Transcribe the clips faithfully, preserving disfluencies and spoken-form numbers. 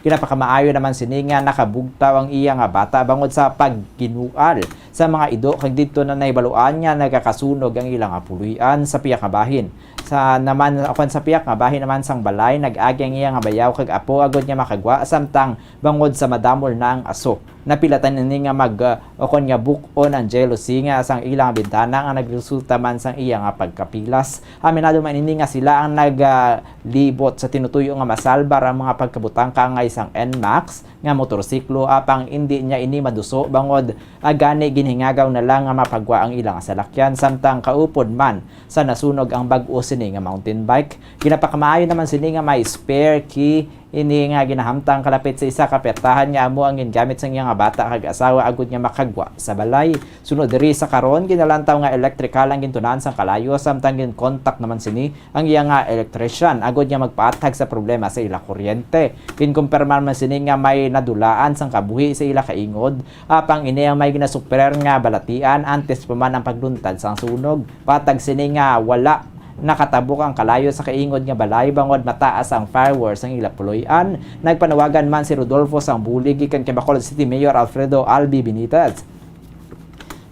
Ginapakamaayo naman sini nga nakabugtaw ang iya nga bata bangod sa pagkinual sa mga ido, kag didto na nahibaluan nga nagakasunog ang ila nga puloy-an sa pihak nga bahin. Sa naman, ukon sa pihak nga bahin naman sang balay, nag-agi ang iya nga bayaw kag apo agod nga makagwa, samtang bangod sa madamol na ang aso, napilatan ini nga mag, uh, ukon nga buk-on ang jealousy nga sang ila nga bintana, nga nagresulta man sang iya nga pagkapilas. Aminado man ini nga sila ang naglibot sa tinutuyo nga masalbar ang mga pagkabutang kaangay sang Nmax nga motorsiklo, apang indi niya ini maduso bangod, ah, gani ginhingagaw na lang nga mapagwa ang ila nga salakyan, samtang kaupod man sa nasunog ang bag-o sini nga mountain bike. Ginapakamaayo naman sini nga may spare key ini nga ginahamtang kalapit sa isa ka pwertahan nga amo ang gingamit sang iya nga bata kag asawa agud nga makagwa sa balay. Sunod diri sa karon, ginalantaw nga elektrikal ang gintunan sang kalayo, samtang ginkontak naman sini ang iya nga electrician agud nga magpaathag sa problema sa ila kuryente. Ginkumpirmar man sini nga may nadulaan sang kabuhi sa ila kaingod, apang ini ang may ginasuprer nga balatian antes pa man ang pagluntad sang sunog. Patag sini nga wala nakatabok ang kalayo sa kaingod nga balay bangod mataas ang firewall sang ila puloy-an. Nagpanawagan man si Rodolfo sang bulig gikan kay Bacolod City Mayor Alfredo Albi Benitez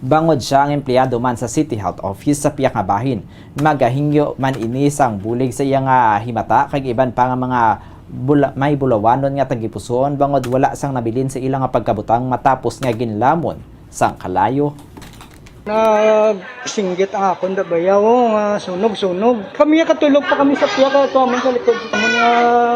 bangod siya ang empleyado man sa City Health Office sa pihak nga bahin. Magahingyo man ini sang bulig sa iya nga himata kag iban pa nga mga bula-, may bulawanon nga tagipusoon bangod wala sang nabilin sa ila nga pagkabutang matapos nga ginlamon sang kalayo. Nagsinggit ang akon da bayaw nga sunog-sunog. Kami katulog pa kami sa piya kay ito amon sa likod sa amon nga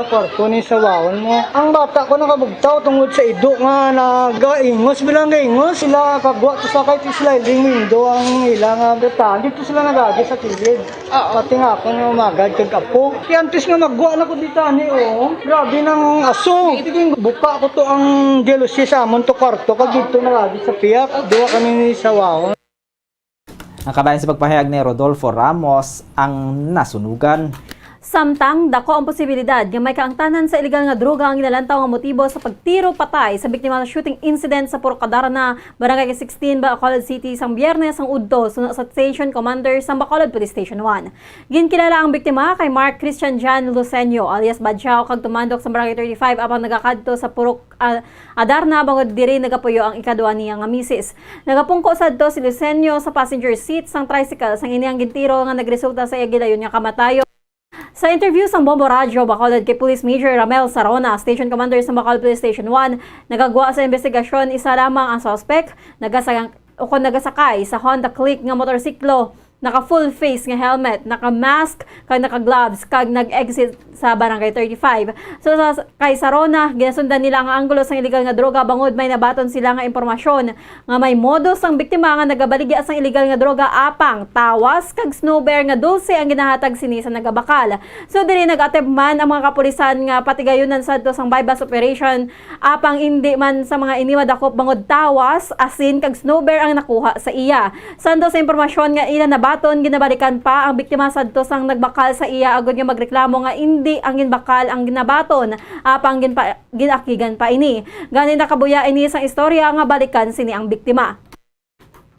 kwarto ni sa wawon mo. Ang bata ko nakabugtaw tungod sa ido nga nagaingos bilang gaingos. Sila kagwa to sa kay sliding window ang ila nga batan. Dito sila nagagi sa kilid. Oo. Pati nga ako nga magad kag apo. Kaya antes nga magwa na ko dito ani, oh. Grabe nang aso. Sige, buka ko to ang jealousy sa amon to kwarto kag dito nagagi sa piyak. Duwa kami ni sa wawon. Ang kabayan sa pagpahayag ni Rodolfo Ramos ang nasunugan. Samtang dako ang posibilidad nga may kaangtanan sa iligal nga droga ang ginalantaw nga motibo sa pagtiro patay sa biktima sa shooting incident sa Purok Adarna, Barangay sixteen, Bacolod City, sang Biyernes ang udto, suno sa Station Commander sang Bacolod Police Station one. Ginkilala ang biktima kay Mark Christian John Lucenio alias Badjao kag tumandok sa Barangay thirty-five apang nagakadto sa Purok, ah, Adarna bangod diri nagapuyo ang ikaduha niya nga misis. Nagapungko sadto si Lucenio sa passenger seat sang tricycle sang ini ang gintiro nga nagresulta sa iya gilayon nga kamatayon. Sa interview sang Bombo Radyo Bacolod kay Police Major Ramel Sarona, Station Commander sa Bacolod Police Station one, nagagwa sa investigasyon isa lamang ang suspek, nagasa-, o kon nagasakay sa Honda Click nga motorsiklo, naka full face nga helmet, naka mask, kag naka gloves, kag nag-exit sa Barangay thirty-five. So, sa, kay Sarona, ginasundan nila ang anggulo sang iligal nga droga bangod may nabaton sila nga impormasyon nga may modus ang biktima nga nagabaligya sang iligal nga droga apang tawas kag Snow Bear nga dulce ang ginahatag sini sa nagabakal. So, diri nag-attempt man ang mga kapulisan nga patigayunan sadto sang buy-bust operation, apang indi man sa mga ini madakop bangod tawas, asin kag Snow Bear ang nakuha sa iya. Santo sa impormasyon nga ila nabaton, ginabalikan pa ang biktima sadto sang nagbakal sa iya agud nga magreklamo nga indi ang ginbakal ang ginabaton, apang ginpa-, ginakigan pa ini. Gani nakabuya ini sang istorya nga balikan sini ang biktima.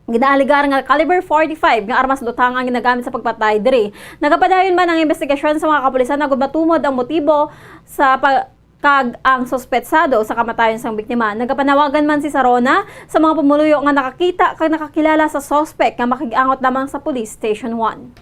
Ginaaligar nga caliber forty-five nga armas luthang ang ginagamit sa pagpatay diri. Nagapadayon man ang investigasyon sa mga kapulisan agud matumod ang motibo sa pa-, kag ang suspetsado sa kamatayon sang biktima. Nagapanawagan man si Sarona sa mga pumuluyo nga nakakita kag nakakilala sa suspek nga makig-angot lamang sa Police Station one.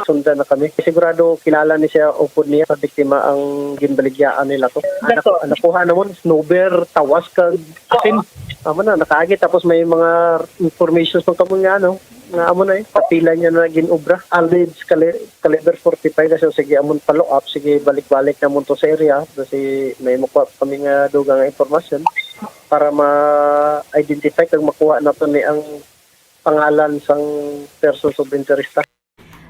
Sundan na kami. Sigurado kilala ni siya upod niya sa biktima ang ginbaligyaan nila to. Anak-, nakuha namon, Snow Bear, tawas kag asin. Amo na, nakaagi. Tapos may mga informations pang kamo nga, ano, nga amo na eh. Patila niya na ginobra. Alleged cali-, caliber forty-five na siya. Sige, amon follow up. Sige, balik-balik namon to sa area. Kasi may makuha kami nga dugang nga impormasyon para ma-identify kag makuha nato ni ang pangalan sang persons of interest.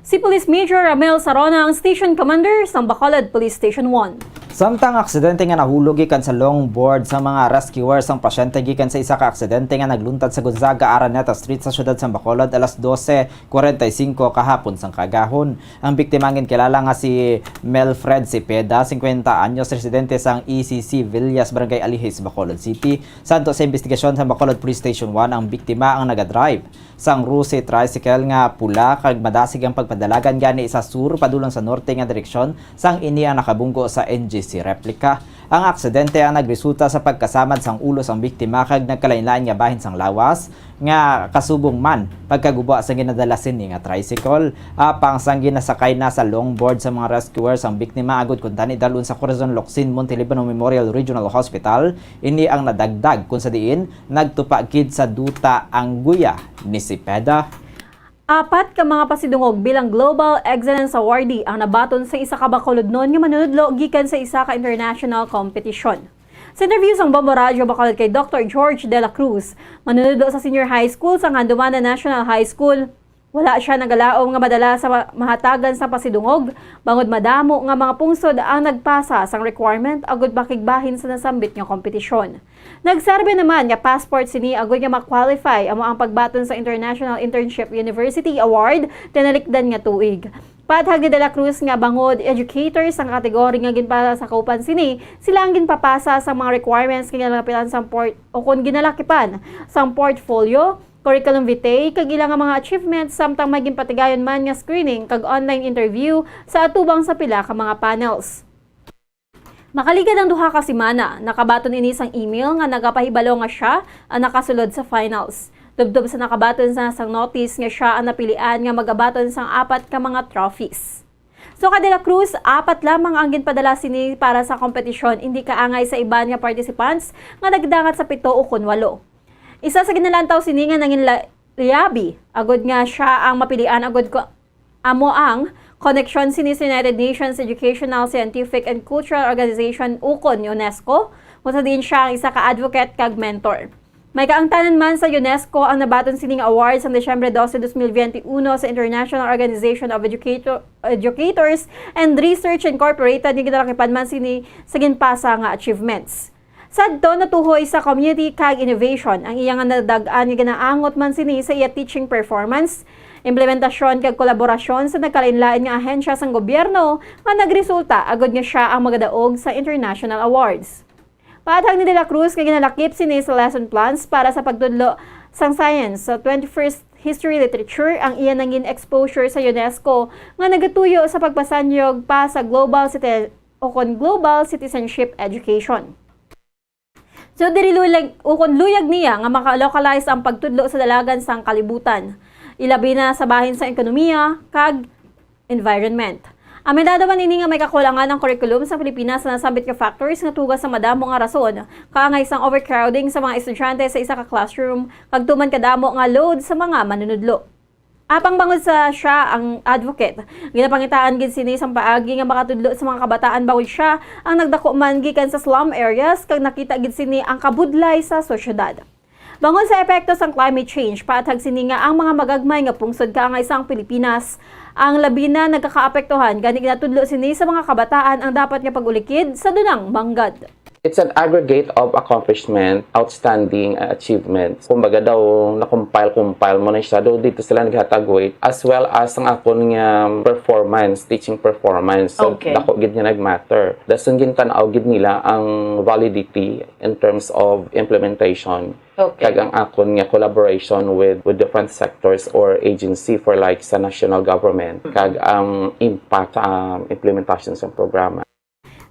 Si Police Major Ramel Sarona ang Station Commander sang Bacolod Police Station one. Samtang aksidente nga nahulog gikan sa longboard sa mga rescuer sang pasyente gikan sa isa ka aksidente nga nagluntad sa Gonzaga, Araneta Street sa siyudad sang Bacolod alas dose cuarenta y cinco kahapon sang kaagahon. Ang biktima ang ginkilala nga si Melfred Cepeda, cincuenta anyos, residente sang E C C Villas, Barangay Alihis, Bacolod City. Santo sa investigasyon sa Bacolod Police Station one, ang biktima ang nagadrive sang Rusi tricycle nga pula kag madasig ang pagpadalagan gani sa sur padulong sa norte nga direksyon, sang ini ang nakabunggo sa N G Si replika, ang aksidente ang nagresulta sa pagkasamad sang ulo sang biktima kag nagkalain-lain nga bahin sang lawas nga kasubong man pagkaguba sang ginadala sini nga tricycle. Apang sang ginasakay na sa longboard sa mga rescuers ang biktima agud kuntani dalhon sa Corazon Locsin Montelibano Memorial Regional Hospital, ini ang nadagdag kun sa diin nagtupa gid sa duta ang guya ni Cepeda. Apat ka mga pasidungog bilang Global Excellence Awardee ang nabaton sa isa ka Bacolodnon nga manunudlo gikan sa isa ka international competition. Sa interview sang Bombo Radyo Bacolod kay Doctor George de la Cruz, manunudlo sa senior high school sang Handumanan National High School, wala sia nagalaom nga madala sa ma-, mahatagan sa pasidungog, bangod madamo nga mga pungsod ang nagpasa sang requirement agud makigbahin sa nasambit nga kompetisyon. Nagserbi naman nga passport sini agud nga ma-qualify amo ang pagbaton sa International Internship University Award tinalikdan nga tuig. Paathag ni De La Cruz nga bangod educators ang kategory nga ginpasakupan sini, sila ang ginpapasa sa mga requirements nga ginalapitan sang port-, o kon ginalakipan sang portfolio, curriculum vitae, kag ila nga mga achievements, samtang may ginpatigayon man nga screening kag online interview sa atubang sa pila ka mga panels. Makaligad ang duha ka semana, nakabaton ini sang email nga nagapahibalo nga sia ang nakasulod sa finals. Tubtob sa nakabaton sa sang notice nga sia ang napilian nga magabaton sang apat ka mga trophies. So, kay De La Cruz, apat lamang ang ginpadala sini para sa kompetisyon, indi kaangay sa iban nga participants nga nagdangat sa pito ukon walo. Isa sa ginalantaw sini nga nangin la-, liabi, agud nga sia ang mapilian agud ko, amo ang koneksyon sini sa United Nations Educational, Scientific, and Cultural Organization ukon UNESCO, kung sa diin sia ang isa ka advocate kag mentor. May kaangtanan man sa UNESCO ang nabaton sining award sang Disyembre dose, dos mil benti uno sa International Organization of Educator-, Educators and Research Incorporated, nga ginalakipan man sini sa ginpasa nga achievements. Sadto, natuhoy sa community kag innovation ang iya nga nadag-an nga ginaangot man sini sa iya teaching performance, implementasyon kag kolaborasyon sa nagkalainlain nga ahensya sang gobyerno nga nagresulta agud nga sia ang magadaog sa international awards. Paathag ni De La Cruz nga ginalakip sini sa lesson plans para sa pagtudlo sang science sa twenty-first history literature ang iya nangin exposure sa UNESCO nga nagatuyo sa pagpasanyog pa sa global citi-, o kon global citizenship education. So, diri lulag, ukon luyag niya nga maka-localize ang pagtudlo sa dalagan sang kalibutan, ilabi na sa bahin sang ekonomiya kag environment. Aminado man ini nga may kakulangan ang curriculum sa Pilipinas sa nasambit nga factors nga tuga sa madamo nga rason, kaangay sang overcrowding sa mga estudyante sa isa ka classroom, kag tuman kadamo nga load sa mga manunudlo. Apang bangod sa sia ang advocate, ginapangitaan gid sini sang paagi nga makatudlo sa mga kabataan bangod sia ang nagdako man gikan sa slum areas kag nakita gid sini ang kabudlay sa sosyedad. Bangod sa epekto sang climate change, paathag sini nga ang mga magagmay nga pungsod kaangay sang Pilipinas ang labi na nagkakaapektuhan, gani ginatudlo sini sa mga kabataan ang dapat nga pag-ulikid sa dunang manggad. It's an aggregate of accomplishment, outstanding, uh, achievements. Kumbaga daw, na-compile-compile mo na siya. Daw dito sila naghatag weight, as well as ang akon nga performance, teaching performance. So, okay, dako gid nga nag-matter. Dason gintan-aw gid nila ang validity in terms of implementation. Okay. Kag ang akon nga collaboration with, with different sectors or agency for, like, sa national government, mm-hmm, kag ang impact sa, um, implementation sa programa.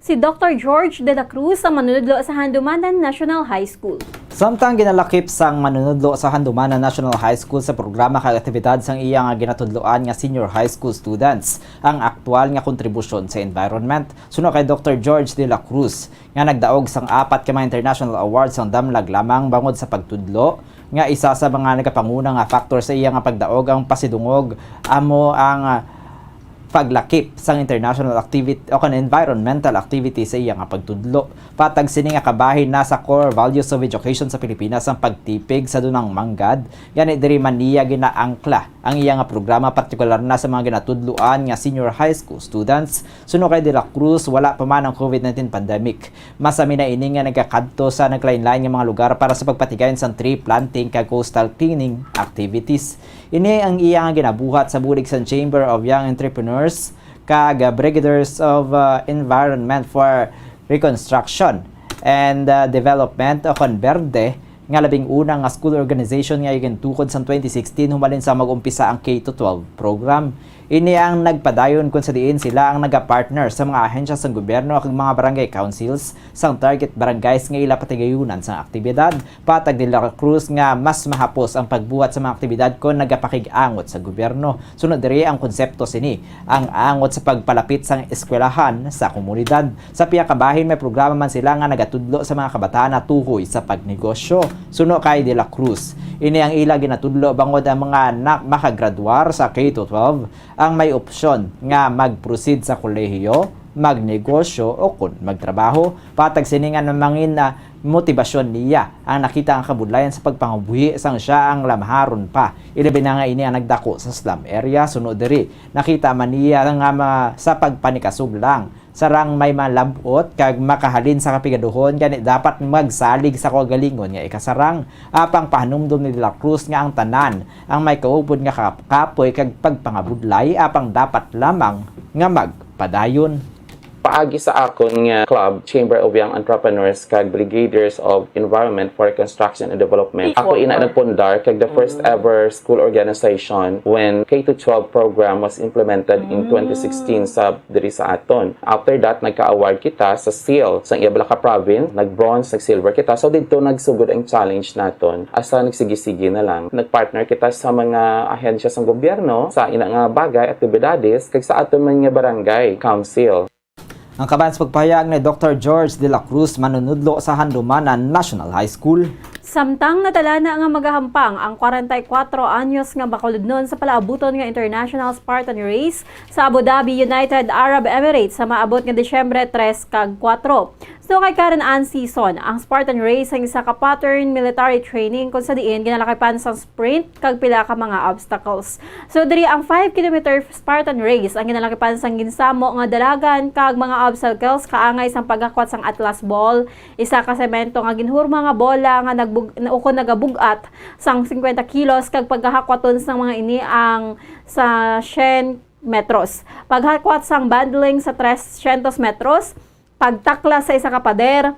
Si Doctor George de la Cruz ang manunudlo sa Handumanan National High School. Samtang ginalakip sang manunudlo sa Handumanan National High School sa programa kag aktibidad sang iya nga ginatudloan nga senior high school students ang aktual nga kontribusyon sa environment, suno kay Doctor George de la Cruz, nga nagdaog sang apat ka mga international awards sang damlag lamang bangod sa pagtudlo, nga isa sa mga nagapanguna nga factor sa iya nga pagdaog ang pasidungog amo ang, ah, paglakip sang international activity o kan environmental activity sa iya nga pagtudlo. Patag sini nga kabahin na sa core values of education sa Pilipinas ang pagtipig sa dunang manggad. Gani diri man niya ginaangkla ang iya nga programa, partikular na sa mga ginatudloan nga senior high school students. Suno kay De La Cruz, wala pa man ang covid nineteen pandemic. Masami na ini nga nagakadto sa naglain-lain nga mga lugar para sa pagpatigayon sang tree planting kag coastal cleaning activities. Ini ang iya nga ginabuhat sa bulig sang Chamber of Young Entrepreneurs kag, uh, Brigaders of, uh, Environment for Reconstruction and, uh, Development o kon BERDE, nga labing una nga school organization nga gintukod sang twenty sixteen humalin sa mag-umpisa ang K to twelve program. Ini ang nagpadayon kung sa diin sila ang nagapartner sa mga ahensya sang gobyerno kag mga barangay councils sang target barangays nga ila patigayunan sang aktibidad. Patag ni De La Cruz nga mas mahapos ang pagbuhat sa mga aktibidad kon nagapakig-angot sa gobyerno. Sunod diri ang konsepto sini, ang angot sa pagpalapit sang eskwelahan sa komunidad. Sa pihak bahin, may programa man sila nga nagatudlo sa mga kabataan natuhoy sa pagnegosyo. Suno kay De La Cruz, ini ang ila ginatudlo bangod ang mga na makagradwar sa K to twelve ang may opsyon nga mag-proceed sa kolehiyo, magnegosyo, o kon magtrabaho. Patag sini nga namangin na motibasyon niya ang nakita ang kabudlayan sa pagpangabuhi sang siya ang lamharon pa. Ilabi na nga ini ang nagdako sa slum area. Sunod diri, nakita man niya nga ma-, sa pagpanikasog lang, sarang may malab-ot kag makahalin sa kapigaduhon, gani dapat magsalig sa kaugalingon nga ikasarang. Apang pahanumdom ni De La Cruz nga ang tanan ang may kaupod nga kap-, kapoy kag pagpangabudlay, apang dapat lamang nga magpadayon. Paagi sa akon nga club, Chamber of Young Entrepreneurs kag Brigaders of Environment for Construction and Development, ako ina nagpundar kag the first ever school organization when K to twelve program was implemented in twenty sixteen sa diri sa aton. After that, nagka-award kita sa seal sang iya bala ka province, nag-bronze, nag-silver kita. So didto nagsugod ang challenge naton. Asa nagsigi-sige na lang. Nagpartner kita sa mga ahensya sang gobyerno sa ina nga bagay, aktibidades, kag sa aton man nga barangay council. Ang kaban sa pagpahayag ni Doktor George de la Cruz, manunudlo sa Handumanan National High School. Samtang nadala na nga magahampang ang kwarenta y kuwatro anyos nga bakulodnon sa palaabuton nga International Spartan Race sa Abu Dhabi, United Arab Emirates, sa maabot nga Disyembre tres kag kuwatro. So, kay Karen Ann Season, ang Spartan Race ang isa ka pattern military training kung sa diin ginalakipan sang sprint kag pila ka mga obstacles. So, diri ang five kilometer Spartan Race ang ginalakipan sang ginsamo nga dalagan kag mga obstacles kaangay sang paghakwat sang atlas ball, isa ka semento nga ginhurma nga bola nga nagbug-, na, ukon nagabug-at sang singkwenta kilos, kag pagkahakwaton sang mga ini ang sa syen metros. Paghakwat sang bundling sa trescientos metros, pagtaklas sa isa ka pader,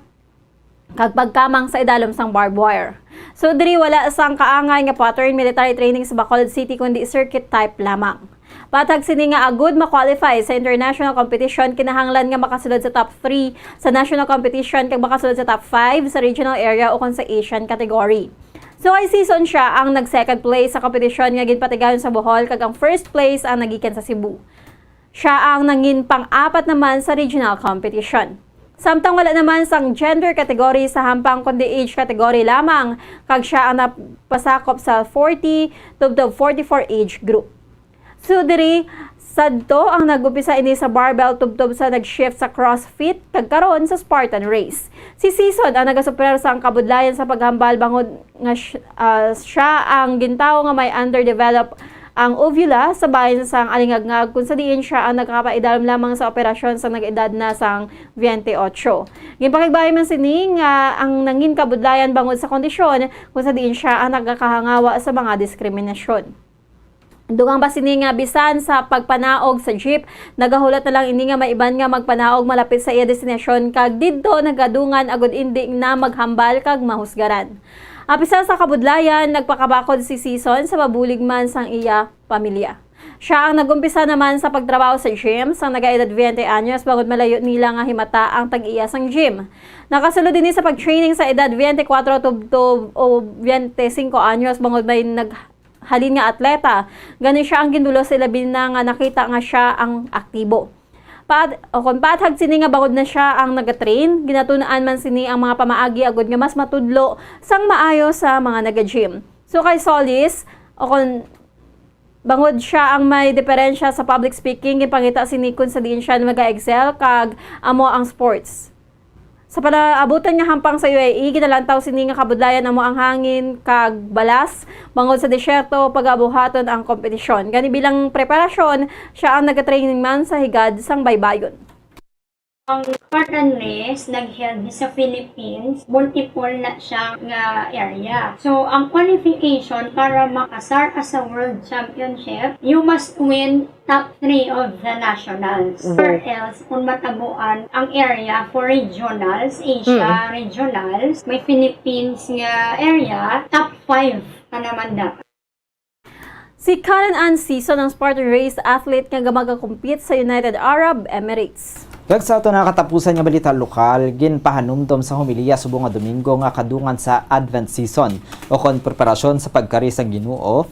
kag pagkamang sa idalom sang barbed wire. So, diri wala sang kaangay nga pattern military training sa Bacolod City, kundi circuit type lamang. Patag sini nga agud ma-qualify sa international competition, kinahanglan nga makasulod sa top three sa national competition kag makasulod sa top five sa regional area ukon sa Asian category. So, kay Season siya ang nag-second place sa kompetisyon nga ginpatigayon sa Bohol, kag ang first place ang nagikan sa Cebu. Siya ang nangin pang-apat naman sa regional competition. Samtang wala naman sang gender category sa hampang, kundi age category lamang, kag siya ang napasakop sa forty tubtob forty-four age group. So, diri, sadto ang nag-umpisa ini sa barbell tubtob sa nag-shift sa CrossFit, kag karon sa Spartan Race. Si Season ang nagasuperar sang kabudlayan sa paghambal bangod nga sh-, ah, siya ang gintawo nga may underdevelop ang uvula sa bahin sang alingagngag, kung sa diin siya ang nagakapaidalom lamang sa operasyon sa nag-edad na sang twenty-eight. Ginpakigbahay man sini nga ang nangin kabudlayan bangod sa kondisyon, kung sa diin siya ang nagakahangawa sa mga diskriminasyon. Dugang pa sini nga bisan sa pagpanaog sa jeep, nagahulat na lang ini nga may iban nga magpanaog malapit sa iya destinasyon, kag didto nagadungan agud indi na maghambal kag mahusgaran. Apisar sa kabudlayan, nagpakabakod si Season sa mabulig man sang iya pamilya. Siya ang nag-umpisa naman sa pagtrabaho sa gym sang nagaedad twenty anyos, bangod malayo nila nga himata ang tag-iya sang gym. Nakasulod ini sa pag-training sa edad twenty-four tubtob o twenty-cinco anyos, bangod may naghalin nga atleta. Gani siya ang ginbulos sa ilabi na nga nakita nga siya ang aktibo. Paat-, o kon paathag sini nga bangod na siya ang nagatrain, ginatun-an man sini ang mga pamaagi agud nga mas matudlo sang maayo sa mga naga-gym. So, kay Solis, o kon bangod siya ang may diperensya sa public speaking, ginpangita sini kun sa diin siya naga-excel kag amo ang sports. Sa palaabutan nga hampang sa U A E, ginalantaw sini nga kabudlayan amo ang hangin kag balas, bangod sa disyerto pagabuhaton ang kompetisyon. Gani bilang preparasyon, siya ang nagatraining man sa higad sang baybayon. Ang Spartan Race nag-held sa Philippines, multiple na siya nga area. So, ang qualification para makasar as a world championship, you must win top three of the nationals. Mhm. Or else, kung matabuan ang area for regionals, Asia Mm. regionals, may Philippines nga area, top five ka naman dapat. Si Karen Ann Season ang Spartan Race athlete nga magakompete sa United Arab Emirates. Kag sa aton nga katapusan nga balita lokal, ginpahanumdom sa homilya subong nga Domingo nga kadungan sa Advent season, o kon preparasyon sa pagkari sang Ginoo.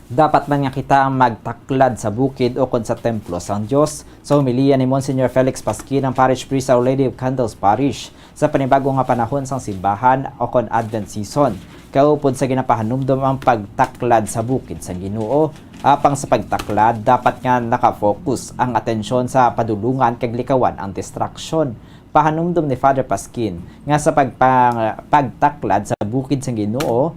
Dapat man nga kita magtaklad sa bukid o kon sa templo sang Dios. Sa homilya ni Monsignor Felix Pasquin, ang parish priest sa Our Lady of Candles Parish, sa panibago nga panahon sang simbahan o kon Advent season, kaupod sa ginapahanumdom ang pagtaklad sa bukid sang Ginoo. Apang sa pagtaklad, dapat nga nakafocus ang atensyon sa padulungan kag likawan ang distraction. Pahanumdom ni Father Pasquin nga sa pagpang-, pagtaklad sa bukid sang Ginoo,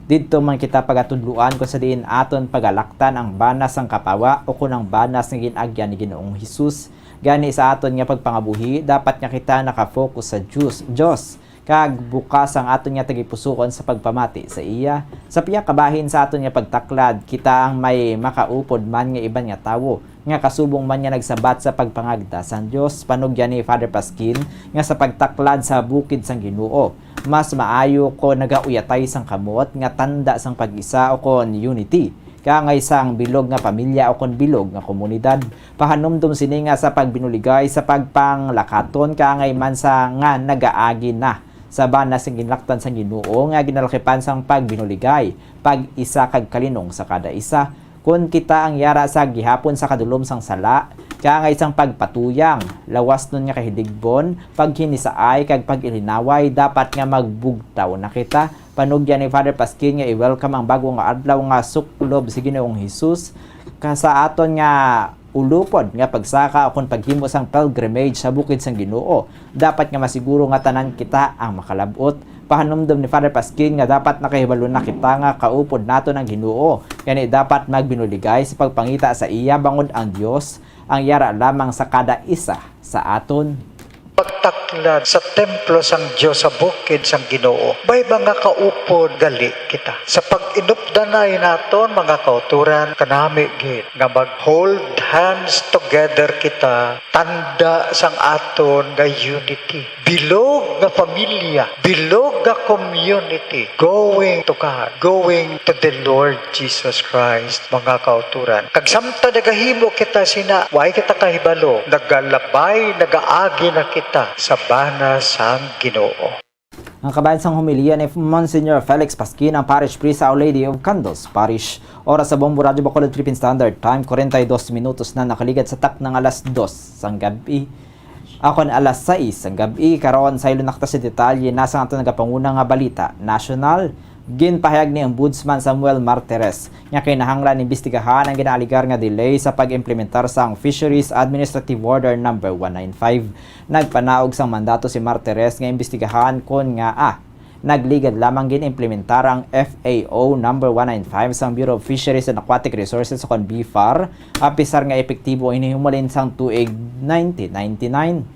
didto man kita pagatudloan kung sa diin aton pagalaktan ang bana sang kapawa o kon ang bana nga gin-agyan ni Ginoong Hesus. Gani, sa aton nga pagpangabuhi, dapat nga kita nakafocus sa Dios, Dios, kag bukas ang aton nga tagipusoon sa pagpamati sa iya. Sa pihak kabahin sa aton nga pagtaklad, kita ang may makaupod man nga iban nga tawo nga kasubong man nga nagsabat sa pagpangagda sang Dios. Panugyan ni Father Pasquin nga sa pagtaklad sa bukid sang Ginoo, mas maayo kon nagauyatay sang kamot nga tanda sang pag-isa o kon unity, kaangay sang bilog nga pamilya o kon bilog nga komunidad. Pahanumdom sini nga sa pagbinuligay sa pagpanglakaton, kaangay man sa nga nagaagi na sa bana sing ginlaktan sang Ginoo nga ginalakipan sang pagbinuligay, pag-isa kag kalinong sa kada isa. Kon kita ang yara sa gihapon sa kadulom sang sala, kaangay sang pagpatuyang, lawasnon nga kahiligbon, paghinisaay kag pag-ilinaway, dapat nga magbugtaw na kita. Panugyan ni Father Pasquin nga i-welcome ang bag-o nga adlaw nga suklob si Ginoong Hesus ka sa aton nga ulopod nga pagsaka ukon paghimo sang pilgrimage sa bukid sang Ginoo. Dapat nga masiguro nga tanan kita ang makalab-ot. Pahanumdom ni Father Pasquin nga dapat nakahibalo na kita nga kaupod naton ang Ginoo. Gani, dapat magbinuligay sa pagpangita sa iya, bangod ang Dios ang yara lamang sa kada isa sa aton. Pagtaklad sa templo sang Dios sa bukid sang Ginoo, may mga kaupod gali kita. Sa pag-inupdanay naton, mga kauturan, kanami gid nga mag-hold hands together kita, tanda sang aton nga unity. Bilog nga pamilya, bilog nga community, going to God, going to the Lord Jesus Christ, mga kauturan. Kag samtang nagahimo kita sina, way kita kahibalo, nagalabay, nagaagi na kita sa bana sang Ginoo. Ang kabahin sang homilya ni Monsignor Felix Pasquin, ang parish priest sa Our Lady of Candles Parish. Oras sa Bombo Radyo Bacolod Philippine Standard Time, kwarenta y dos minutos na nakaligad sa taknang alas dos sang gabi. Akon alas sais sang gabi, karon saylo na kita sa detalye na sang aton nagapanguna nga balita nasyonal. Ginpahayag ni Ombudsman Samuel Martires nga kinahanglan imbestigahan ang ginaaligar nga delay sa pag-implementar sang Fisheries Administrative Order Number one nine five. Nagpanaog sang mandato si Martires nga imbestigahan kon ngaa nagligad lamang gin-implementar ang F A O Number one nine five sang Bureau of Fisheries and Aquatic Resources, o kon BFAR, apisar nga epektibo ini humalin sang tuig nineteen ninety-nine.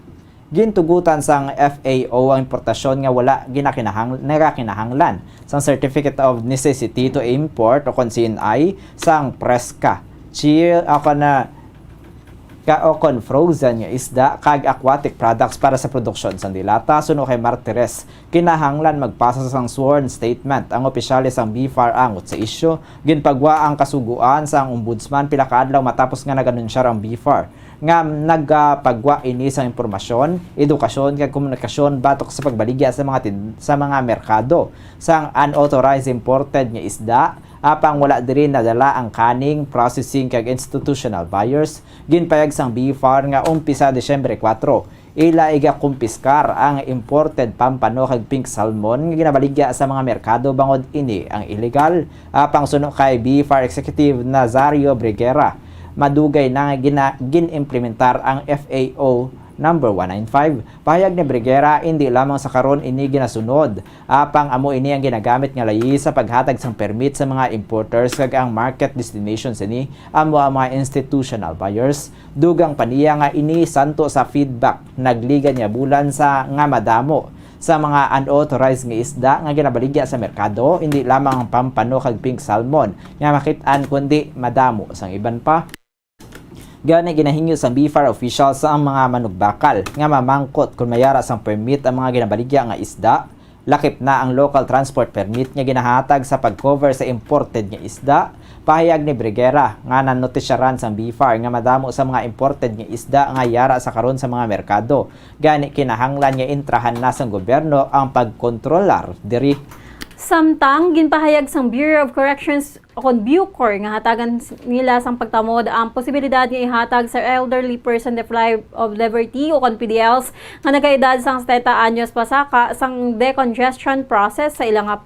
Gintugutan sang F A O ang importasyon nga wala ginakinahang-, nagakinahanglan sang Certificate of Necessity to Import, o kon C N I, sang preska, chill, o kon, ah, ka, o kon frozen nga isda kag aquatic products para sa produksyon sang de lata. Suno kay Martires, kinahanglan magpasa sang sworn statement ang opisyales sang BFAR angot sa isyu. Ginpagwa ang kasugoan sang Ombudsman pila ka adlaw matapos nga nag-anunsyar ang BFAR nga nagapagwa ini sang impormasyon, edukasyon, kag komunikasyon batok sa pagbaligya sa mga tin-, sa mga merkado sang unauthorized imported nga isda, apang wala diri nadala ang canning, processing, kag institutional buyers. Ginpayag sang BFAR nga umpisa Disyembre kuwatro, ila igakumpiskar ang imported pampano kag pink salmon nga ginabaligya sa mga merkado bangod ini ang illegal. Apang suno kay BFAR Executive Nazario Briguera, madugay na nga gina-, gin-implementar ang F A O number one nine five. Pahayag ni Briguera, indi lamang sa karon ini ginasunod, apang amo ini ang ginagamit nga layi sa paghatag sang permit sa mga importers kag ang market destination sini amo ang mga institutional buyers. Dugang pa niya nga ini santo sa feedback nagligad nga bulan sa nga madamo sa mga unauthorized nga isda nga ginabaligya sa merkado, hindi lamang ang pampano kag pink salmon nga makit-an, kundi madamo sang iban pa. Gani, ginahingyo sang BFAR officials sa ang mga manugbakal nga mamangkot kon mayara sang permit ang mga ginabaligya nga isda, Lakip na ang local transport permit nga ginahatag sa pag-cover sa imported nga isda, pahayag ni Briguera, nga nanotisyaran sang BFAR nga madamo sa mga imported nga isda nga yara sa karon sa mga merkado. Gani, kinahanglan nga intrahan na sang gobyerno ang pagkontrolar diri. Samtang, ginpahayag sang Bureau of Corrections o kon BuCor nga hatagan s-, nila sang pagtamod ang posibilidad nga ihatag sa elderly person deprived of liberty o kon P D Ls nga nagaedad sang setenta anyos pasaka sang decongestion process sa ila nga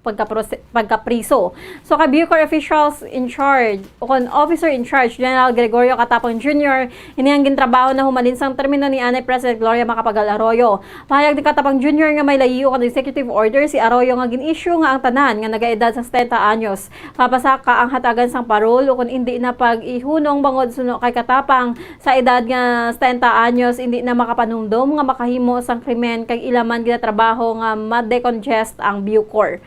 pagkaprose-, pagkapriso. So, kay BuCor officials in charge o kon officer in charge, General Gregorio Catapang Junior, ini ang gintrabaho na humalin sang termino ni anay President Gloria Macapagal Arroyo. Pahayag ni Catapang Junior nga may layi o kon executive order si Arroyo nga gin-issue nga ang tanan nga nagaedad sang setenta anyos kapasaka ang hatagan sang parol o kon indi na pag-ihunong bangod suno kay Catapang sa edad nga setenta anyos indi na makapanumdom nga makahimo sang krimen kag ila man ginatrabaho nga ma-decongest ang BuCor.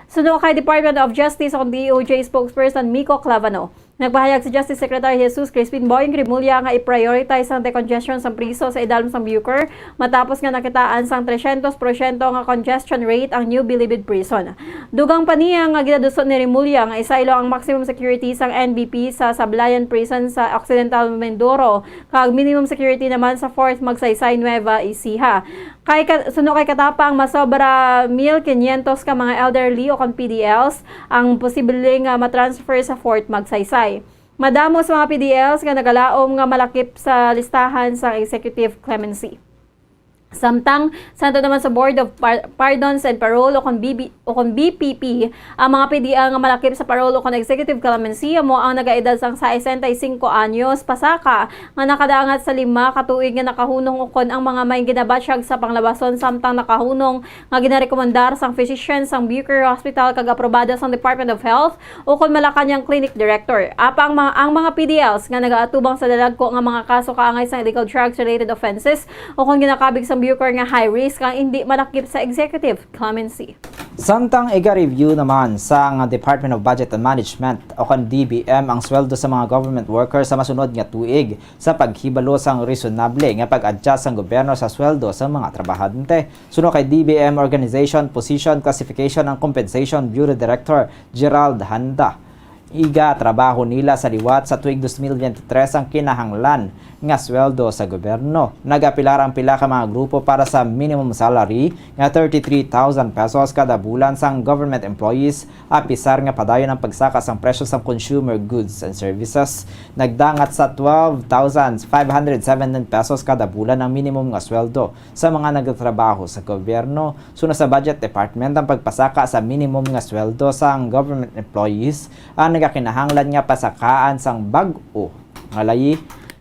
Suno kay Department of Justice o kon D O J spokesperson Mico Clavano, nagpahayag si Justice Secretary Jesus Crispin Boying Remulla nga i-prioritize ang decongestion sang priso sa idalom sang BuCor matapos nga nakitaan sang tresyentos porsyento nga congestion rate ang New Bilibid Prison. Dugang pa niya nga ginaduso ni Remulla nga isaylo ang maximum security sang N B P sa Sablayan Prison sa Occidental Mindoro kag minimum security naman sa Fourth Magsaysay, Nueva Ecija. Kay ka-, suno kay Catapang, masobra mil quinientos ka mga elderly o kon P D Ls ang posible nga matransfer sa Fourth Magsaysay. Madamo sa mga P D Ls nga nagalaom nga malakip sa listahan sang executive clemency. Samtang, santo naman sa Board of Par-, Pardons and Parole o kon B B, o kon B P P, ang mga P D L nga malakip sa parole o kon executive clemency amo ang nagaedad sang sesenta y cinco anyos pasaka nga nakadangat sa lima ka tuig nga nakahunong ukon ang mga may ginabatyag sa panglabason samtang nakahunong nga ginarekomendar sang physician sang BuCor Hospital kag aprobado sang Department of Health ukon Malacañang Clinic Director. Apang mga, ang mga P D Ls nga nagaatubang sa dalagko nga mga kaso kaangay sang illegal drugs-related offenses ukon ginakabig sang BuCor nga high risk ang indi malakip sa executive clemency. Samtang iga-review naman sang Department of Budget and Management o kon D B M ang sweldo sa mga government workers sa masunod nga tuig sa paghibalo sang reasonable nga pag-adjust sang gobyerno sa sweldo sa mga trabahante. Suno kay D B M Organization, Position, Classification and Compensation Bureau Director Gerald Handa, iga trabaho nila sa liwat sa tuig dos mil bente tres ang kinahanglan nga sweldo sa gobyerno. Nag-apelar ang pila ka mga grupo para sa minimum salary nga thirty-three thousand pesos kada bulan sang government employees, apisar nga padayon ang pagsaka sang presyo sang consumer goods and services. Nagdangat sa twelve thousand five hundred seventeen pesos kada bulan ang minimum nga sweldo sa mga nagatrabaho sa gobyerno. Suno sa Budget Department, ang pagpasaka sa minimum nga sweldo sang government employees ang nagakinahanglan nga pasakaan sang bag-o nga layi.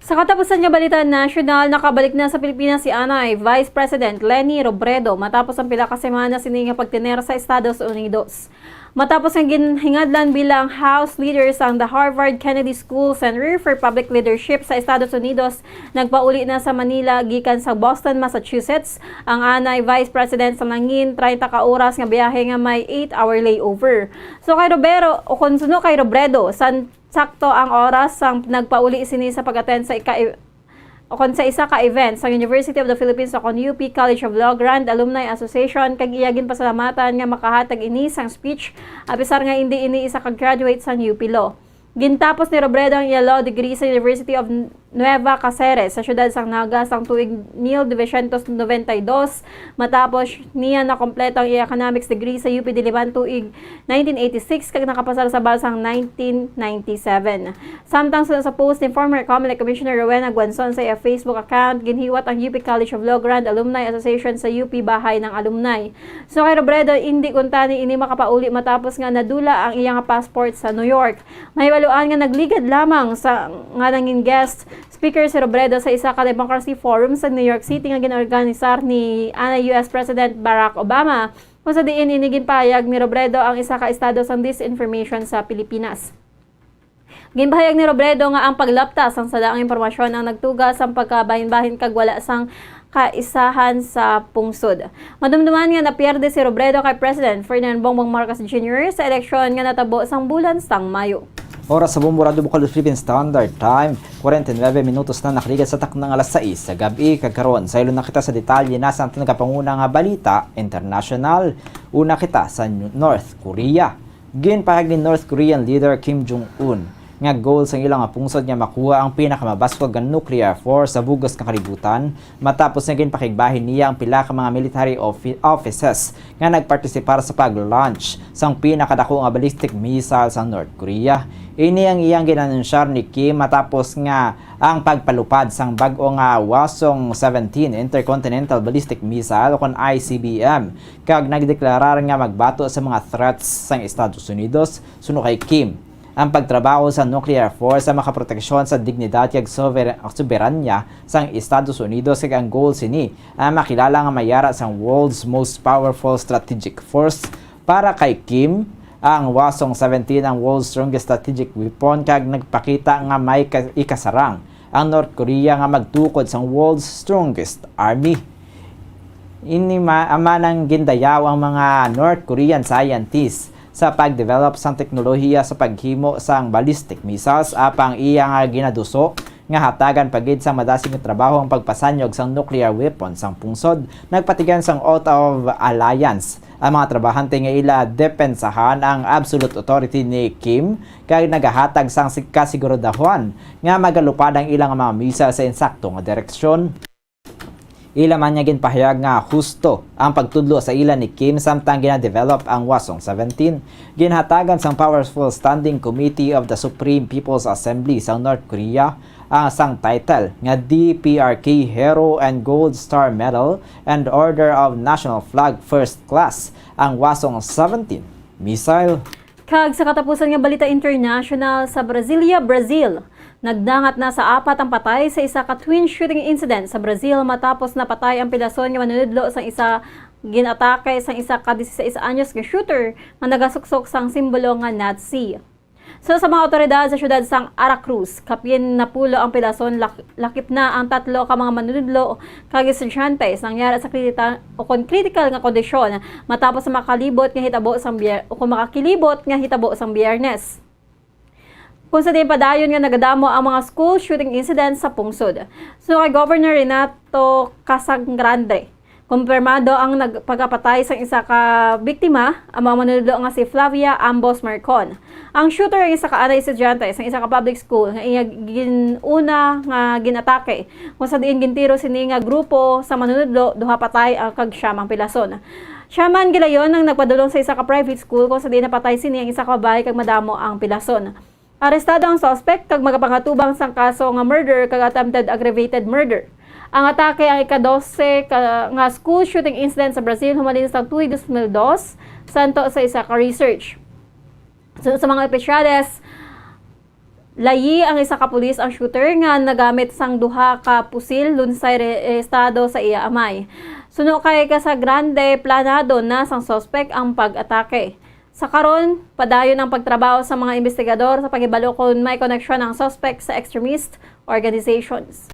Sa katapusan nga balita nasyonal, nakabalik na sa Pilipinas si anay Vice President Leni Robredo matapos ang pila ka semana sini nga pagtener sa Estados Unidos. Matapos nga ginhingadlan bilang House Leader sang The Harvard Kennedy School Center for Public Leadership sa Estados Unidos, nagpauli na sa Manila gikan sa Boston, Massachusetts, ang anay Vice President sa nangin treinta ka oras nga biyahe nga may eight-hour layover. So kay Robero, o kon suno kay Robredo, san-, sakto ang oras sang nagpauli sini sa pag-attend sa ika-, o kon sa isa ka event sang University of the Philippines o kon U P College of Law Grand Alumni Association, kag iya ginpasalamatan nga makahatag ini sang speech, apisar nga indi ini isa ka graduate sang U P Law. Gintapos ni Robredo ang iya law degree sa University of Nueva Caceres sa siyudad sang Naga sang tuig mil novecientos noventa y dos, matapos niya nakompleto ang iya economics degree sa U P Diliman tuig nineteen eighty-six kag nakapasar sa BAL sang nineteen ninety-seven. Samtang sa, sa post ni former Comelec Commissioner Rowena Guanzon sa iya Facebook account, ginhiwat ang U P College of Law Grand Alumni Association sa U P Bahay ng Alumni. So kay Robredo, indi kuntani ini makapauli matapos nga nadula ang iya nga passport sa New York. Mahibaluan nga nagligad lamang sa nga nangin guest speaker si Robredo sa isa ka democracy forum sa New York City nga ginorganisar ni anay U S President Barack Obama, kung sa diin ini ginpahayag ni Robredo ang isa ka estado sang disinformation sa Pilipinas. Ginpahayag ni Robredo nga ang paglapta sang sala nga impormasyon ang nagtuga sang pagkabahin-bahin kag wala sang kaisahan sa pungsod. Madumduman nga napierde si Robredo kay President Ferdinand Bongbong Marcos Junior sa eleksyon nga natabo sang bulan sang Mayo. Oras sa Bombo Radyo Bukol, Philippine Standard Time, forty-nine minutos na nakaligad sa takna nga alas sais sa gab-i. Kag karon, saylo na kita sa detalye na sa aton nagapanguna nga balita international. Una kita sa New- North Korea. Ginpahayag ni North Korean leader Kim Jong-un nga goal sang ila nga pungsod nga makuha ang pinakamabaswag nga nuclear force sa bug-os nga kalibutan, matapos nga ginpakigbahin niya ang pila ka mga military offi- offices nga nagpartisipar sa pag-launch sang pinakadako nga ballistic missile sa North Korea. Ini ang iyang gin-anunsyar ni Kim matapos nga ang pagpalupad sang bag-o nga Hwasong seventeen intercontinental ballistic missile, o kon I C B M, kag nagdeklarar nga magbato sa mga threats sang Estados Unidos. Suno kay Kim, ang pagtrabaho sa nuclear force sa makaproteksyon sa dignidad kag sover- soberanya sang Estados Unidos, kag ang goal sini ang makilala nga may yara sang world's most powerful strategic force. Para kay Kim, ang Hwasong seventeen ang world's strongest strategic weapon, kag nagpakita nga may ka- ikasarang ang North Korea nga magtukod sang world's strongest army. Ini ma- ama nang gindayaw ang mga North Korean scientists sa pag-develop sang teknolohiya sa paghimo sang ballistic missiles, apang iya nga ginaduso nga hatagan pa gid sang madasig nga trabaho ang pagpasanyog sang nuclear weapon sang pungsod. Nagpatigan sang oath of alliance ang mga trabahante nga ila depensahan ang absolute authority ni Kim, kag nagahatag sang sig- kasiguradahuan nga magalupad ang ilang mga missile sa insakto nga direksyon. Ila man niya ginpahayag nga husto ang pagtudlo sa ila ni Kim samtang ginadevelop ang Hwasong seventeen. Ginhatagan sang Powerful Standing Committee of the Supreme People's Assembly sa North Korea ang sang title nga D P R K Hero and Gold Star Medal and Order of National Flag First Class ang Hwasong seventeen missile. Kag sa katapusan nga balita international, sa Brasilia, Brazil, nagdangat na sa apat ang patay sa isa ka twin shooting incident sa Brazil matapos napatay ang pilason nga manunudlo sang isa ginatake sang isa ka dieciséis anyos nga shooter nga nagasuksok sang simbolo nga Nazi. So, sa mga awtoridad sa siyudad sang Aracruz, kapin napulo ang pilason, lak- lakip na ang tatlo ka mga manunudlo kag estudyante sa nangyari sa krita- o kon kritikal nga kondisyon matapos sa makalibot nga hitabo sang Bier- o kon makakilibot nga hitabo sang Biyernes. Kung sa diin padayon nga nagadamo ang mga school shooting incidents sa pungsod. Suno kay Governor Renato Casagrande, kumpirmado ang nag- pagkapatay sang isa ka biktima, ang mga manunudlo nga si Flavia Ambos Marcon. Ang shooter ang isa ka anay estudyante sa isa ka public school nga iya gin-una nga ginatake, kung sa diin gintiro sini nga grupo sa manunudlo, duha patay ang kag siyam ang pilason. Siya man gilayon ang nagpadulong sa isa ka private school, kung sa diin napatay sini ang isa ka babayi kag madamo ang pilason. Arestado ang suspect kag magapangatubang sang kaso nga murder kag attempted aggravated murder. Ang atake ang ika-dose ka, nga school shooting incident sa Brazil humalin sa tuig dos mil dos, santo sa isa ka research. Suno sa mga opisyales, layi ang isa ka pulis ang shooter nga nagamit sang duha ka pusil lunsay re-, estado sa iya amay. Suno kay Casagrande, planado na sang suspect ang pag-atake. Sa karon, padayon ang pagtrabaho sa mga investigador sa paghibalo kon may koneksyon ang suspect sa extremist organizations.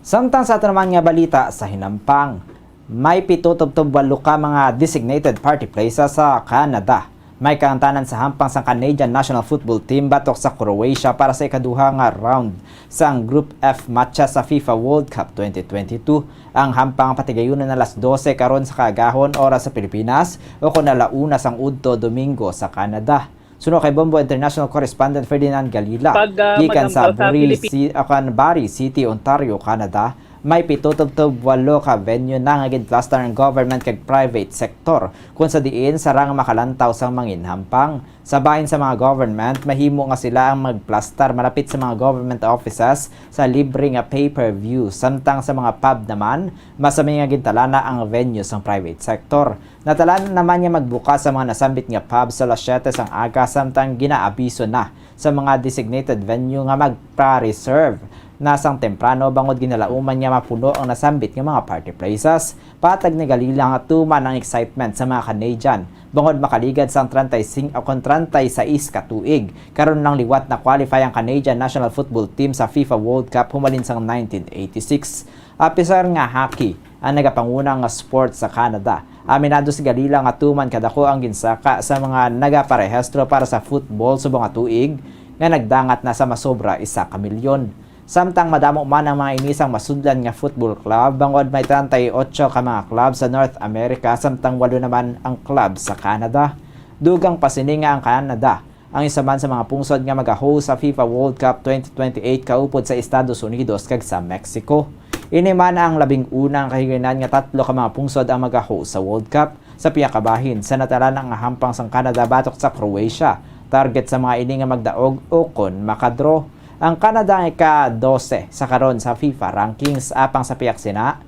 Samtang sa ato naman nga balita sa hinampang, may pito tubtob walo ka mga designated party places sa Canada. May kaangtanan sa hampang sang Canadian national football team batok sa Croatia para sa ikaduha nga round sang Group F matches sa FIFA World Cup twenty twenty-two. Ang hampang patigayunon alas dose karon sa kaagahon, oras sa Pilipinas, o kon ala una sang udto Domingo sa Canada. Suno kay Bombo International Correspondent Ferdinand Galila, Pag, ah, gikan sa magambaw sa Buri Pilipi- Si-, ah, kan Barrie City, Ontario, Canada, may pito tubtob walo ka venue na nga ginplastar ang government kag private sector, kung sa diin sarang makalantaw sang manginhampang. Sa bahin sa mga government, mahimo nga sila ang magplastar malapit sa mga government offices sa libre nga pay-per-view, samtang sa mga pub naman, masami nga gintalana ang venue sang private sector. Natalaan naman nga magbukas ang mga nasambit nga pub sa alas siyete sang aga, samtang ginaabiso na sa mga designated venue nga magpa-reserve na sang temprano bangod ginalauman nga mapuno ang nasambit nga mga party places. Patag ni Galila nga tuman ang excitement sa mga Canadian bangod makaligad sang treinta y cinco o kon treinta y seis ka tuig. Karon lang liwat na-qualify ang Canadian national football team sa FIFA World Cup humalin sang nineteen eighty-six. Apisar nga hockey ang nagapanguna nga sport sa Canada, aminado si Galila nga tuman kadako ang ginsaka sa mga nagaparehistro para sa football subong nga tuig, nga nagdangat na sa masobra isa ka milyon. Samtang madamo man ang mga inisang masudlan nga football club, bangod may treinta y ocho ka mga club sa North America, samtang walo naman ang club sa Canada. Dugang pa sini nga ang Canada ang isa man sa mga pungsod nga mag-host sa FIFA World Cup twenty twenty-eight kaupod sa Estados Unidos kag sa Mexico. Ini man ang labing unang kahigayonan nga tatlo ka mga pungsod ang mag-host sa World Cup. Sa pihak kabahin, sa natalana nga hampang sang Canada batok sa Croatia, target sa mga ini nga magdaog ukon makadraw. Ang Canada ang ika-dose sa karon sa FIFA rankings, apang sa pihak sina,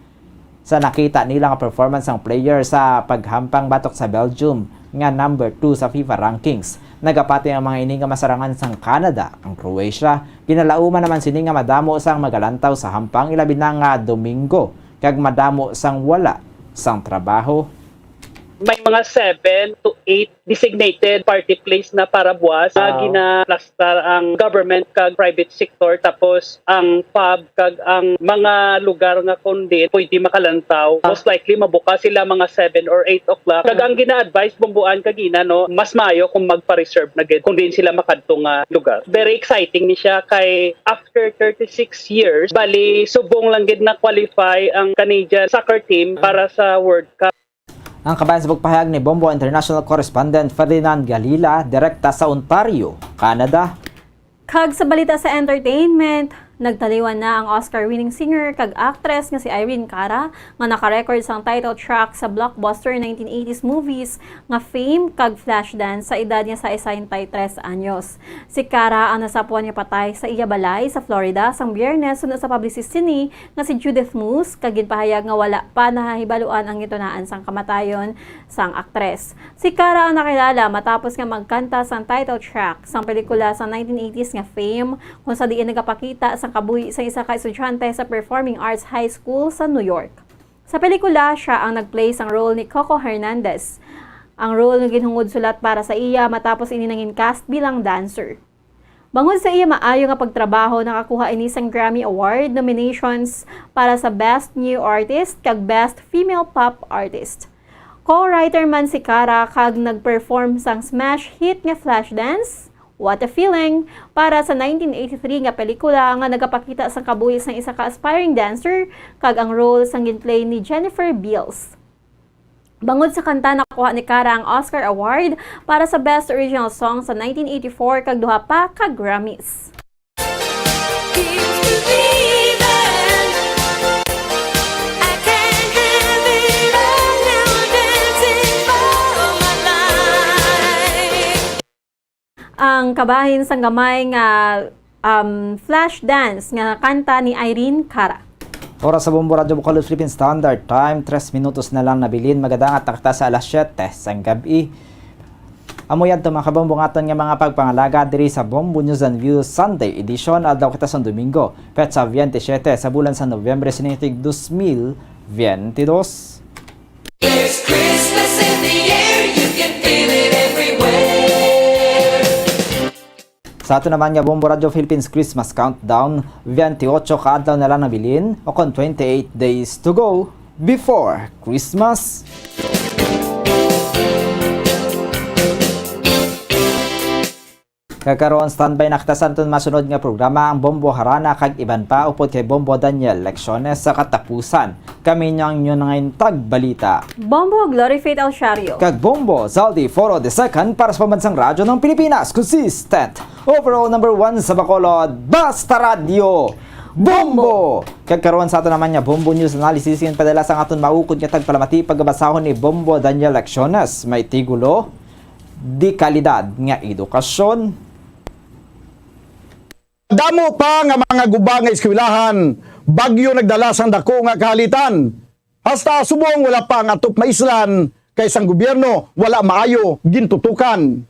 sa nakita nila nga performance sang player sa paghampang batok sa Belgium nga number two sa FIFA rankings. Nagapati ang mga ini nga masarangan sang Canada. Ang Croatia, ginalauman naman sini nga madamo sang magalantaw sa hampang, ilabi na nga Domingo, kag madamo sang wala sang trabaho. May mga seven to eight designated party place na para buwas nga Ah. Ginaplastar ang government kag private sector, tapos ang pub kag ang mga lugar nga kundi pwede makalantaw, Ah. most likely mabuka sila mga seven or eight o'clock. Kag ang gina-advise, Bombo, an kagina, no, mas maayo kung magpa-reserve na gid kung diin sila makadto nga lugar. Very exciting ni siya kay after thirty-six years, bali subong lang gid na-qualify ang Canadian soccer team Ah. para sa World Cup. Ang kabahin sa pagpahayag ni Bombo International Correspondent Ferdinand Galila, direkta sa Ontario, Canada. Kag sa balita sa entertainment, nagtaliwan na ang Oscar-winning singer kag actress nga si Irene Cara, nga naka-record sang title track sa blockbuster nineteen eighties movies nga Fame kag Flashdance sa edad nga sais-sais tres anyos. Si Cara ang nasapuan nga patay sa iya balay sa Florida sang Biyernes suno sa publicist sini nga si Judith Moose, kag ginpahayag nga wala pa nahibaluan ang gintunaan sang kamatayon sang aktres. Si Cara ang nakilala matapos nga magkanta sang title track sang pelikula sa nineteen eighties nga Fame, kung sa diin nagapakita sang kabuhi sang isa ka estudyante sa Performing Arts High School sa New York. Sa pelikula, siya ang nag-play sang role ni Coco Hernandez. Ang role nga ginhungod sulat para sa iya matapos ini nangin cast bilang dancer. Bangod sa iya maayo nga pagtrabaho, nakakuha ini sang Grammy Award nominations para sa Best New Artist kag Best Female Pop Artist. Co-writer man si Cara kag nag-perform sang smash hit nga Flashdance, What a Feeling, para sa nineteen eighty-three nga pelikula nga nagapakita sang kabuhi sang isa ka aspiring dancer kag ang role sang ginplay ni Jennifer Beals. Bangod sa kanta, nakuha ni Cara ang Oscar Award para sa Best Original Song sa nineteen eighty-four kag duha pa ka Grammys. Ang kabahin sang gamay nga, um, Flashdance nga kanta ni Irene Cara. Oras sa Bombo Radyo Bacolod Philippine Standard Time, tres minutos na lang nabilin, magadangat na kita sa alas siyete sang gab-i. Amo yadto, mga kabombo, ang aton nga mga pagpangalaga diri sa Bombo News and Views Sunday Edition, adlaw kita sang Domingo, petsa twenty-seven sa bulan sa Nobyembre, sining tig dos mil veintidós. There's Christmas in the air, you can feel it everywhere. Sa ato naman nga Bombo Radyo Philippines Christmas Countdown, twenty-eight ka adlaw na lang nabilin, o kon twenty-eight days to go before Christmas. Kag karon, standby na kita sa aton masunod nga programa, ang Bombo Harana kag iban pa, upod kay Bombo Daniel Lecciones. Sa katapusan, kami niyo ang inyo nangintag balita, Bombo Glory Faith Alciario. Kag Bombo Zaldi Foro the second para sa Pambansang Radyo ng Pilipinas. Consistent, overall number one sa Bacolod, Basta Radyo, Bombo! Kag karon sa ato naman nga Bombo News Analysis, ginpadala sang aton maukod nga tagpalamati, pagabasahon ni Bombo Daniel Lecciones. May tigulo, Dekalidad nga edukasyon. Damo pa nga mga guba nga eskwelahan, bagyo nagdala sang dako nga kahalitan. Hasta subong wala pa ang atop maislan, kay sang gobyerno wala maayo gintutukan.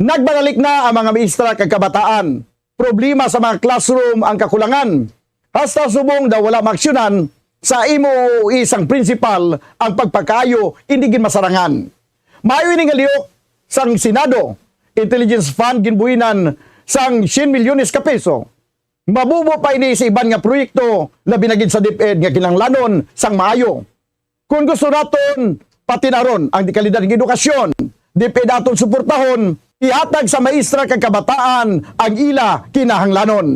Nagbanalik na ang mga maestra kag kabataan. Problema sa mga classroom ang kakulangan. Hasta subong daw wala maaksyonan sa M O O E sang principal, ang pagpakaayo indi gid masarangan. Maayo ini nga lihok sang Senado, Intelligence Fund ginbuhinan sang syen milyones ka peso. Mabubo pa ini sa iban nga proyekto, labi na gid sa DepEd nga kinahanglanon sang maayo. Kon gusto naton patinaron ang dekalidad nga edukasyon, DepEd aton suportahon ihatag sa maestra kag kabataan ang ila kinahanglanon.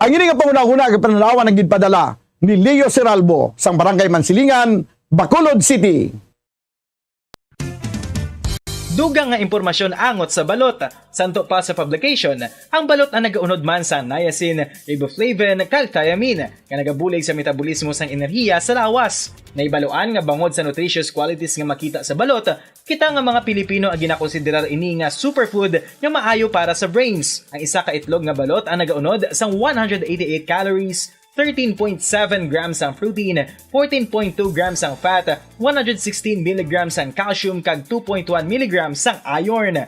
Ang ini nga panghunahuna kag panan-awan ang ginpadala ni Leo Seralbo sang Barangay Mansilingan, Bacolod City. Dugang nga impormasyon angot sa balot. Santo pa sa publication, ang balot ang nagaunod man sang niacin, riboflavin, kag thiamine, nga nagabulig sa metabolismo sang enerhiya sa lawas. Nahibaluan nga bangod sa nutritious qualities nga makita sa balot, kita nga mga Pilipino ang ginakonsiderar ini nga superfood nga maayo para sa brains. Ang isa ka itlog nga balot ang nagaunod sang one hundred eighty-eight calories, thirteen point seven grams ang protein, fourteen point two grams ang fat, one hundred sixteen milligrams ang calcium, kag two point one milligrams ang iron.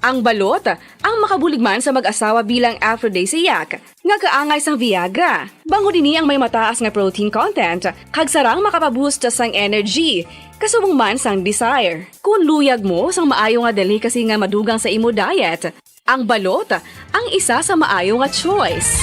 Ang balot ang makabulig man sa mag-asawa bilang aphrodisiac nga kaangay sang Viagra. Bangod ini ang may mataas nga protein content kag sarang makapaboost sang energy, kasubong man sang desire. Kon luyag mo sang maayo nga delicacy nga madugang sa imo diet, ang balot ang isa sa maayo nga choice.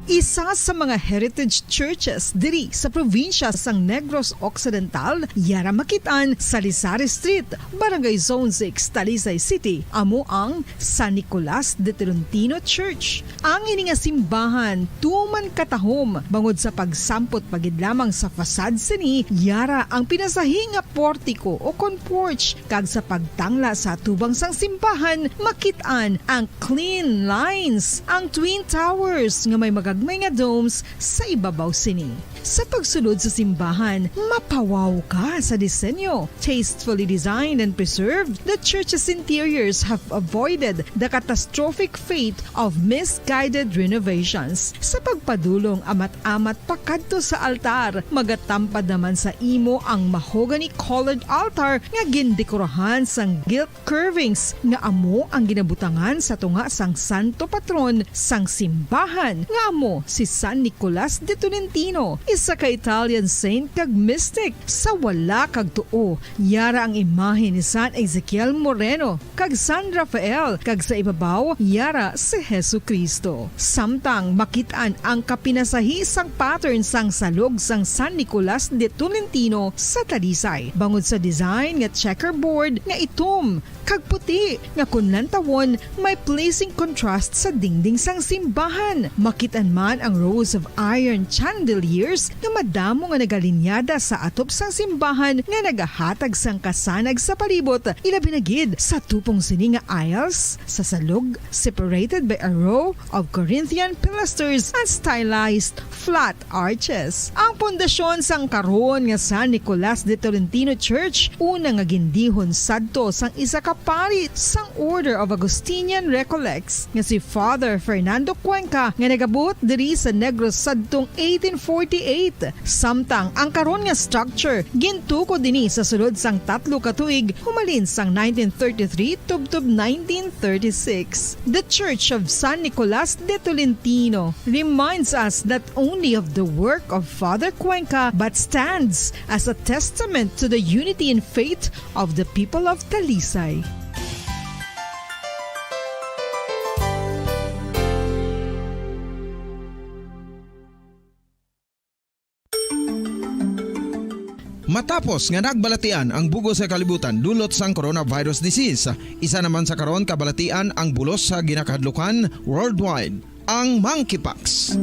Isa sa mga heritage churches diri sa probinsya sang Negros Occidental, yara makit-an sa Lisari Street, Barangay Zone six, Talisay City, amo ang San Nicolas de Tolentino Church. Ang ini nga simbahan tuman katahom bangod sa pagsampot pa gid lamang sa facade sini, yara ang pinasahi nga portiko o kon porch, kag sa pagtangla sa atubang sang simbahan, makit-an ang clean lines, ang twin towers nga may magagmay nga domes sa ibabaw sini. Sa pagsulod sa simbahan, mapawaw ka sa disenyo. Tastefully designed and preserved, the church's interiors have avoided the catastrophic fate of misguided renovations. Sa pagpadulong amat-amat pakadto sa altar, magatampad naman sa imo ang mahogany-colored altar nga gindekorahan sang gilt curvings nga amo ang ginabutangan sa tunga sang santo patron sang simbahan, nga amo si San Nicolas de Tolentino, isa ka Italian saint kag mystic. Sa wala kag tuo, yara ang imahe ni San Ezekiel Moreno kag San Rafael, kag sa ibabaw, yara si Jesu-Cristo. Samtang makit-an ang kapinasahi sang pattern sang salog sang San Nicolas de Tolentino sa Talisay, bangod sa design nga checkerboard nga itom kag puti, nga kon lantawon, may pleasing contrast sa dingding sang simbahan. Makit-an man ang rows of iron chandeliers nga madamo nga nagalinyada sa atop sang simbahan nga nagahatag sang kasanag sa palibot, ilabi na gid sa tupong sini nga aisles sa salog, separated by a row of Corinthian pilasters and stylized flat arches. Ang pundasyon sang karon nga San Nicolas de Tolentino Church, una nga gindihon sadto sang isa ka pari sang Order of Augustinian Recollects nga si Father Fernando Cuenca, nga nagabuot diri sa Negros sadtong eighteen forty-eight. Samtang ang karon nga structure gintukod ini sa sulod sang tatlo ka tuig, humalin sang nineteen thirty-three tubtob nineteen thirty-six. The Church of San Nicolas de Tolentino reminds us not only of the work of Father Cuenca, but stands as a testament to the unity in faith of the people of Talisay. Matapos nga nagbalatian ang bug-os nga kalibutan dulot sang coronavirus disease, isa naman sa karon kabalatian ang bulos sa ginakahadlukan worldwide, ang monkeypox.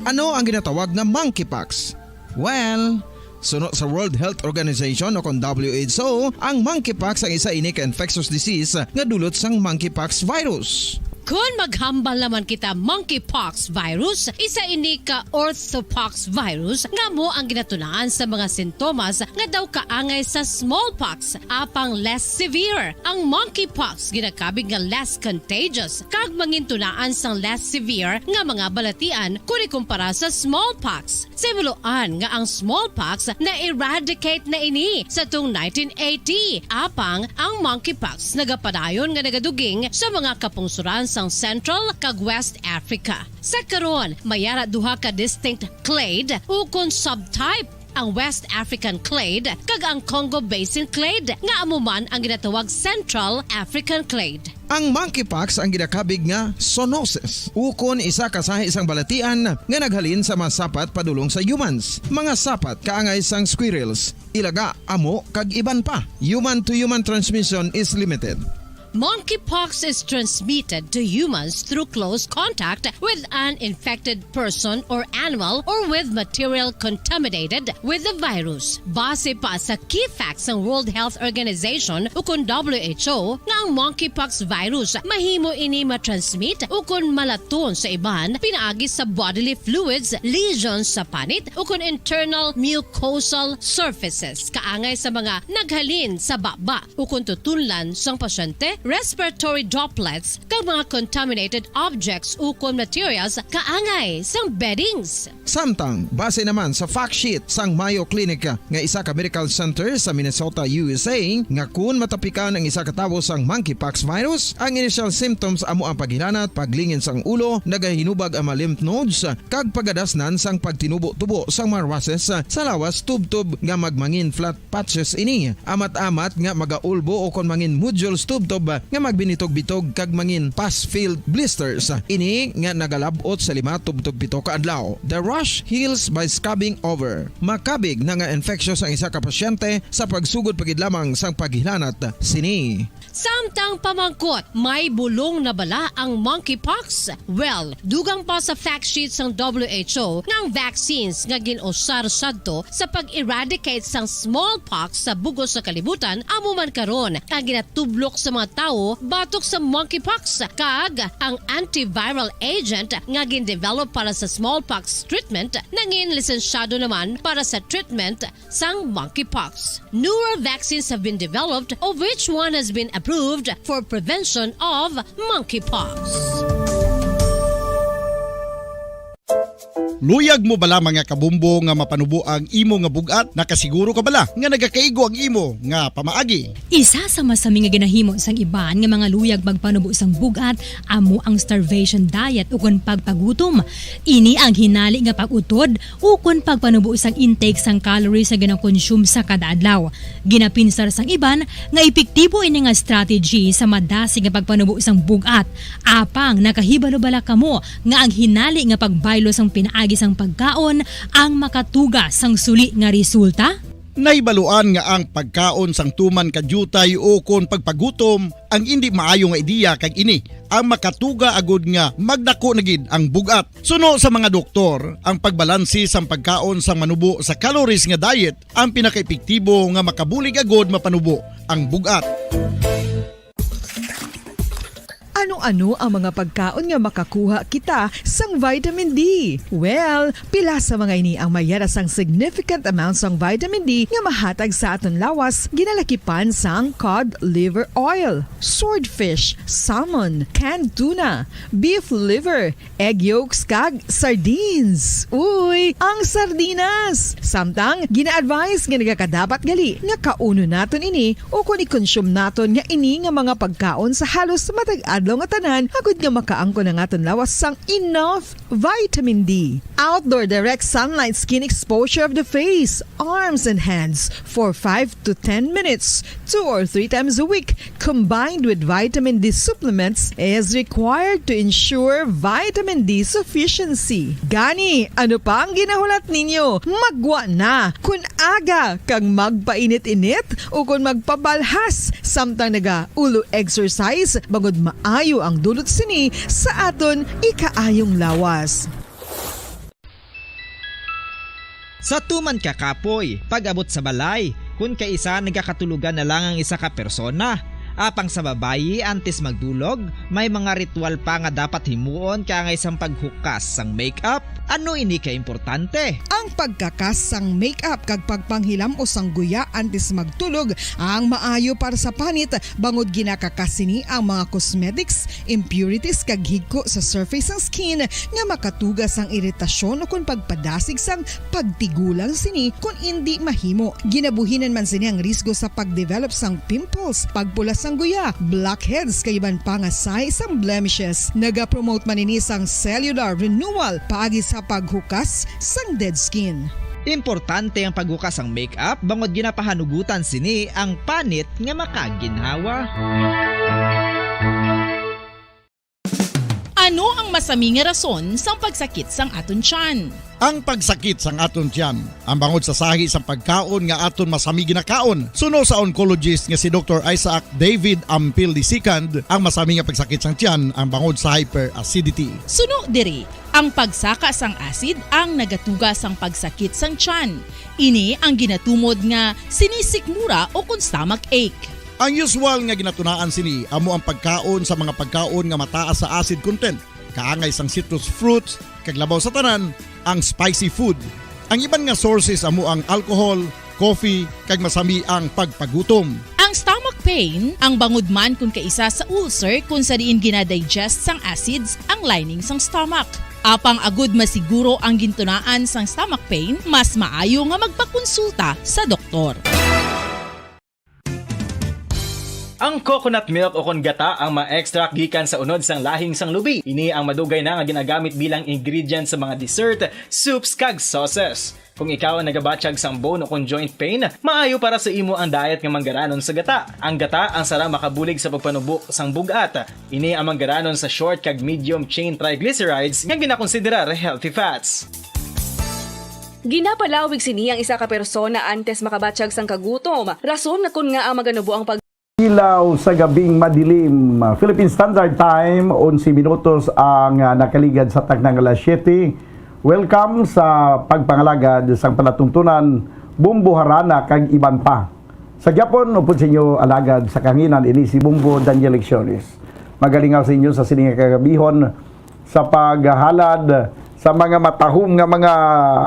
Ano ang ginatawag nga monkeypox? Well, suno sa World Health Organization o kon W H O, ang monkeypox ang isa ini ka infectious disease nga dulot sang monkeypox virus. Kon maghambal naman kita monkeypox virus, isa ini ka orthopox virus nga amo ang ginatunaan sa mga sintomas nga daw kaangay sa smallpox, apang less severe. Ang monkeypox ginakabig nga less contagious kag mangintunaan sang less severe nga mga balatian kon ikumpara sa smallpox. Sa hibaluan nga ang smallpox na-eradicate na ini sa tung nineteen eighty, apang ang monkeypox nagapadayon nga nagaduging sa mga kapungsoran sang Central kag West Africa. Sa karon, may ara duha ka distinct clade ukon subtype ang West African clade, kag ang Congo Basin clade, nga amo man ang ginatawag Central African clade. Ang monkeypox ang ginakabig nga zoonosis, ukon isa ka sahi sang balatian nga naghalin sa mga sapat padulong sa humans, mga sapat kaangay sang squirrels, ilaga, amo, kag iban pa. Human to human transmission is limited. Monkeypox is transmitted to humans through close contact with an infected person or animal or with material contaminated with the virus. Base pa sa key facts sang World Health Organization ukon W H O nga ang monkeypox virus mahimo ini ma-transmit ukon malaton sa iban pinaagi sa bodily fluids, lesions sa panit ukon internal mucosal surfaces kaangay sa mga naghalin sa baba ukon tutunlan sang pasyente, respiratory droplets, kag mga contaminated objects ukon materials kaangay sang beddings. Samtang, base naman sa fact sheet sang Mayo Clinic nga isa ka medical center sa Minnesota, U S A, nga kun matapikan ang isa ka tawo sang monkeypox virus, ang initial symptoms amo ang paghilanat, paglingin sang ulo, nagahinubag ang mga lymph nodes, kag pagadasnan sang pagtinubo-tubo sang mga rushes sa lawas tubtob nga magmangin flat patches ini. Amat-amat nga magaulbo ukon mangin nodules tubtob nga magbinitog-bitog kag mangin pus-filled blisters. Ini nga nagalab-ot sa lima tubtob pito ka adlaw. The rash heals by scabbing over. Makabig na nga infectious ang isa ka pasyente sa pagsugod pa gid lamang sang paghilanat sini. Samtang pamangkot, may bulong na bala ang monkeypox? Well, dugang pa sa fact sheet sang W H O nga ang vaccines nga gin-usar sadto sa pag-eradicate sang smallpox sa bug-os nga kalibutan amo man karon ang ginatublok sa mga tawo batok sa monkeypox, kag ang antiviral agent nga gin-develop para sa smallpox treatment nangin lisensyado naman para sa treatment sang monkeypox. Newer vaccines have been developed, of which one has been approved for prevention of monkeypox. Luyag mo bala, mga kabumbo, nga mapanubo ang imo nga bug-at? Nakasiguro ka bala nga nagakaigo ang imo nga pamaagi? Isa sa masami nga ginahimo sang iban nga mga luyag magpanubo sang bug-at amo ang starvation diet ukon pagpagutom. Ini ang hinali nga pag-utod ukon pagpanubo sang intake sang calories nga ginakonsume sa kada adlaw. Ginapinsar sang iban nga epektibo ini nga strategy sa madasig nga pagpanubo sang bug-at. Apang nakahibalo bala kamo nga ang hinali nga pagbaylo sang pinaagi sang pagkaon ang makatuga sang suli nga resulta? Nahibaluan nga ang pagkaon sang tuman ka diutay ukon pagpagutom ang indi maayo nga ideya, kag ini ang makatuga agud nga magdako na gid ang bug-at. Suno sa mga doktor, ang pagbalanse sang pagkaon sang manubo sa calories nga diet ang pinakaepektibo nga makabulig agud mapanubo ang bug-at. Ano-ano ang mga pagkaon nga makakuha kita sang vitamin D? Well, pila sa mga ini ang mayara sang significant amount sang vitamin D nga mahatag sa aton lawas, ginalakipan sang cod liver oil, swordfish, salmon, canned tuna, beef liver, egg yolks, kag sardines. Uy, ang sardinas! Samtang, gina-advise nga nagakadapat gali nga kaunon naton ini ukon i-consume naton nga ini nga mga pagkaon sa halos matag adlaw nga tanan, agud nga makaangkon ang aton lawas sang enough vitamin D. Outdoor direct sunlight skin exposure of the face, arms, and hands for five to ten minutes, two or three times a week, combined with vitamin D supplements, is required to ensure vitamin D sufficiency. Gani, ano pa ang ginahulat ninyo? Maggwa na! Kon aga kag magpainit-init ukon magpabalhas samtang nagaulo exercise, bangod maayo ang dulot sini sa aton ikaayong lawas. Sa tuman ka kapoy, pag-abot sa balay, kun kaisa nagakatulogan na lang ang isa ka persona. Apang sa babayi, antes magdulog, may mga ritual pa nga dapat himuon kaangay sang paghukas sang makeup. Ano ini ka importante? Ang pagkakas sang makeup kag pagpanghilam-os sang guya antes magtulog ang maayo para sa panit, bangod ginakakas sini ang mga cosmetics, impurities, kag higko sa surface sang skin nga makatuga sang iritasyon ukon pagpadasig sang pagtigulang sini kon indi mahimo. Ginabuhinan man sini ang risgo sa pag-develop sang pimples, pagpula sang guya, blackheads, kag iban pa nga sahi sang blemishes. Nagapromote man ini sang cellular renewal paagi sa paghukas sang dead skin. Importante ang paghukas sang make-up bangod ginapahanugutan sini ang panit nga makaginhawa. Ano ang masami nga rason sang pagsakit sang aton tiyan? Ang pagsakit sang aton tiyan, ang bangod sa sahi sang pagkaon nga aton masami ginakaon. Suno sa oncologist nga si Doktor Isaac David Ampil the second, ang masami nga pagsakit sang tiyan ang bangod sa hyperacidity. Suno diri, ang pagsaka sang acid ang nagatuga sang pagsakit sang tiyan. Ini ang ginatumod nga sinisikmura o kon stomach ache. Ang usual nga ginatunaan sini amo ang pagkaon sa mga pagkaon nga mataas sa acid content, kaangay sang citrus fruits, kag labaw sa tanan, ang spicy food. Ang iban nga sources amo ang alcohol, coffee, kag masami ang pagpagutom. Ang stomach pain, ang bangod man kon kaisa sa ulcer kon sa diin ginadigest sang acids ang lining sang stomach. Apang agud masiguro ang gintunaan sang stomach pain, mas maayo nga magpakonsulta sa doktor. Ang coconut milk o kon gata ang ma-extract gikan sa unod sang lahing sang lubi. Ini ang madugay na nga ginagamit bilang ingredient sa mga dessert, soups, kag sauces. Kung ikaw ang nagabatyag sang bone o kon joint pain, maayo para sa imo ang diet nga manggaranon sa gata. Ang gata ang sara makabulig sa pagpanubo sang bug-at. Ini ang manggaranon sa short kag medium chain triglycerides nga ginakonsiderar healthy fats. Ginapalawig sini ang isa ka persona antes makabatyag sang kagutom, rason kon ngaa maganubo ang pag- Ilaw sa gabing madilim. Philippine Standard Time, onse minutos ang, ah, nakaligad sa takna nga alas siyete. Welcome sa pagpangalagad sang palatuntunan, Bombo, Harana kag iban pa. Sa gyapon, upod sa inyo alagad sa kahanginan, ini si Bombo Daniel Lecciones. Magalingaw sa inyo sa sini nga kagabihon sa paghalad sa mga matahom nga mga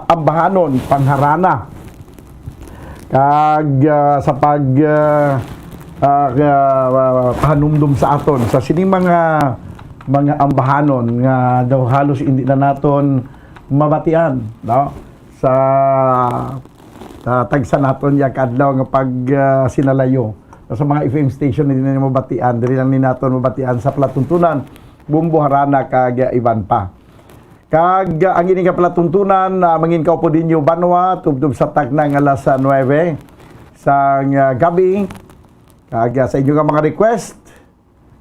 ambahanon, pangharana. Kag, ah, sa pag, ah, ah, ah, pahanumdom sa aton sa sining mga, mga ambahanon nga daw halos hindi na naton mabatian, no? Sa, sa tagsa naton ya kaadlaw nga pag, ah, sinalayo. Sa mga F M station, hindi na mabatian. Diri lang ni naton mabatian sa palatuntunan, Bombo, Harana, kag, ah, iban pa. Kag, ah, ang ini nga palatuntunan, ah, mangin kaupod ninyo banwa, tubtob sa takna nga alas, ah, nuebe sang, ah, gabi. Kag, ah, sa inyo nga mga request,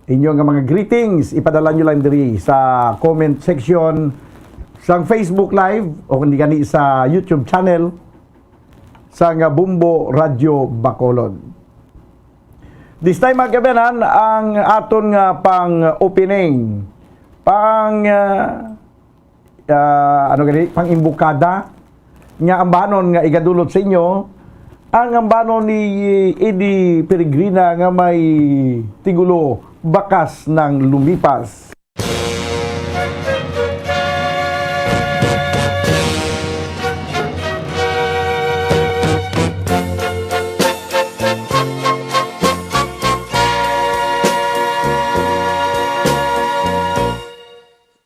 inyo nga mga greetings, ipadala nyo lang diri sa comment section sang Facebook Live o kundi gani sa YouTube channel sang Bombo Radyo Bacolod. This time, mga kaabyanan, ang aton nga pang-opening, pang, ah, ah, ano gani, pang-imbokada nga ambanon nga igadulot sa inyo, ang ambanon ni Eddie Peregrina nga may titulo, Bakas ng Lumipas.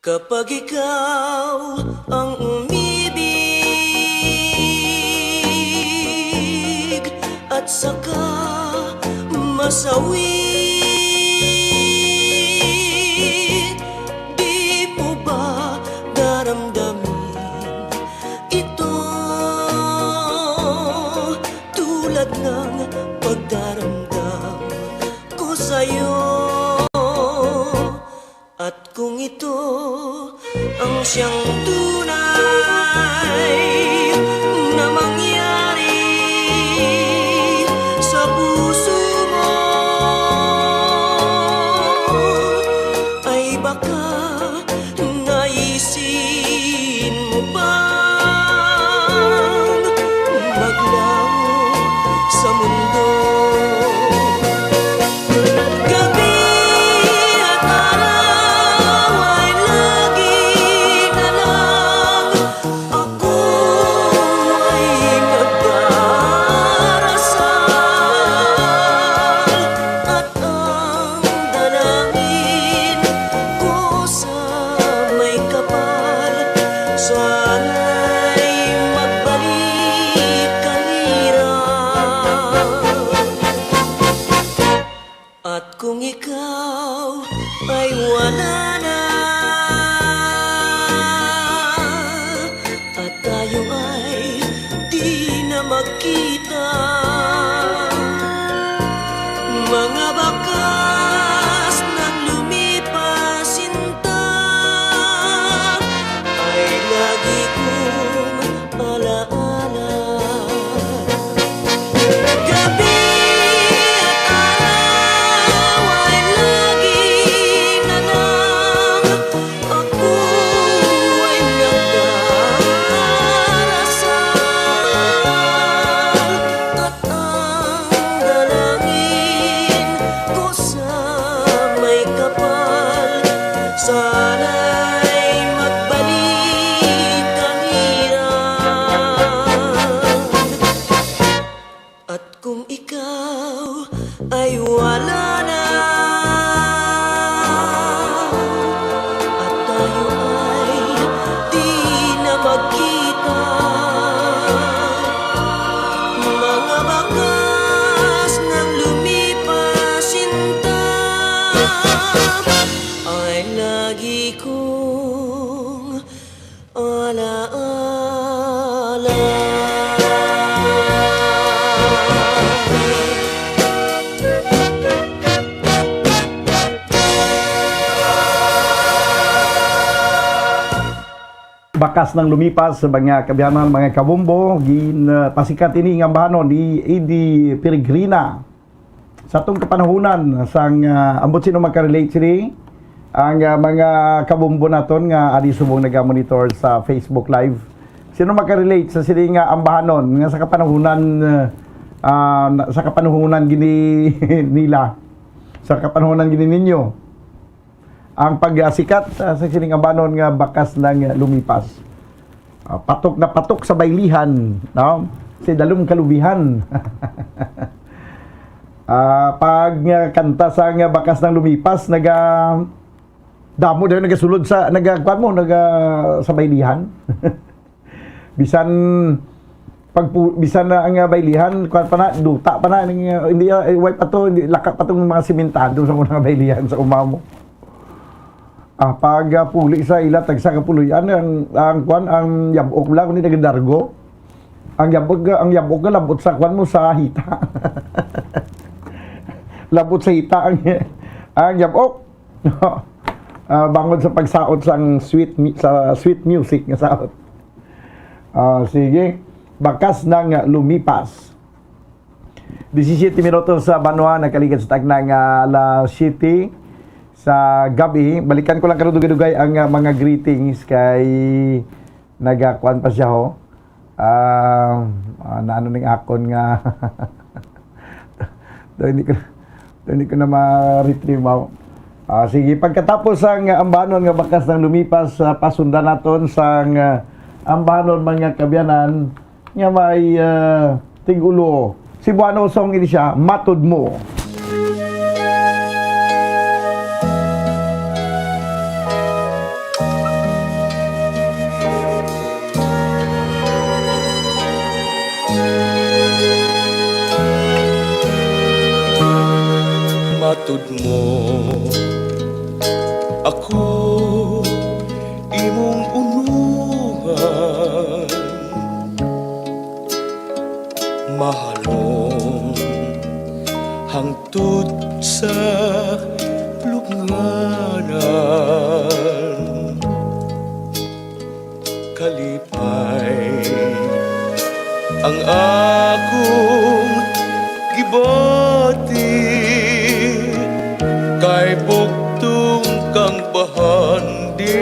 Kapag ikaw ang umibig at saka masawi, di mo ba daramdamin ito tulad ng pagdaramdam ko sa'yo? At kung ito ang siyang tunay na mangyari sa puso mo, ay baka naisin mo pang maglaho sa mundo. Gabi at araw ay lagi na lang ako ay nagdarasal at ang dalangin ko sa may kapal, sana'y magbalik ka, hirap. At kung ikaw ay wala na, at tayo ay magkita. Mga bakas nang lumipas, sinta, ay lagi kong alaala. Gabi at araw ay lagi na lang ako ay nagdarasal, at ang dalangin ko sa may kapal, sana'y magbalik ang hirap. At kung ikaw ay wala na, at tayo ay di na magkita, mga bakas nang lumipas, sinta, ay lagi kong alaala. Bakas nang lumipas, mga kaabyanan, mga kabombo, gin, ah, pasikat ini nga ambahanon ni Eddie Peregrina. Sa atong kapanahunan, sang, ah, ambot sino makarelate sini, ang, ah, mga kabombo naton nga adi subong nagamonitor sa Facebook Live. Sino makarelate sa sini nga ambahanon nga sa kapanahunan, ah, ah, na, sa kapanahunan gini nila, sa kapanahunan gini ninyo? Ang pagsikat, ah, sa sining ambahanon nga bakas nang lumipas. Ah, patok na patok sa baylihan, no? Si Dalom Kalubihan. Ah, pag, ah, kanta sa nga bakas nang lumipas, naga-, damo daw nagasulod sa, naga-, kuwan mo, naga-, sa baylihan. Bisan pagpu-, bisan na ang, ah, baylihan, kuwan pa na, duta pa na, ning, ah, hindi, ah, eh, way pa to, hindi, laka pa tong mga simentado sa mga baylihan sa uma mo. Ah, pag, ah, puli sa ila, tagsa ka puloy-an, ang, ang, kuwan, ang yab-ok lang, hindi nagadargo. Ang yab-ok, ang yab-ok nga labot sa, kuwan mo, sa hita. Labot sa hita ang, ang yab-ok. Ah, bangod sa pagsaot sang sweet mi-, sa sweet music nga saot. Ah, sige. Bakas nang lumipas. Disisiete minutos sa banwa, nakaligad sa takna nga alas siyete sa gabi. Balikan ko lang karon dugay-dugay ang, ah, mga greetings kay nagakuan pa siya, ho. Ah, ah, naano ning akon nga to, hindi ko, to, hindi ko na ma-retrieve, ma'am. Ah, sige, pagkatapos ang ambanon nga bakas nang lumipas, ah, pasundan naton sang, ah, ambanon, mga kaabyanan, nga may, ah, tigulo. Cebuano song ini siya, Matud Mo. Matud mo, ako imong unuhan, mahalon hangtod sa lubnganan. Kalipay ang akong gibati, kay bugtong kang bahandi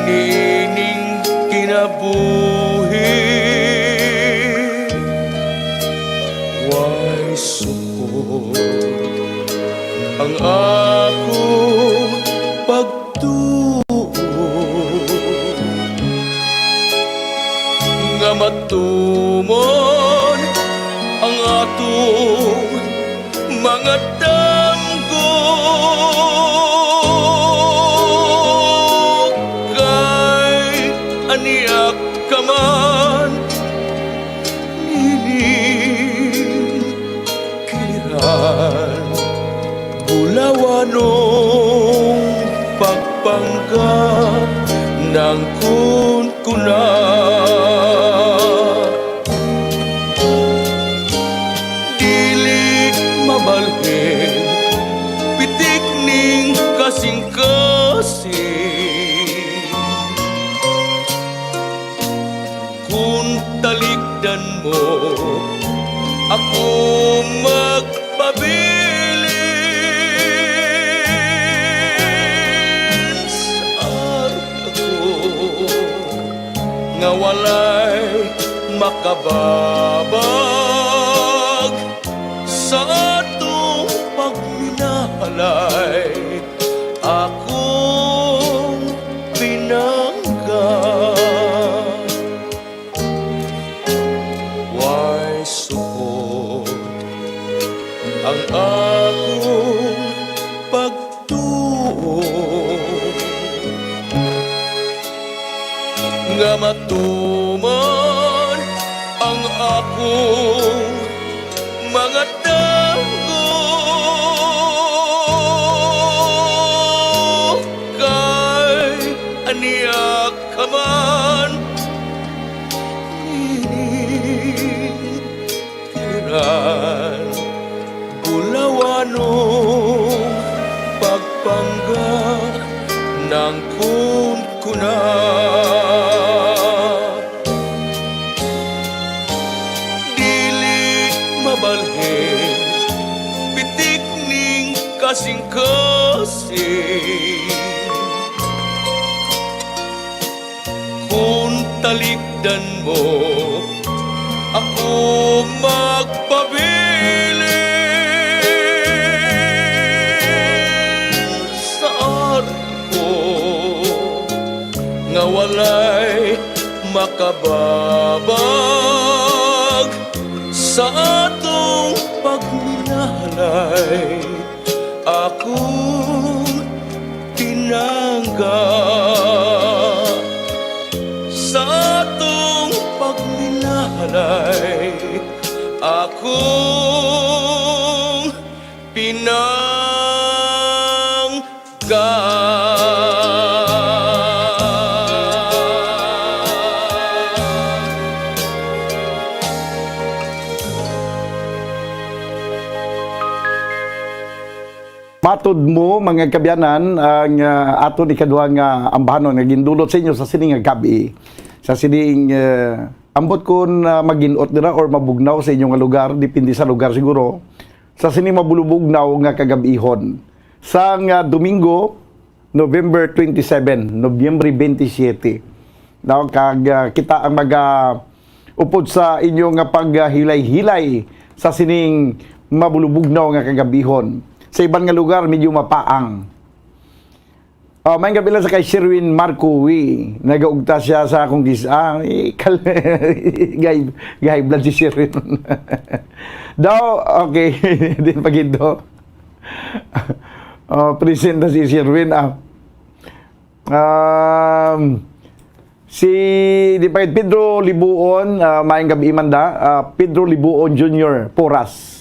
nining kinabuhi. Way sukol ang akong pagtuo nga matumon ang atong mga damgo. Kay ania ka man nining kiliran, bulawanong pagpanggap nang kunkuna. Talikdan mo ako magpabilin sa ako nga walay makababag sa atong pagminahalay. Akong pinangga. Way supot ang akong pagtuo nga matuman ang akong mga tago. Kay ania ka man ining tiran, bulawanong pagpangga nang kunkuna. Dili mabalhin pitik ning kasing-kasing. Kung talikdan mo ako magpabilin sa arko nga walay makababag sa atong pagminahalay. Akong pinangga sa atong pagminahalay. Akong pinangga. Matod mo, mga kaabyanan, ang, ah, aton ikaduha nga ambahanon nga gindulot sa inyo sa sini nga gab-i. Sa sining, ah, ambot kon, ah, magin-ot dira or mabugnaw sa inyo nga lugar, depende sa lugar siguro. Sa sini mabulubugnaw nga kagab-ihon. Sang, ah, Domingo, November twenty-seven, Nobyembre twenty-seven. No, kag, ah, kita ang maga-, upod sa inyo nga paghilay-hilay sa sining mabulubugnaw nga kagabihon. Sa iban nga lugar, medyo mapaang. Ah, maayong gabi lang sa kay Sherwin Marco Wi. Nagaugta siya sa akong gis-, ah, ikal-, gay, gay blood si Sherwin. Daw, okay. Di pa gid do. Oh, present na si Sherwin, ah. Um, si, di pa, Pedro Libuon, ah, maayong gabi, Manda. Ah, Pedro Libuon Junior, Poras.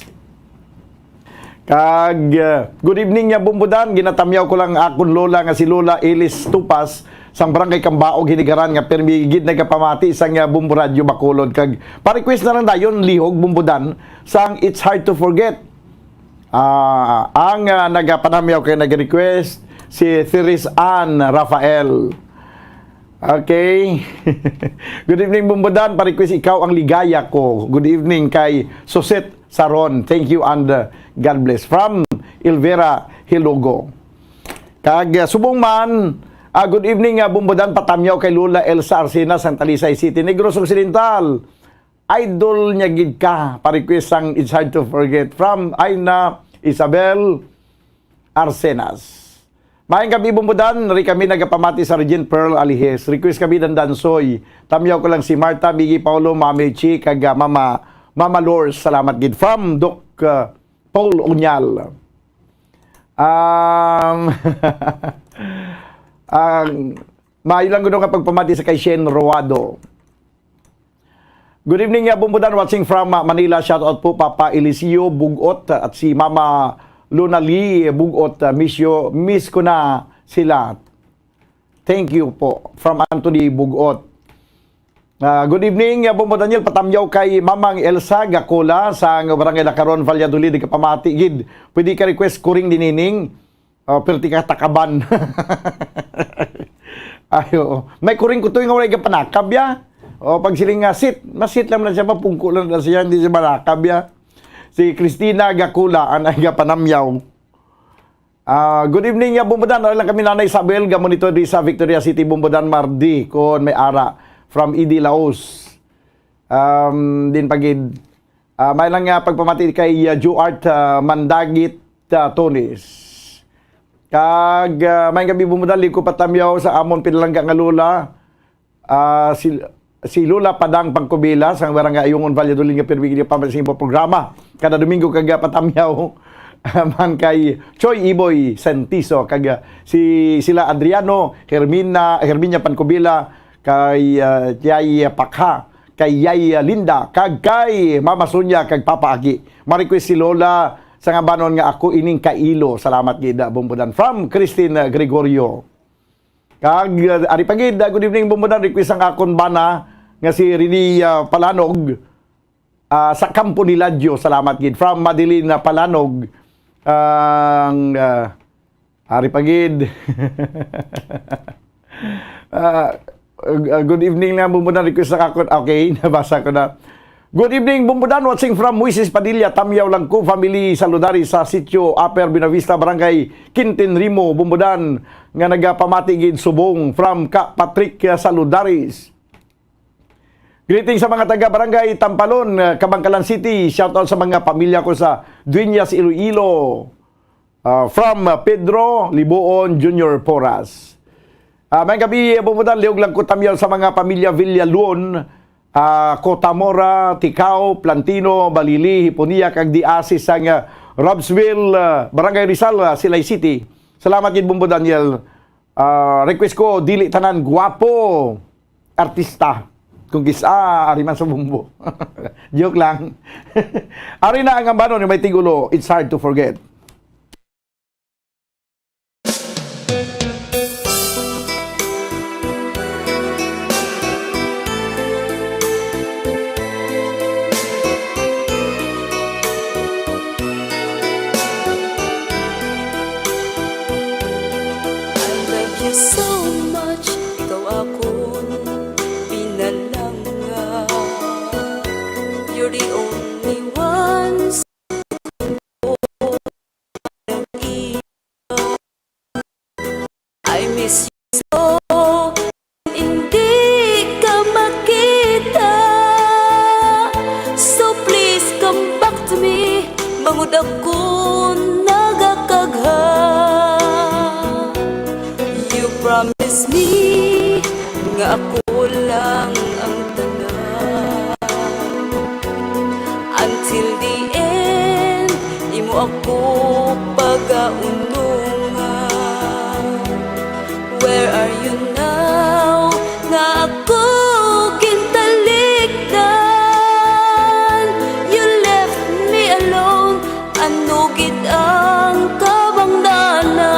Kag, ah, good evening, ah, Bumbudan. Ginatamyaw ko lang akon lola nga si Lola Elis Tupas, sang Barangay Kambaog, Hinigaran, nga permi gid nagapamati sang, ah, Bumbu Radio Bacolod. Kag pa-request na lang dayon, lihog, Bumbudan, sang It's Hard to Forget. Ah, ang, ah, nagapanamyaw kay nag-request si Therese Ann Rafael. Okay. Good evening, Bumbudan. Pa-request Ikaw ang Ligaya Ko. Good evening kay Suset Saron. Thank you and, uh, God bless. From Elvira Hilogo. Kag, uh, subong man, uh, good evening, uh, Bumbudan, patamyaw kay Lola Elsa Arcena, sang Talisay City, Negros Occidental. Idol niya gid ka. Pa-request sang It's Hard to Forget from Aina Isabel Arcenas. Maayong gabi, Bumbudan. Ri kami nagapamati sa Regent Pearl Alihes. Request kami, Dandansoy. Tamyaw ko lang si Martha, Miggy, Paolo, Mami Chi, kag, ah, Mama, Mama Lors. Salamat gid. From Doc, ah, Paul Unyal. Um, ang maayo lang gud nga pagpamati sa kay Shen Roado. Good evening, uh, Bumbudan, watching from, uh, Manila. Shout out po, Papa Eliseo Bugot, uh, at si Mama Luna Lee Bugot. Uh, miss you, miss ko na sila. Thank you po. From Anthony Bugot. Uh, good evening, uh, Bumbo Daniel. Patamyaw kay Mamang Elsa Gacola sa Barangay Lacaron, Valladolid. Kapamati gid. Pwede ka request Kuring ni Nining. Oh, perti ka takaban. Ay, oo. May Kuring Kutoy nga wala ka panakab, ya? O, pag siling nga sit, masit lang na siya, mapungko lang na siya, hindi siya malakab ya. Si Christina Gakula, ang nagapanamyaw. Ah, good evening, ya, Bumbudan. Ano lang kami, Nanay Isabel, gamo nito di sa Victoria City, Bumbudan, Mardi, kon may ara, from E D Laos. Um, din pagid, ah, may lang nga pagpamati kay, ah, Juart, ah, Mandagit, ah, Tunis. Kag, ah, may gabi, Bumbudan, liko patamyaw sa amon pinalangga nga lola. Ah, si, si Lola Padang Pangkubila sang Barangay Ayungon, Valladolid, nga pirmi gid pamasin po programa kada Domingo kag, ah, patamyaw man kay Choy Iboy Santiso kag, ah, si sila Adriano, Hermina, Herminia Pancubila, kay, ah, Yay Pakha, kay Yay Linda, kag kay Mama Sonia kag Papa Agi. Ma-request si Lola sa nga banon nga Ako Ining Kailo. Salamat gid, ah, Bumbudan. From Christine, ah, Gregorio. Kag, uh, ari pa gid, uh, good evening, Bumbudan. Request ang akon bana nga si Rene, uh, Palanog, uh, sa Kampo ni Ladyo. Salamat gid. From Madeline, uh, Palanog. Ang, uh, ari pa gid. Uh, uh, good evening na, Bumbudan. Request ang akon. Okay, nabasa ko na. Good evening, Bumbudan. Watching from Moises Padilla. Tamyaw lang ko, family Saludari sa sitio Upper Buenavista, Barangay Quintin Rimo, Bumbudan, nga nagapamati gid subong from Ka Patrick Saludaris. Greetings sa mga taga Barangay Tampalon, uh, Kabankalan City. Shoutout sa mga pamilya ko sa Dueñas, Iloilo. Ah, from, ah, Pedro Libuon Junior Porras. Ah, may gabi, Bumbudan, liog lang ko tamyaw sa mga pamilya Villalon, ah, Cotamora, Ticao, Plantino, Balili, Hiponia, kag Diasis sang, ah, Robsville, ah, Barangay Rizal, ah, Silay City. Salamat gid, Bumbo Daniel. Ah, request ko, dili tanan gwapo artista. Kung kis-, ah, ari man sa Bumbo. Joke lang. Ari na ang ambanon ni may tigulo, It's Hard to Forget. I love you so much, ikaw akong pinalangga. You're the only one. I miss you so, hindi ka makita. So please come back to me, bangod ako nagakagha. You promise me nga ako lang ang tanan. Until the end, imo ako pagaunungan. Where are you now? Nga ako gintalikdan. You left me alone. Ano gid ang kabangdanan?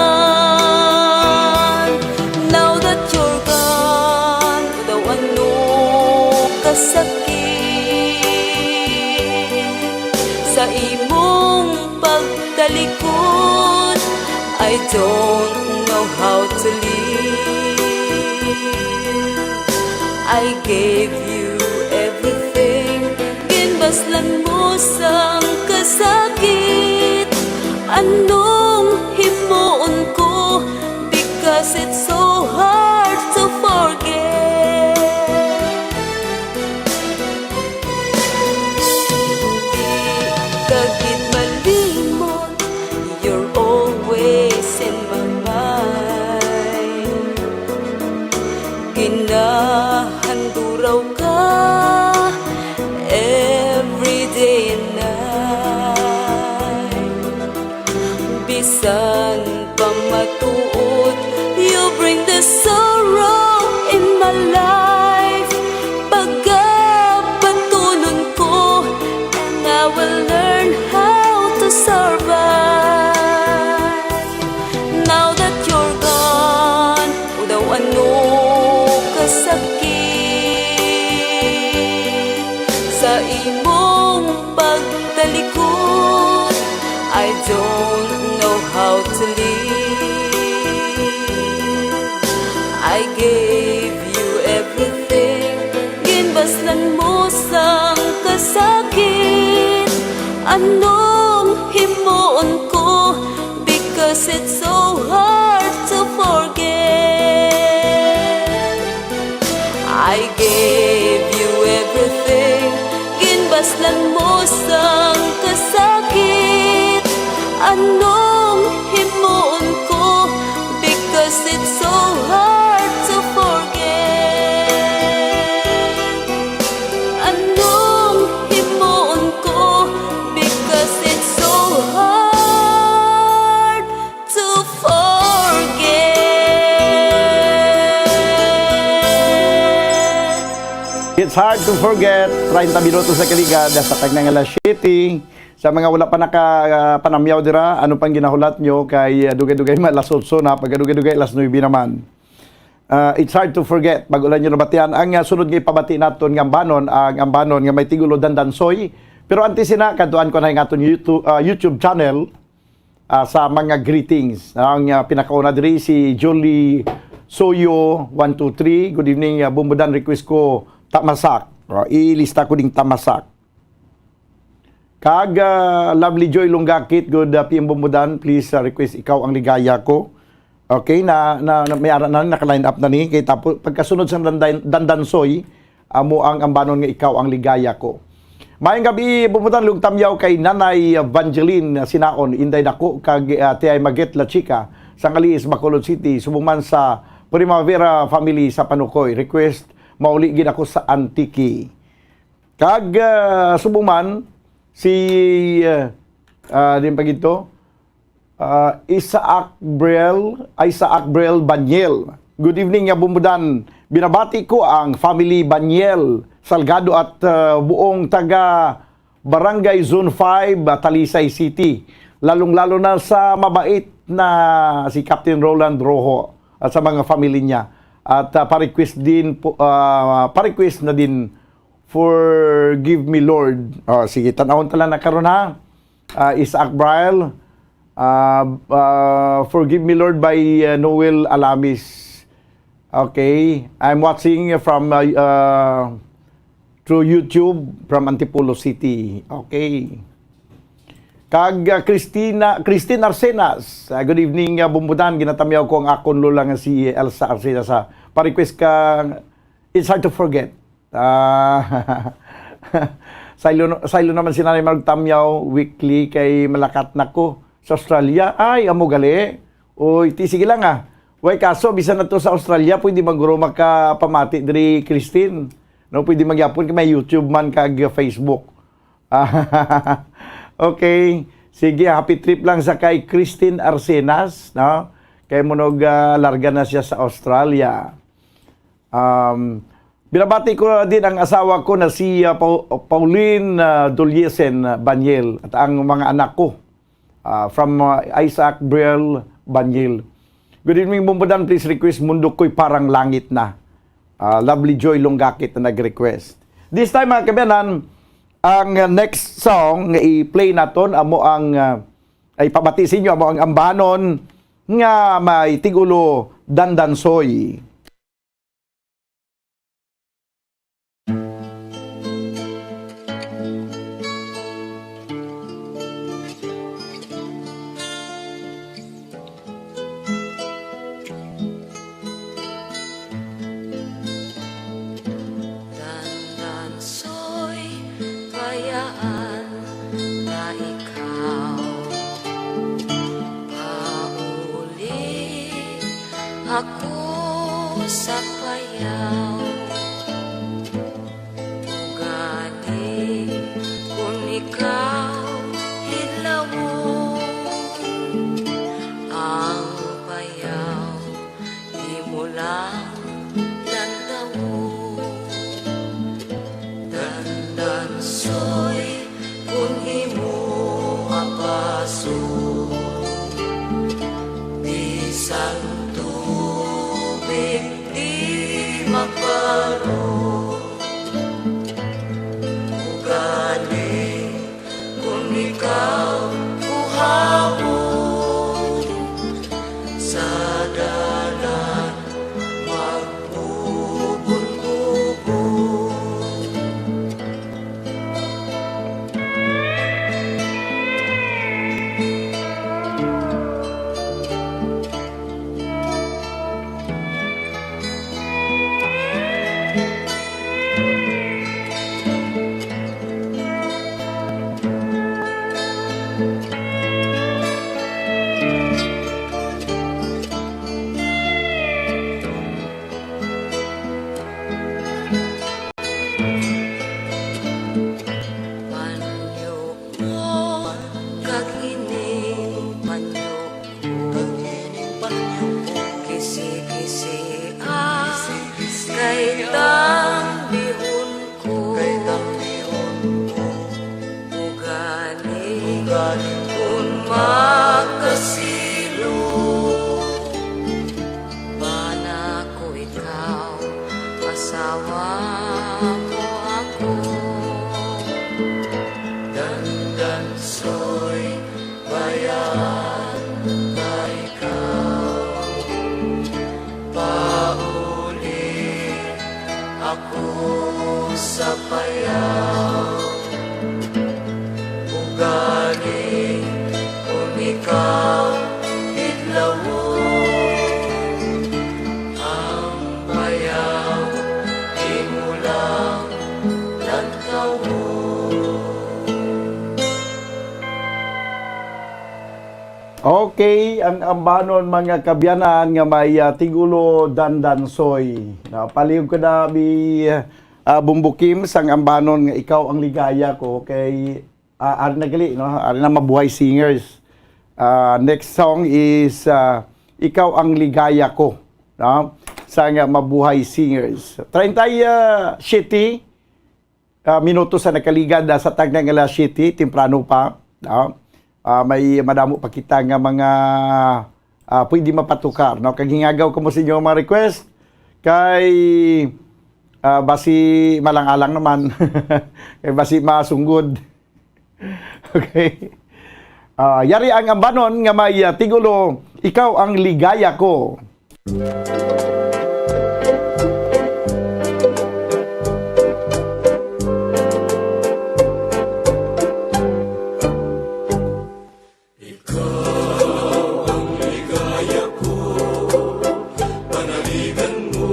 Now that you're gone, daw ano kasakit sa imong pagtalikod. I don't know how to live. I gave you everything. Ginbaslan mo sang kasakit. Anong himuon ko? Because it's so hard to forget. Di ka gid malimot, you're always in my mind. Ginahanduraw ka every day and night. Bisan pa matuod, you bring the sorrow in my life. Pagabatunon ko, and I will learn how to survive. Now that you're gone, o daw ano kasakit sa imong pagtalikod. I don't know how to live. I gave you everything. Ginba- Sakit, anong himuon ko? Because it's so hard to forget. I gave you everything, ginbaslan mo sang kasakit. Anong himuon ko? Because it's so hard to forget. Anong himuon ko? Because it's so hard to forget. It's hard to forget. Treinta minutos na kaligad sa tagna nga alas siyete. Sa mga wala pa naka, ah, panamyaw dira, ano pang ginahulat nyo kay, ah, dugay-dugay man alas otso na, pagkadugay-dugay alas nuebe naman. Ah, it's hard to forget. Bag-o lang nyo nabatian ang, ah, sunod nga ipabati naton nga ambanon, ang ambanon nga may tigulo Dandansoy. Pero antes sina, kadtuan ko na ang aton YouTube, ah, YouTube channel, ah, sa mga greetings. Ang, ah, pinakauna diri si Julie Soyo one two three. "Good evening, ah, Bumbudan, request ko Tamasak." Ah, ilista ko ding Tamasak. Kag, ah, Lovely Joy Lunggakit, good, ah, P M Bumbudan, please, ah, request Ikaw ang Ligaya Ko. Okay, na, na, na may ara na, naka-line up na ni. Kay tapo, pagkasunod sa Dandan-, Dandansoy, amo ang ambanon nga Ikaw ang Ligaya Ko. Maayong gabi, Bumbudan, lugtamyaw kay Nanay Evangeline Sinaon, Inday Dako, kag, ah, Tiay Maget La Chica, sang Aliis, Bacolod City, subong man sa Primavera family sa Panukoy. Request, Mauli Gid Ako sa Antique. Kag, ah, subong man, si, ah, ah, din pa gito, ah, Isaac Brel, Isaac Brel Banyel. "Good evening, nga Bumbudan. Binabati ko ang family Banyel, Salgado at, ah, buong taga Barangay Zone five, ah, Talisay City. Lalong-lalo na sa mabait na si Captain Roland Rojo at sa mga family niya. At, ah, pa-request din po, ah, pa-request na din Forgive Me, Lord." Oh, sige, tan-awon ta lang na karon, ha. Ah, Isaac Braille. Ah, ah, Forgive Me, Lord by, ah, Noel Alamis. Okay. I'm watching from, ah, ah, through YouTube from Antipolo City. Okay. Kag, ah, Christina, Christine Arcenas. Ah, good evening, ah, Bumbudan. Ginatamyaw ko ang akon lola nga si Elsa Arcenas sa pa-request ka It's Hard to Forget. Ah, saylo, saylo naman si Nanay Marg Tamyaw weekly kay malakat na ko sa Australia. Ay, amo gali. Uy, ti, sige lang, ah. Way kaso, bisan na to sa Australia, pwede man guro makapamati diri, Christine. No, pwede man gyapon kay may YouTube man kag Facebook. Ah, okay. Sige, happy trip lang sa kay Christine Arcenas, no? Kay munog, ah, larga na siya sa Australia. Um, binabati ko din ang asawa ko na si, ah, Pau-, Pauline, ah, Doliesen, ah, Banyel, at ang mga anak ko, ah, from, ah, Isaac Briel Banyel. "Good evening, Bumbudan. Please request Mundo Ko'y Parang Langit Na." Ah, Lovely Joy Lunggakit na nag-request. This time, mga kabayanan, ang, ah, next song nga i-play naton amo ang, ah, ay pabati sa inyo, amo ang Ambanon nga may tigulo Dandansoy. Dandansoy, bayaan na ikaw. Pauli ako sa payaw. Ugaling kun ikaw hilawon, ang payaw imo lang lantawon. Dandansoy, kun imo apason, bisan tubig di mabaro. Ugaling Panyo mo, kag ining panyo ko, kag ining panyo ko, kisi-kisi, ah, kisi-kisi, kay ah, tambihon ko, kay tambihon ko, ugaling, ugaling, kun makasilo. Bana ko ikaw, asawa mo ako. Dandansoy, bayaan ka ikaw. Pauli ako sa payaw. Ugaling kun ikaw idlawon, ang bayaw imo lang lantawon. Okay, ang ambanon, mga kabyanan, nga may, ah, tigulo Dandansoy. Na, palihog ko na, bi, ah, Bumbukim, sang ambanon nga Ikaw ang Ligaya Ko, kay, ah, ari na gali, no? Ari na Mabuhay Singers. Ah, next song is, ah, Ikaw ang Ligaya Ko, no? Sang, ah, Mabuhay Singers. Treinta y siete, ah, minuto sa nakaligad, ah, sa tagna nga alas siyete, temprano pa, no? Ah, may madamo pa kita nga mga, ah, pwede mapatukar, no? Kag hingagaw kamo sa inyong mga request kay, ah, basi malang-alang naman. Kay basi masunggod. Okay. Ah, yari ang ambanon nga may, ah, tigulo, Ikaw ang Ligaya Ko. Ikaw ang ligaya ko, panaligan mo,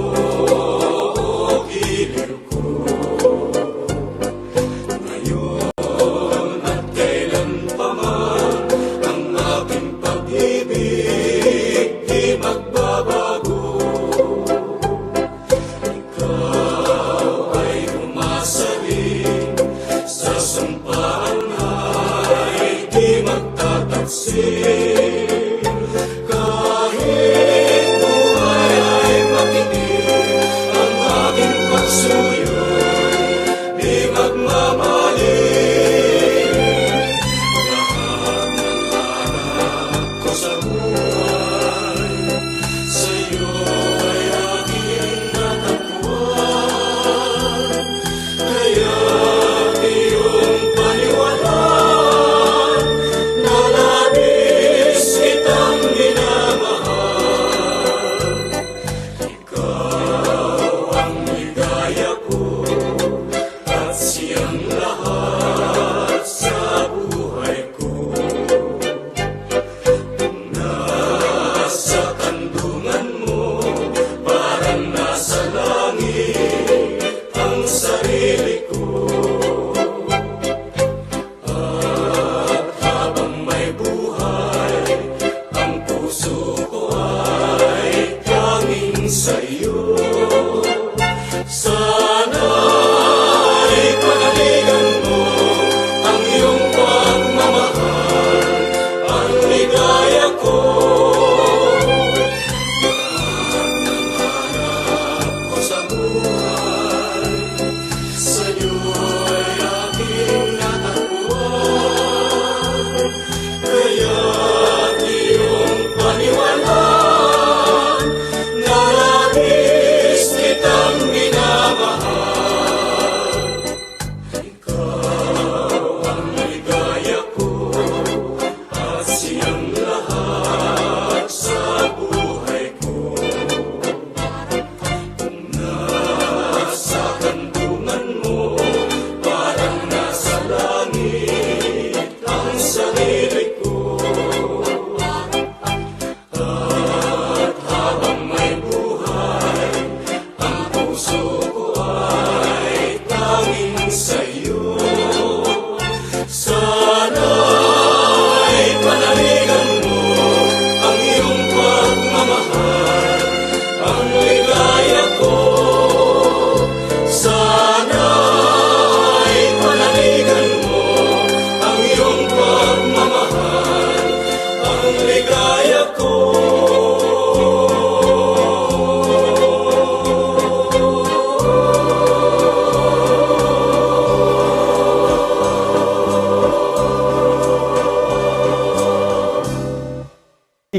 giliw ko. Ngayon at kailan pa man, ang aking pag-ibig di magbabago.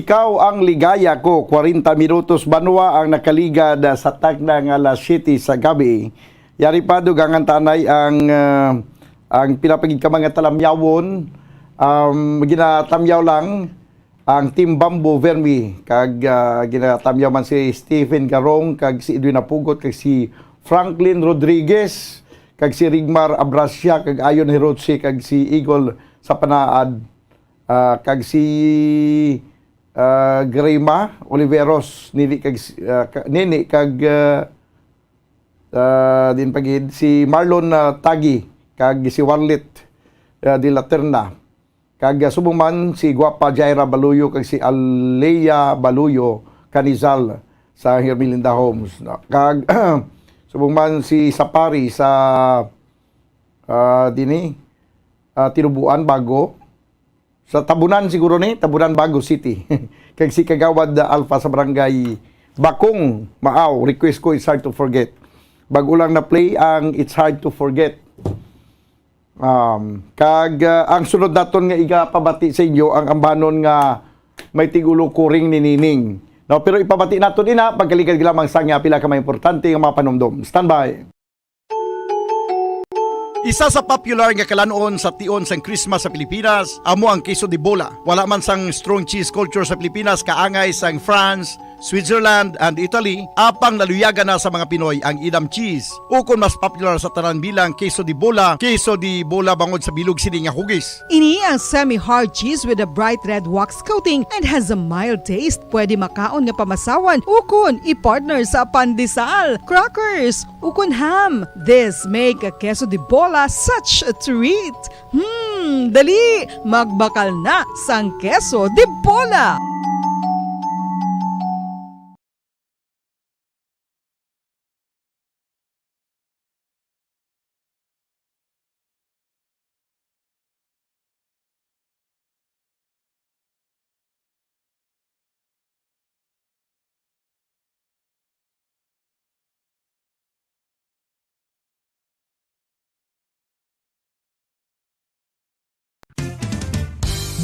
Ikaw ang ligaya ko, kwarenta minutos banwa ang nakaligad sa takna nga alas siyete sa gabi. Yari pa, dugangan ta anay ang, ah, ang pinapagid ka mga talamyawon. Um, ginatamyaw lang ang Team Bamboo Vermi, kag, ah, ginatamyaw man si Stephen Garong, kag si Edwin Apugot, kag si Franklin Rodriguez, kag si Rigmar Abrasia, kag Ayon Hirochi, kag si Eagle sa Panaad, ah, kag si, ah, Grima Oliveros, Nini, kag si, ah, ka-, Nini, kag, ah, ah, din pagid si Marlon, ah, Tagi, kag si Warlit, ah, de la Terna. Kag, ah, subong man si Guapa Jaira Baluyo kag si Alea Baluyo Canizal sa Hermelinda Homes, no? Kag subong man si Sapari sa, ah, dini, ah, Tinubuan, Bago. Sa Tabunan siguro ni, Tabunan, Bago City. Kag si Kagawad Alpha sa Barangay Bakong, Maaw, request ko, It's Hard to Forget. Bago lang na-play ang It's Hard to Forget. Um, kag, ah, ang sunod naton nga igapabati sa inyo ang ambanon nga may tigulo kuring ni Nining. No, pero ipabati naton ina, pagkaligad lamang sa nga pila ka mga importante nga mga panumdom. Standby. Isa sa popular nga kalan-on sa tion sang Christmas sa Pilipinas amo ang queso de bola. Wala man sang strong cheese culture sa Pilipinas kaangay sang France, Switzerland, and Italy, apang naluyagan na sa mga Pinoy ang Edam cheese, ukon mas popular sa tanan bilang queso de bola, queso de bola bangod sa bilog sini nga hugis. Ini ang semi-hard cheese with a bright red wax coating and has a mild taste. Pwede makaon nga pamasawan ukon i-partner sa pandesal, crackers, ukon ham. This make a queso de bola such a treat. Hmm, dali, magbakal na sang queso de bola.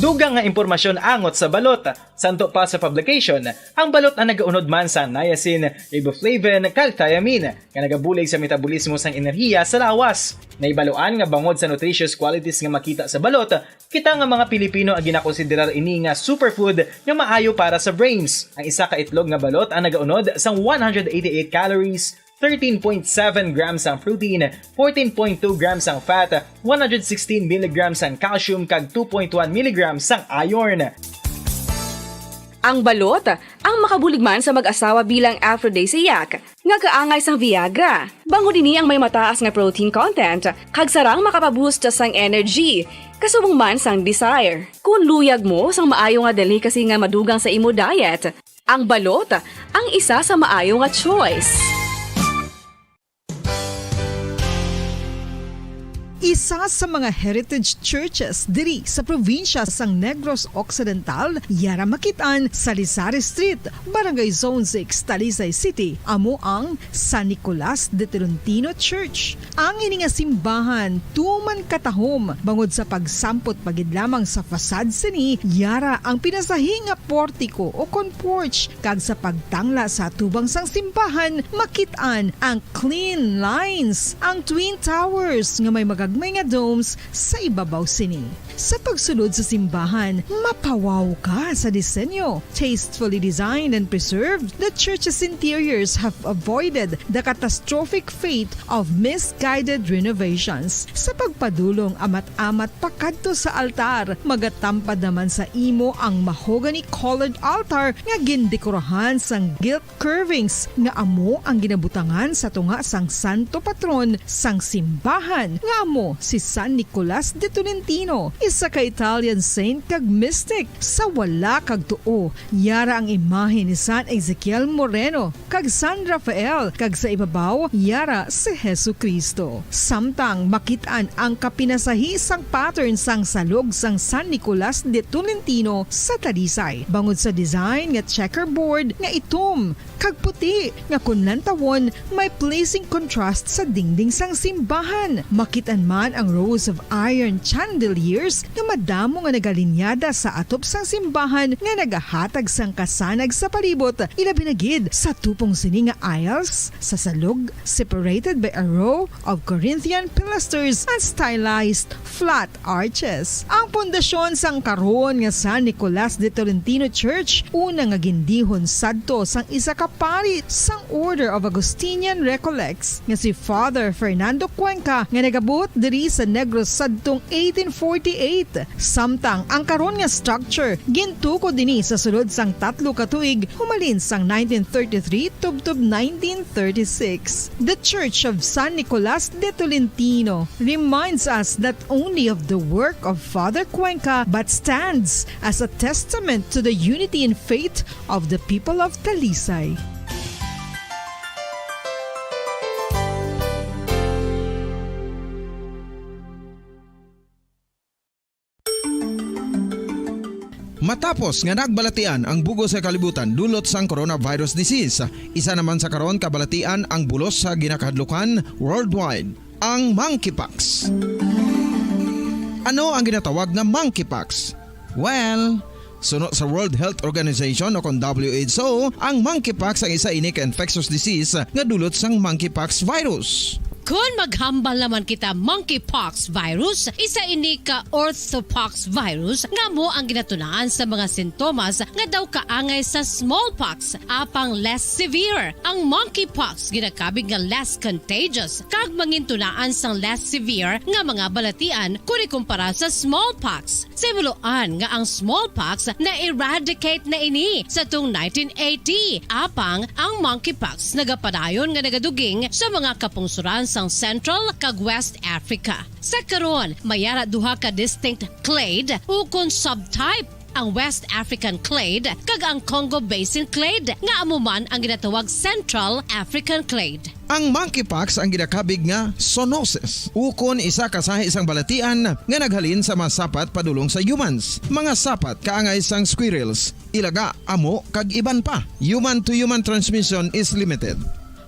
Dugang nga impormasyon angot sa balot. Santo pa sa publication, ang balot ang nagaunod man sa niacin, riboflavin, kag thiamine, nga nagabulig sa metabolismo sang enerhiya sa lawas. Nahibaluan nga bangod sa nutritious qualities nga makita sa balot, kita nga mga Pilipino ang ginakonsiderar ini nga superfood nga maayo para sa brains. Ang isa ka itlog nga balot ang nagaunod sang one hundred eighty-eight calories, thirteen point seven grams ang protein, fourteen point two grams ang fat, one hundred sixteen milligrams ang calcium, kag two point one milligrams ang iron. Ang balot, ang makabulig man sa mag-asawa bilang aphrodisiac, nga kaangay sang Viagra. Bangod ini ang may mataas nga protein content, kag sarang makapaboost sang energy, kasubong man sang desire. Kung luyag mo sang maayo nga delicacy nga madugang sa imo diet, ang balot ang isa sa maayo nga choice. Isa sa mga heritage churches diri sa probinsya sang Negros Occidental, yara makit-an sa Salisari Street, Barangay Zone six, Talisay City, amo ang San Nicolas de Tolentino Church. Ang ini nga simbahan tuman katahom bangod sa pagsampot pa gid lamang sa facade sini, yara ang pinasahi nga portiko o kon porch, kag sa pagtangla sa atubang sang simbahan, makit-an ang clean lines, ang twin towers nga may magagmay nga domes sa ibabaw sini. Sa pagsulod sa simbahan, mapawaw ka sa disenyo. Tastefully designed and preserved, the church's interiors have avoided the catastrophic fate of misguided renovations. Sa pagpadulong amat-amat pakadto sa altar, magatampad naman sa imo ang mahogany-colored altar nga gindekorahan sang gilt curvings nga amo ang ginabutangan sa tunga sang santo patron sang simbahan, nga amo si San Nicolas de Tolentino, isa ka Italian saint kag mystic. Sa wala kag tuo, yara ang imahe ni San Ezekiel Moreno kag San Rafael, kag sa ibabaw, yara si Jesu-Cristo. Samtang makit-an ang kapinasahi sang pattern sang salog sang San Nicolas de Tolentino sa Talisay, bangod sa design nga checkerboard nga itom kag puti nga kon lantawon may pleasing contrast sa dingding sang simbahan. Makit-an An ang rows of iron chandeliers nga madamo nga nagalinyada sa atop sang simbahan nga nagahatag sang kasanag sa palibot, ilabi na gid sa tupong sini nga aisles sa salog, separated by a row of Corinthian pilasters and stylized flat arches. Ang pundasyon sang karon nga San Nicolas de Tolentino Church, una nga gindihon sadto sang isa ka pari sang Order of Augustinian Recollects nga si Father Fernando Cuenca, nga nagabuot diri sa Negros sadtong eighteen forty-eight. Samtang ang karon nga structure gintukod ini sa sulod sang tatlo ka tuig, humalin sang nineteen thirty-three tubtob nineteen thirty-six. The Church of San Nicolas de Tolentino reminds us not only of the work of Father Cuenca but stands as a testament to the unity in faith of the people of Talisay. Matapos nga nagbalatian ang bug-os nga kalibutan dulot sang coronavirus disease, isa naman sa karon kabalatian ang bulos sa ginakahadlukan worldwide, ang monkeypox. Ano ang ginatawag nga monkeypox? Well, suno sa World Health Organization o kon W H O, ang monkeypox ang isa ini ka infectious disease nga dulot sang monkeypox virus. Kon maghambal naman kita monkeypox virus, isa ini ka orthopox virus nga amo ang ginatunaan sa mga sintomas nga daw kaangay sa smallpox, apang less severe. Ang monkeypox ginakabig nga less contagious kag mangintunaan sang less severe nga mga balatian kon ikumpara sa smallpox. Sa himuloan nga ang smallpox na-eradicate na ini sa tong nineteen eighty, apang ang monkeypox nagapadayon nga nagaduging sa mga kapungsoran sang Central kag West Africa. Sa karon, may ara duha ka distinct clade ukon subtype, ang West African clade kag ang Congo Basin clade, nga amo man ang ginatawag Central African clade. Ang monkeypox ang ginakabig nga zoonosis, ukon isa ka sahi sang balatian nga naghalin sa mga sapat padulong sa humans. Mga sapat kaangay sang squirrels, ilaga, amo, kag iban pa. Human to human transmission is limited.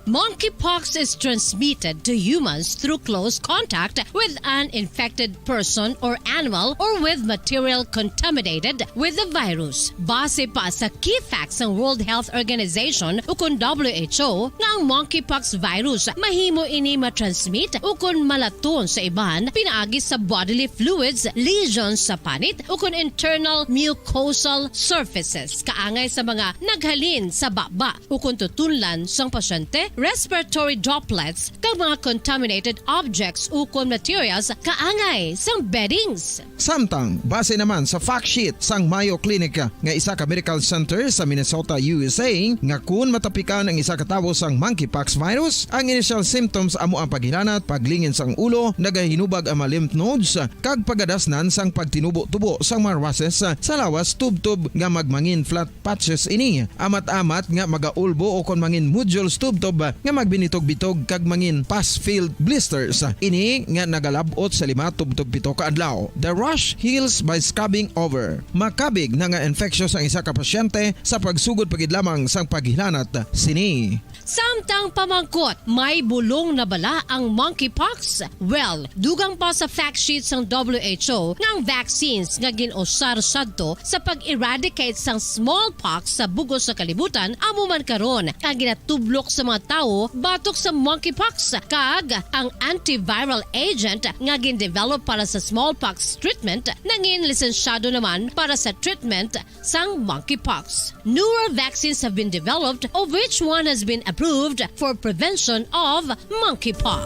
Monkeypox is transmitted to humans through close contact with an infected person or animal or with material contaminated with the virus. Base pa sa key facts sang World Health Organization ukon W H O nga ang monkeypox virus mahimo ini matransmit ukon malaton sa iban pinaagi sa bodily fluids, lesions sa panit ukon internal mucosal surfaces kaangay sa mga naghalin sa baba ukon tutunlan sang pasyente, respiratory droplets, kag mga contaminated objects ukon materials kaangay sang beddings. Samtang, base naman sa fact sheet sang Mayo Clinic nga isa ka medical center sa Minnesota, U S A, nga kun matapikan ang isa ka tawo sang monkeypox virus, ang initial symptoms amo ang paghilanat, paglingin sang ulo, nagahinubag ang mga lymph nodes, kag pagadasnan sang pagtinubo-tubo sang mga rashes sa lawas tubtob nga magmangin flat patches ini, amat-amat nga magaulbo o kon mangin nodules tubtob nga magbinitog-bitog kag mangin pus-filled blisters. Ini nga nagalab-ot sa lima tubtob pito ka adlaw. The rash heals by scabbing over. Makabig na nga infectious ang isa ka pasyente sa pagsugod pa gid lamang sang paghilanat sini. Samtang pamangkot, may bulong na bala ang monkeypox? Well, dugang pa sa fact sheet sang W H O nga ang vaccines nga gin-usar sadto sa pag-eradicate sang smallpox sa bug-os nga kalibutan amo man karon ang ginatublok sa mga tawo batok sa monkeypox, kag ang antiviral agent nga gin-develop para sa smallpox treatment nangin lisensyado naman para sa treatment sang monkeypox. Newer vaccines have been developed, of which one has been approved for prevention of monkeypox.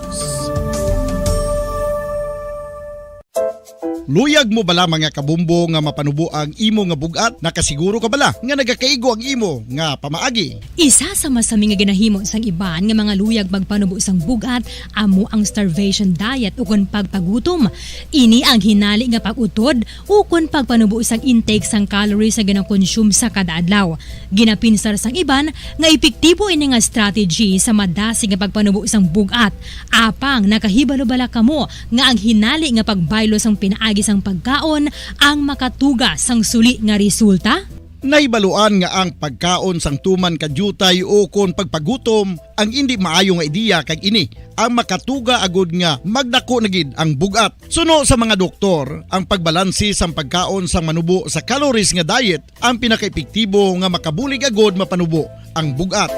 Luyag mo bala, mga kabumbo, nga mapanubo ang imo nga bug-at? Nakasiguro ka bala nga nagakaigo ang imo nga pamaagi? Isa sa masami nga ginahimo sang iban nga mga luyag magpanubo sang bug-at amo ang starvation diet ukon pagpagutom. Ini ang hinali nga pag-utod ukon pagpanubo sang intake sang calories nga ginakonsume sa kada adlaw. Ginapinsar sang iban nga epektibo ini nga strategy sa madasig nga pagpanubo sang bug-at. Apang nakahibalo bala kamo nga ang hinali nga pagbaylo sang pinaagi sang pagkaon ang makatuga sang suli nga resulta? Nahibaluan nga ang pagkaon sang tuman ka diutay o kon pagpagutom ang indi maayo nga ideya, kag ini ang makatuga agud nga magdako na gid ang bug-at. Suno sa mga doktor, ang pagbalanse sang pagkaon sang manubo sa calories nga diet ang pinakaepektibo nga makabulig agud mapanubo ang bug-at.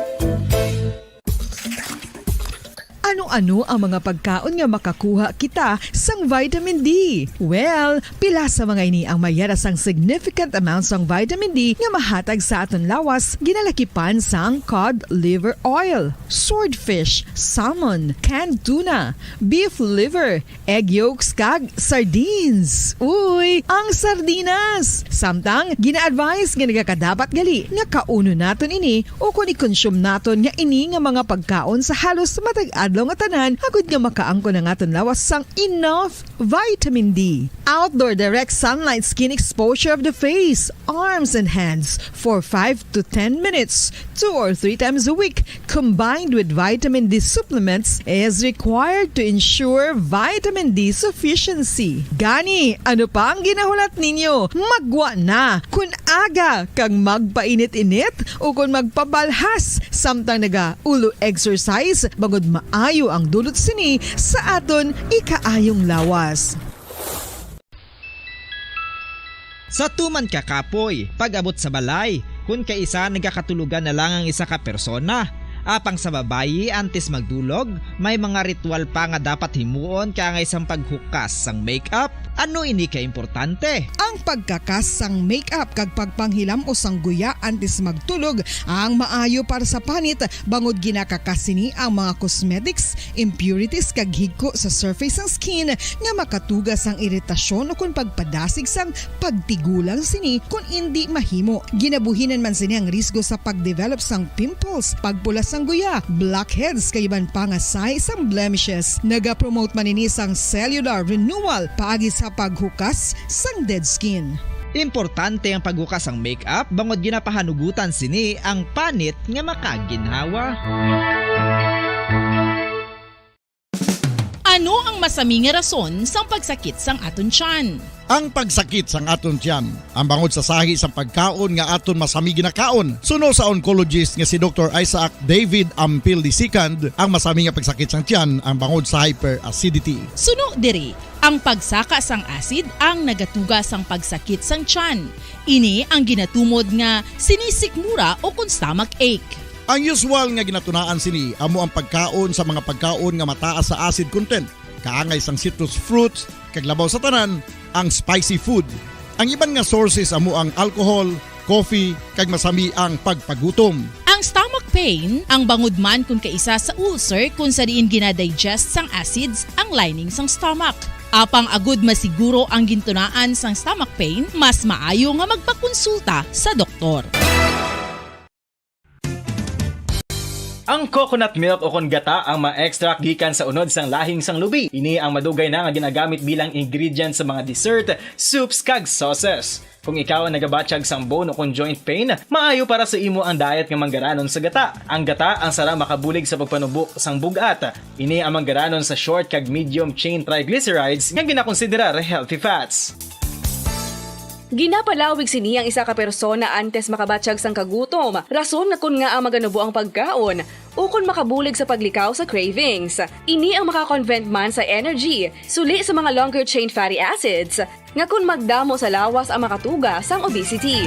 Ano-ano ang mga pagkaon nga makakuha kita sang vitamin D? Well, pila sa mga ini ang mayara sang significant amount sang vitamin D nga mahatag sa aton lawas, ginalakipan sang cod liver oil, swordfish, salmon, canned tuna, beef liver, egg yolks, kag sardines. Uy, ang sardinas! Samtang, gina-advise nga nagakadapat gali nga kaunon naton ini o kon i-consume naton nga ini nga mga pagkaon sa halos matag adlaw nga tanan, agud nga makaangkon ang aton lawas sang enough vitamin D. Outdoor direct sunlight skin exposure of the face, arms, and hands for five to ten minutes, two or three times a week, combined with vitamin D supplements, is required to ensure vitamin D sufficiency. Gani, ano pa ang ginahulat ninyo? Maggwa na! Kun aga kag magpainit-init o kon magpabalhas samtang naga-ulo exercise, bangod maayo ang dulot sini sa aton ikaayong lawas. Sa tuman ka kapoy, pag-abot sa balay, kun kaisa nagakatulogan na lang ang isa ka persona. Apang sa babayi, antes magdulog, may mga ritual pa nga dapat himuon kaangay sang paghukas sang makeup. Ano ini ka importante? Ang pagkakas sang makeup kag pagpanghilam-os sang guya antes magtulog ang maayo para sa panit, bangod ginakakas sini ang mga cosmetics, impurities kag higko sa surface sang skin nga makatuga sang iritasyon ukon pagpadasig sang pagtigulang sini kon indi mahimo. Ginabuhinan man sini ang risgo sa pagdevelop sang pimples, pagpula sang guya, blackheads, kag iban pa nga sign sang blemishes. Nagapromote man ini sang cellular renewal paagi sa paghukas sang dead skin. Importante ang paghukas sang makeup bangod ginapahanugutan sini ang panit nga makaginhawa. Ano ang masami nga rason sang pagsakit sang aton tiyan? Ang pagsakit sang aton tiyan, ang bangod sa sahi sang pagkaon nga aton masami ginakaon. Suno sa oncologist nga si Doktor Isaac David Ampil the second, ang masami nga pagsakit sang tiyan ang bangod sa hyperacidity. Suno diri, ang pagsaka sang acid ang nagatuga sang pagsakit sang tiyan. Ini ang ginatumod nga sinisikmura o kon stomach ache. Ang usual nga ginatunaan sini amo ang pagkaon sa mga pagkaon nga mataas sa acid content, kaangay sang citrus fruits, kag labaw sa tanan, ang spicy food. Ang iban nga sources amo ang alcohol, coffee, kag masami ang pagpagutom. Ang stomach pain, ang bangod man kon kaisa sa ulcer kon sa diin gina-digest sang acids ang lining sang stomach. Apang agud masiguro ang gintunaan sang stomach pain, mas maayo nga magpakonsulta sa doktor. Ang coconut milk o kon gata ang ma-extract gikan sa unod sang lahing sang lubi. Ini ang madugay na nga ginagamit bilang ingredient sa mga dessert, soups, kag sauces. Kung ikaw ang nagabatyag sang bone o kon joint pain, maayo para sa imo ang diet nga manggaranon sa gata. Ang gata ang sarang makabulig sa pagpanubo sang bug-at. Ini ang manggaranon sa short kag medium chain triglycerides nga ginakonsiderar healthy fats. Ginapalawig sini ang isa ka persona antes makabatyag sang kagutom, rason nga kon ngaa maganubo ang pagkaon, ukon makabulig sa paglikaw sa cravings. Ini ang maka-convert man sa energy, suli sa mga longer chain fatty acids, nga kon magdamo sa lawas ang makatuga sang obesity.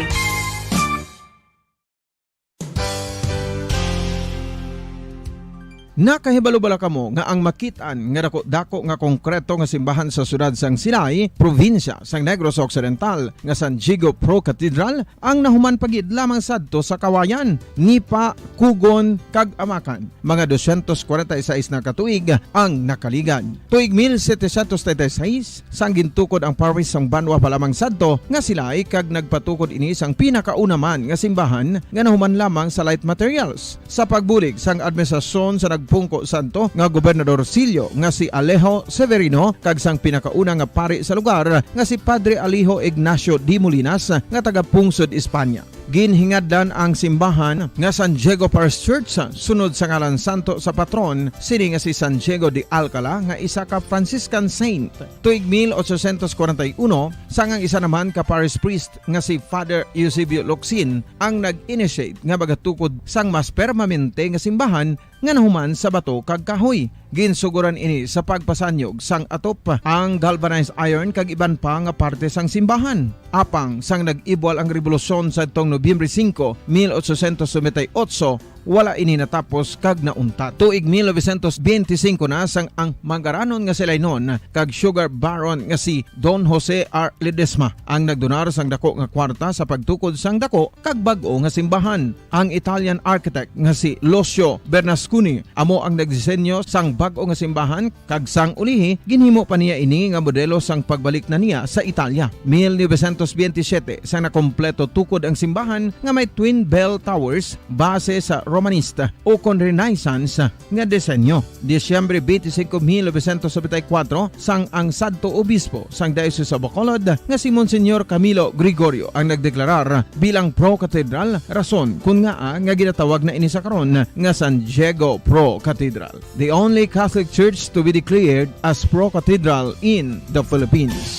Nakahibalo bala kamo nga ang makit-an nga daku-dako nga konkreto nga simbahan sa siyudad sang Silay, probinsya sang Negros Occidental, nga San Diego Pro Cathedral, ang nahuman pa gid lamang sadto sa Kawayan, Nipa, Cogon, kag Amacan? Mga dosyentos kwarenta y seis na ka tuig ang nakaligad. Tuig mil setecientos treinta y seis, sang gintukod ang parish sang Banwa pa lamang sadto nga Silay, kag nagpatukod ini sang pinakauna man nga simbahan nga nahuman lamang sa light materials. Sa pagbulig sang administrasyon sa nagpungko sadto nga Gobernador Sillo nga si Alejo Severino kag sang pinakauna nga pari sa lugar nga si Padre Alejo Ignacio de Molinas nga taga Pungsod, Espanya. Ginhingadlan ang simbahan nga San Diego Parish Church sunod sa ngalan santo sa patron sini nga si San Diego de Alcala nga isa ka Franciscan saint. Tuig mil ochocientos kwarenta y uno, sang ang isa naman ka parish priest nga si Father Eusebio Locsin ang nag-initiate nga magatukod sang mas permanente nga simbahan nga nahuman sa bato kag kahoy. Ginsuguran ini sa pagpasanyog sang atop, ang galvanized iron kag iban pa nga parte sang simbahan. Apang sang nag-ibwal ang rebolusyon sadtong Nobyembre singko, mil ochocientos noventa y ocho, wala ini natapos kag nauntat. Tuig mil novecientos benti singko na sang ang mangaranon nga si Lainon kag sugar baron nga si Don Jose R. Ledesma ang nagdonar sang dako nga kwarta sa pagtukod sang dako kag bag-o nga simbahan. Ang Italian architect nga si Lucio Bernasconi amo ang nagdisenyo sang bag-o nga simbahan, kag sang ulihi ginhimo pa niya ini nga modelo sang pagbalik na niya sa Italia. Mil novecientos benti siyete, sang nakompleto tukod ang simbahan nga may twin bell towers base sa Romanista ukon Renaissance nga disenyo. Disyembre twenty-five, mil novecientos noventa y cuatro, sang ang sadto obispo sang Diocese of Bacolod nga si Monsignor Camilo Gregorio ang nagdeklarar bilang pro-cathedral, rason kun ngaa nga ginatawag na ini sa karon nga San Diego Pro-Cathedral, the only Catholic church to be declared as pro-cathedral in the Philippines.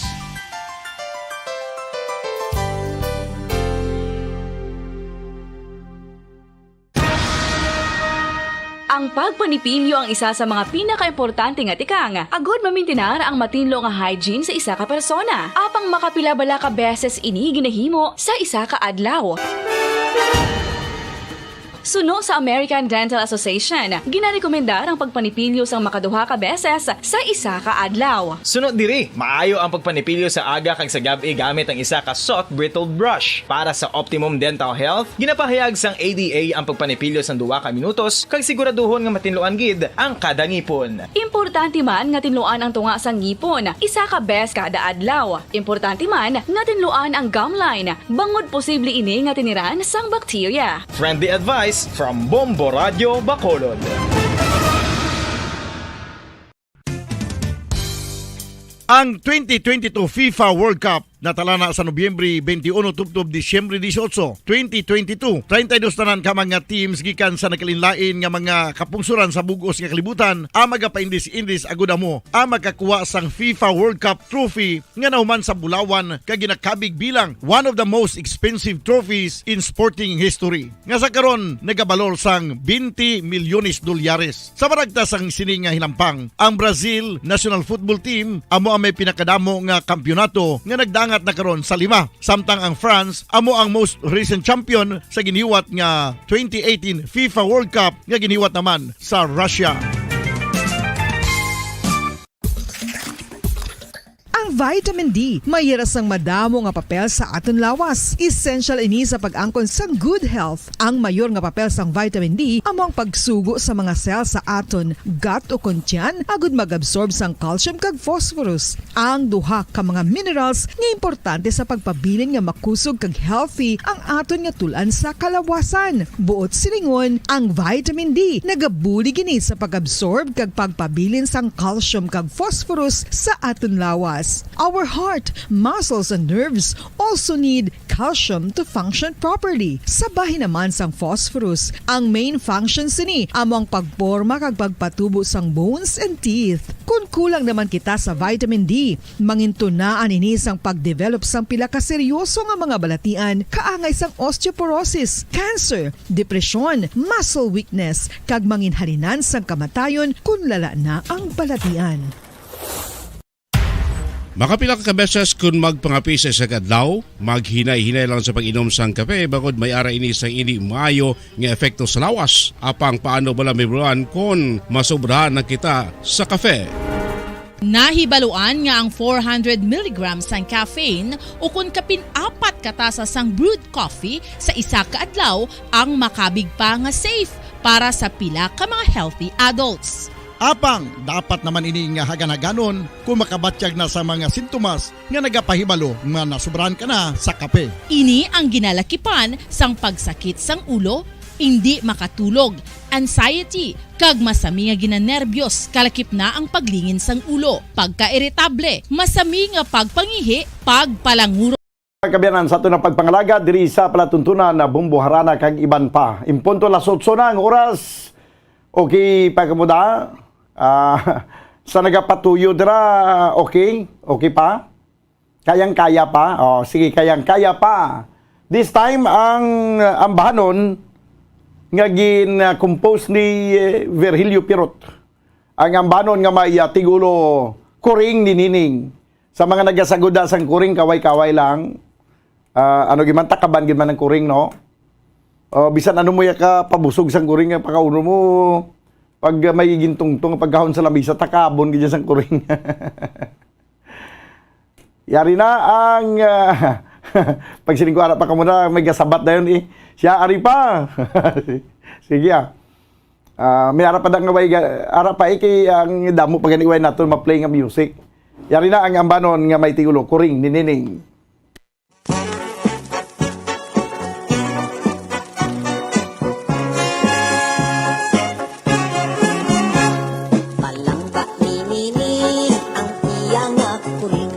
Ang pagpanipilyo ang isa sa mga pinakaimportante nga tikang agud mamintinar ang matinlo nga hygiene sa isa ka persona. Apang makapila bala ka beses ini ginahimo sa isa ka adlaw? Suno sa American Dental Association, ginarekomendar ang pagpanipilyo sang makaduha ka beses sa isa ka adlaw. Suno diri, maayo ang pagpanipilyo sa aga kag sa gab-i gamit ang isa ka soft bristled brush. Para sa optimum dental health, ginapahayag sang A D A ang pagpanipilyo sang duha ka minutos kag siguraduhon nga matinluan gid ang kada ngipon. Importante man nga tinluan ang tunga sang ngipon isa ka beses kada adlaw. Importante man nga tinluan ang gum line, bangod posible ini nga tiniran sang bakterya. Friendly advice from Bombo Radyo Bacolod. Ang twenty twenty-two FIFA World Cup natala na sa Nobyembre twenty-one tubtob Disyembre dieciocho, twenty twenty-two. Treinta y dos tanan ka mga teams gikan sa nagkalainlain nga mga kapungsoran sa bug-os nga kalibutan ang magapaindis-indis agud amo ang makakuha sang FIFA World Cup trophy nga nahuman sa bulawan kag ginakabig bilang one of the most expensive trophies in sporting history, nga sa karon nagabalor sang twenty milyones dolyares. Sa maragtas sang sini nga hinampang, ang Brazil national football team amo ang may pinakadamo nga kampiyonato nga nagdangat na karon sa lima, samtang ang France amo ang most recent champion sa giniwat nga twenty eighteen FIFA World Cup nga giniwat naman sa Russia. Ang vitamin D may hira sang madamo nga papel sa aton lawas. Essential ini sa pag-angkon sang good health. Ang mayor nga papel sang vitamin D amo ang pagsugo sa mga cell sa aton gut o kon tiyan agud mag-absorb sang calcium kag phosphorus, ang duha ka mga minerals nga importante sa pagpabilin nga makusog kag healthy ang aton nga tul-an sa kalawasan. Buot silingon, ang vitamin D nagabulig ini sa pag-absorb kag pagpabilin sang calcium kag phosphorus sa aton lawas. Our heart, muscles, and nerves also need calcium to function properly. Sa bahin naman sang phosphorus, ang main function sini amo ang pagporma kag pagpatubo sang bones and teeth. Kon kulang naman kita sa vitamin D, mangintunaan ini sang pag-develop sang pila ka seryoso nga mga balatian, kaangay sang osteoporosis, cancer, depresyon, muscle weakness, kag manginhalinan sang kamatayon kon lala na ang balatian. Makapila ka beses kon magpangape sa isa ka adlaw, maghinay-hinay lang sa pag-inom sang kape, bangod may ara ini sang indi maayo nga epekto sa lawas. Apang paano bala mahibaluan kon masobrahan na kita sa kape? Nahibaluan nga ang four hundred milligrams sang caffeine, ukon kapin apat ka tasa sang brewed coffee sa isa ka adlaw, ang makabig pa nga safe para sa pila ka mga healthy adults. Apang dapat naman ini nga hagan-haganon kon makabatyag na sa mga sintomas nga nagapahibalo nga nasobrahan ka na sa kape. Ini ang ginalakipan sang pagsakit sang ulo, indi makatulog, anxiety, kag masami nga ginanerbyos, kalakip na ang paglingin sang ulo, pagkairitable, masami nga pagpangihi, pagpalanguro. Kabiyanan sa aton nga pagpangalagad diri sa palatuntunan na Bumbo Harana kag iban pa. Impunto las otso na ang oras. Okay pa kamo da? Ah, sa nagapatuyo dira, okay? Okay pa? Kayang-kaya pa? Oh, sige, kayang-kaya pa. This time, ang ambahanon nga gin-compose ni, eh, Virgilio Pirot. Ang ambahanon nga may, ah, tigulo, Kuring ni Nining. Sa mga nagasaguda sang kuring, kaway-kaway lang. Ah, ano gid man, takaban gid man ang kuring, no? O, bisan ano mo ya ka pabusog sang kuring nga pakauno mo, pag may gintungtong, pagkahon sa lamisa, takabon gid sang kuring. Yari na ang, ah, pagsiling ko, ara pa ka muna, may gasabat na yun eh. Siya, ari pa. Sige ah. Ah, may ara pa da nga way ga-, ara pa iki ang damo pa gani way naton ma-play nga music. Yari na ang ambanon nga may tigulo, Kuring ni Nining. Palangga ni Nining ang iya nga kuring.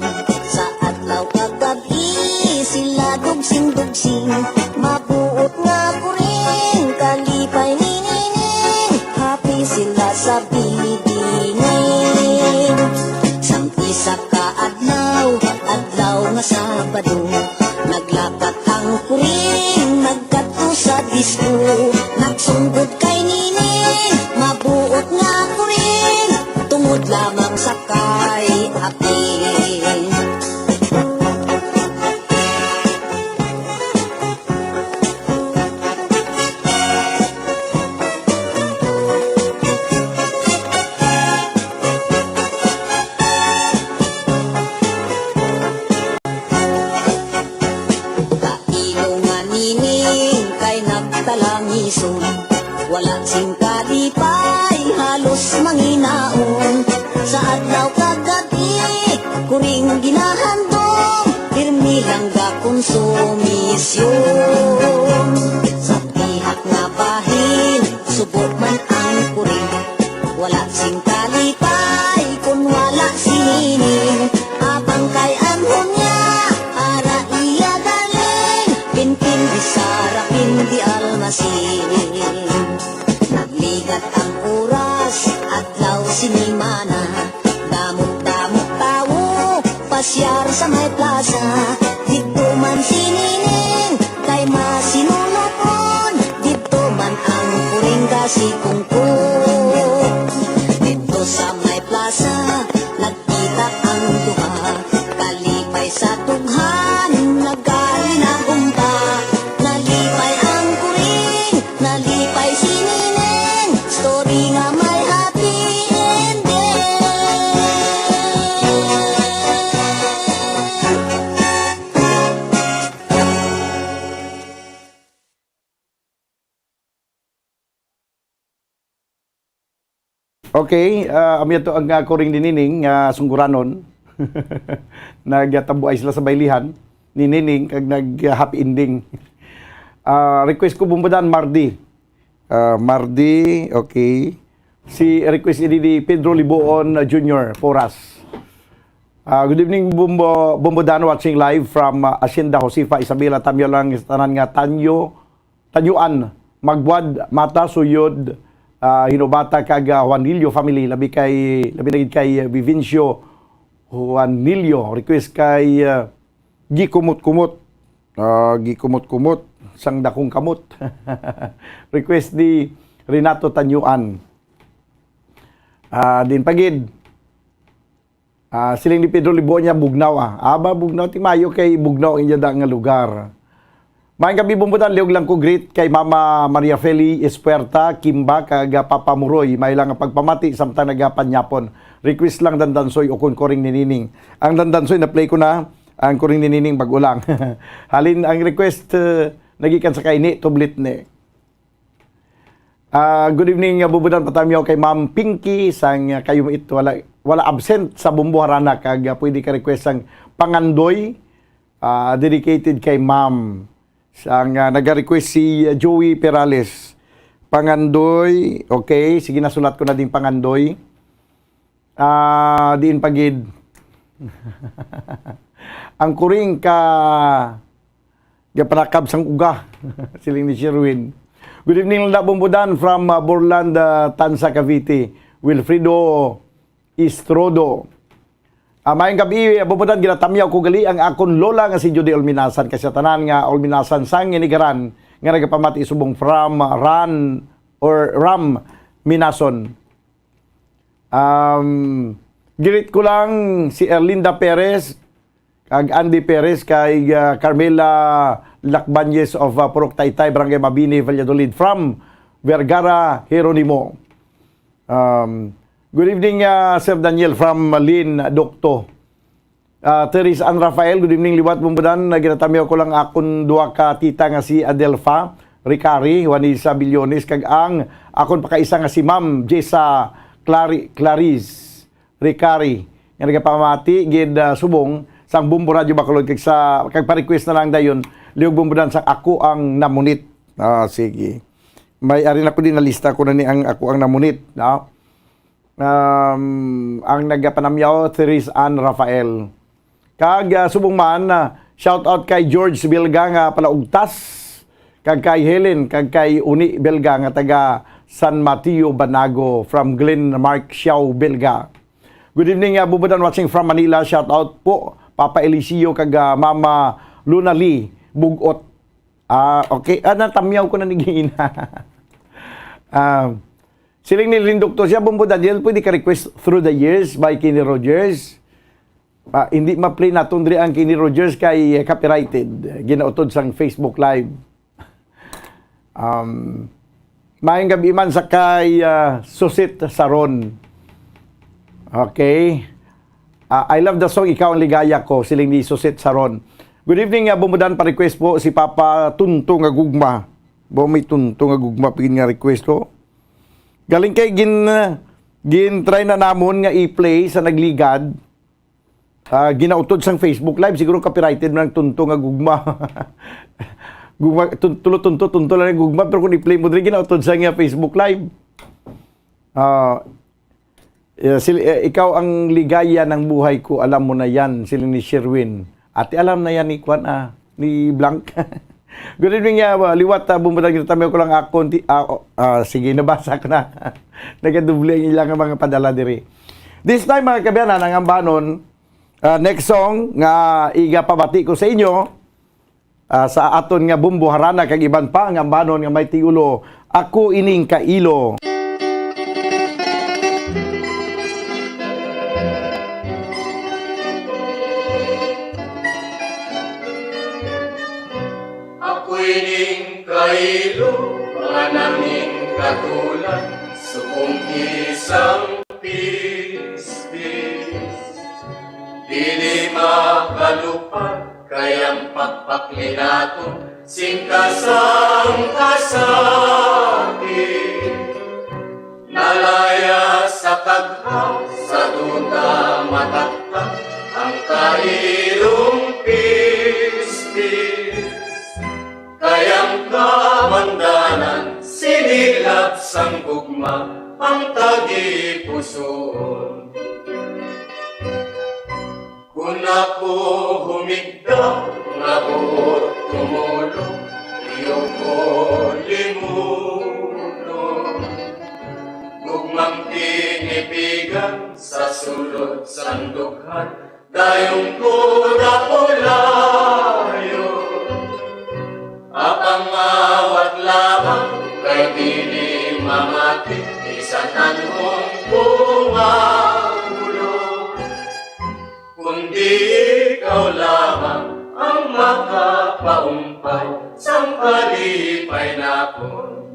Sa adlaw kag gab-i sila dugsing-dugsing. Mabuot nga kuring, kalipay ni Nining. Happy sila sa binining. Sang isa ka adlaw, adlaw nga Sabado, naglakat ang kuring, nagkadto sa disco. Nagsunggod kay Nining, mabuot nga kuring, tungod lamang sa kay Aping. Kailo nga Nining kay nagtalangison, wala sing kalipay, halos manginaon. Sa adlaw kag gab-i, kuring ginahandom, pirmi lang gakonsumisyon. Sa dihak nga bahin, subo man ang kuring, wala sing kalipay kun wala si Nining. Abang kay anhon niya, ara iya galing, pinpin di Sara, pin di Almasin. Nagligat ang oras, adlaw, sinimana, damo-damo tawo, pasyar sa may plaza. Didto man si Nining kay masinulopon, didto man ang kuring kasikungkot. Didto sa may plaza, nagkita ang duha, kalipay sa dughan, nagkalinagumpa. Nalipay ang kuring, nalipay si Nining, story nga may happy ending. Okay, ah, amo to ang, ah, kuring ni Nining nga sungguranon. Nagatabuay sila sa baylihan ni Nining kag nag, ah, happy ending. Ah, request ko, Bumbudan, Mardi. Ah, Mardi, okay. Si request ini ni Pedro Liboon, ah, Junior Poras. Ah, good evening, Bumbo, Bumbudan, watching live from, ah, Hacienda Josefa, Isabela. Tamyaw lang sa tanan nga Tanyo, Tanyuan, Magwad, Mata, Suyod, ah, Hinobata, kag, ah, Juanillo family, labi kay, labi na gid kay, ah, Vivencio Juanillo. Request kay, ah, Gikumot-kumot. Ah, gikumot-kumot sang dakong kamot. Request ni Renato Tanyuan. Ah, din pagid. Ah, siling ni Pedro Liboña, Bugnaw, ah. Aba, Bugnaw, ti mayo kay Bugnaw ang inyo da nga lugar. Maayong gabi, Bumbudan. Liog lang ko greet kay Mama Maria Feli Espuerta, Kimba, kag Papa Muroy. May lang nga pagpamati samtang nagapanyapon. Request lang, Dandansoy, ukon Kuring ni Nining. Ang Dandansoy, na-play ko na. Ang Kuring ni Nining, bag-o lang. Halin ang request, eh, nagikan sa kay Ni Tublit ni. Ah, good evening, ah, Bubudan, patamyaw kay Ma'am Pinky sang, ah, Kayumit. Wala, wala absent sa Bumbo Harana kag, ah, pwede ka request sang Pangandoy, ah, dedicated kay Ma'am. Sang, ah, naga-request si, ah, Joey Perales. Pangandoy, okay, sige, nasulat ko na din Pangandoy. Ah, diin pa gid. Ang kuring ka gapanakab sang uga, siling ni Sherwin. Good evening, Labo Budan from, uh, Borland, uh, Tanza, Cavite. Wilfredo Istrodo. Ah, maayong gabi, Abubutan, ginatamyaw ko gali ang akon lola nga si Judy Olminasan, kay sa tanan nga Olminasan sang Inigaran nga nagapamati subong from Ran or Ram Minason. Um, greet ko lang si Erlinda Perez, kag Andy Perez, kay, ah, Carmela Lacbañez of, ah, Purok Taytay, Barangay Mabini, Valladolid, from Vergara, Jeronimo. Um, good evening, ah, Sir Daniel from Lin Docto. Ah, Therese Ann Rafael, good evening, liwat Bumbudan. Naginatamiw ko lang akon duha ka tita nga si Adelfa Ricari, Juanisa Billones, kag ang akon pakaisa nga si Ma'am Jessa Clari-, Clarice Ricari, nga nagapamati gid, ah, subong sang Bumbo Radio Bacolod, kag sa, kag pa-request na lang dayon, liwat Bumbudan, sang Ako ang Namunit. Ah, sige. May ari na ko din, nalista ko na ni ang Ako ang Namunit, no? Um, ang nagapanamyaw, Therese Ann Rafael. Kag, ah, subong man, ah, shout out kay George Bilga nga palaugtas, kag kay Helen, kag kay Uni Bilga nga taga San Mateo, Banago, from Glenn Mark Xiao Bilga. Good evening, ah, Bubudan, watching from Manila. Shout out po, Papa Eliseo, kag, ah, Mama Luna Lee Bugot. Ah, okay. Ah, natamyaw ko na ni Gina. Ah, siling ni Lindok to siya, Bumbo Daniel, pwede ka request Through the Years by Kenny Rogers. Ah, hindi ma-play naton diri ang Kenny Rogers kay, eh, copyrighted. Ginautod sang Facebook Live. Um, maayong gabi man sa kay, ah, Susit Saron. Okay. Ah, I love the song Ikaw ang Ligaya Ko, siling ni Susit Saron. Good evening, ah, Bumudan, pa-request po si Papa Tunto nga Gugma. Bo, may Tunto nga Gugma, pigin nga request po. Galing kay gin, gin-try na namon nga i-play sa nagligad. Ah, ginautod sang Facebook Live, siguro copyrighted man ang Tunto nga Gugma. Gugma, tun-, tulo tunto, tunto lang ang gugma, pero kung i-play mo diri, ginautod sa nga Facebook Live. Ah, yeah, sil-, eh, ikaw ang ligaya ng buhay ko, alam mo na yan, sila ni Sherwin. Ate, alam na yan ni Kwan, ah, ni Blank. Good evening, ah, liwat, ah, Bumbudan, ginatamyaw ko lang akon, ti-, ah, oh, ah, sige, nabasa ko na. Nagadoble ang ilang mga padala diri. This time, mga kaabyanan, ang ambanon, ah, next song nga igapabati ko sa inyo, ah, sa aton nga Bumbo Harana kag iban pa nga ambanon nga may titulo, Ako Ining Kailo. Ako'y ning kailo nga nangin katulan, subong isang pispis. Dili makalupad kay ang pagpakli naton sing kasang kasakit. Nalaya sa kagha, sa duta mataktak ang kailong pispis. Kay ang kabandanan, sinilab sang gugma, ang tagipusoon. Kon ako humigda nga buot tumulong, iyo ko limuton. Gugmang tinipigan sa sulod sang dughan, dayon ko napulayon. Apang awat lamang kay dili mamati, bisan anhon ko maulog. Kundi ikaw lamang ang makapaumpay sang kalipay nakon.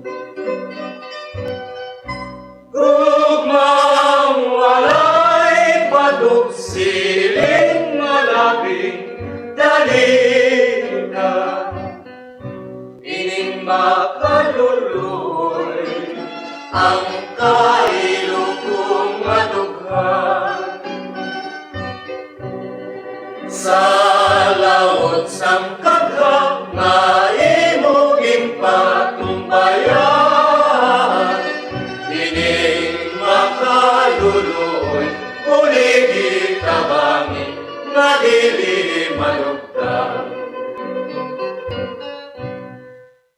Gugmang walay padug, siling nga labing dalita. Ining makaluloy ang kailo kong madughan. Sa laot sang kagha nga imo ginpatumbayan, ining makaluloy, buligi tabangi, nga dili malugtan.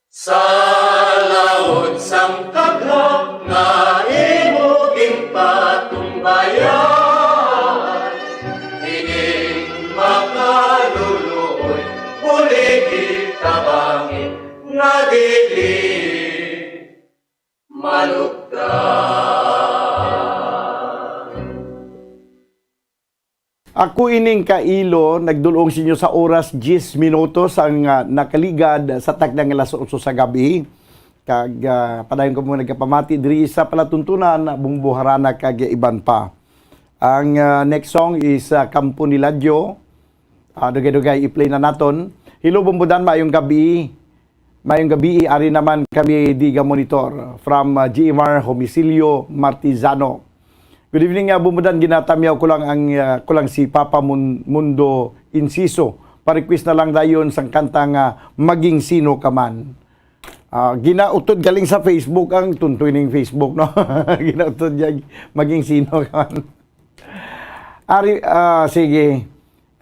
Sa laod sang kagahom nga imo ginpatumbayan, ining mga luluoy, buligi tabangi nga dili malugtan. Ako ining kailo, nagdul-ong sa inyo sa oras, diyes minutos ang, ah, nakaligad sa takna nga alas otso sa gabi. Kag, ah, padayon ko mo nagapamati diri sa palatuntunan, Bumbo Harana kag iban pa. Ang, ah, next song is, ah, Kampo ni Ladyo. Ah, dugay-dugay, i-play na naton. Hello, Bumbudan, maayong gabi. Maayong gabi, ari naman kami di ga monitor. From, ah, G M R Homicilio Martizano. Good evening, ah, Bumudan. Ginatamyaw ko lang ang, ah, ko lang si Papa Mun-, Mundo Inciso. Pa-request na lang dayon sang kanta nga Maging Sino Ka Man. Ah, ginautod galing sa Facebook ang tuntoy ning Facebook, no? Ginautod niya, Maging Sino Ka Man. Ari, ah, sige.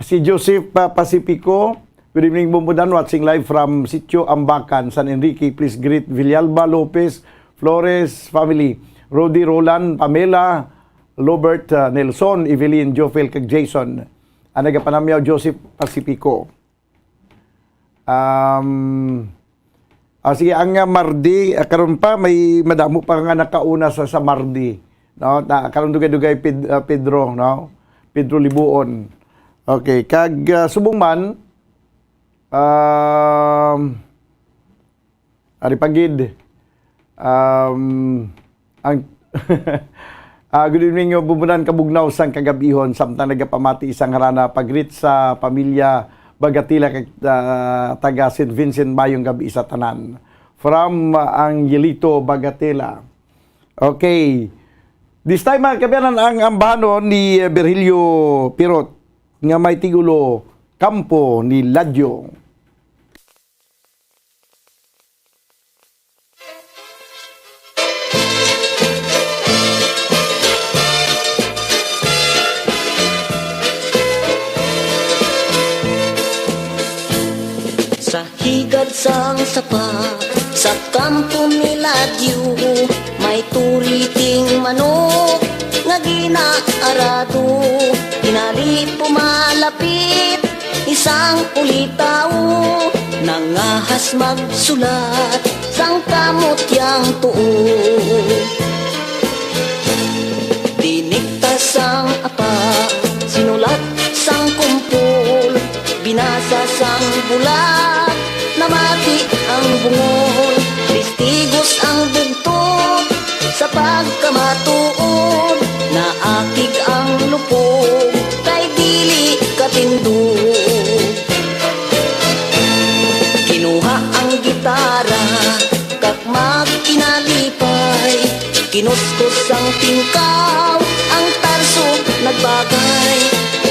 Si Joseph, ah, Pacifico. Good evening, Bumbudan. Watching live from Sitio Ambacan, San Enrique. Please greet Villalba Lopez, Flores family, Rudy, Roland, Pamela, Lobert, ah, Nelson, Evelyn, Jofel, kag Jason. Ang nagapanamyaw, Joseph Pacifico. Um, ah, sige, ang, ah, Mardi, ah, karon pa, may madamo pa nga nakauna sa, sa Mardi, no? Na, karon dugay-dugay Ped-, ah, Pedro, no? Pedro Libuon. Okay, kag, ah, subong man, um, ari pa gid, um, ang, ah, good evening, Bumbudan, kabugnaw sang kagabihon, samtang nagapamati sang harana, pagreet sa pamilya Bagatila kag, ah, taga Saint Vincent, mayong gabi sa tanan. From, ah, Angelito Bagatila. Okay. This time, mga kaabyanan, ang ambanon ni, eh, Virgilio Pirot nga may tigulo, Kampo ni Ladyo. Sa higad sang sapa, sa kampo ni Ladyo, may turiting manok nga ginaarado. Tingali pumalapit isang ulitaw, nangahas magsulat sang kamot yang tuo. Dinikta sang apa, sinulat sang kumpol, binasa sang bulag, namati ang bungol. Testigos ang bugtot sa pagkamatuod, naakig ang lupog kay dili katindog. Kinuha ang gitara kag magkinalipay, kinuskus ang tingkaw, ang tarso nagbagay.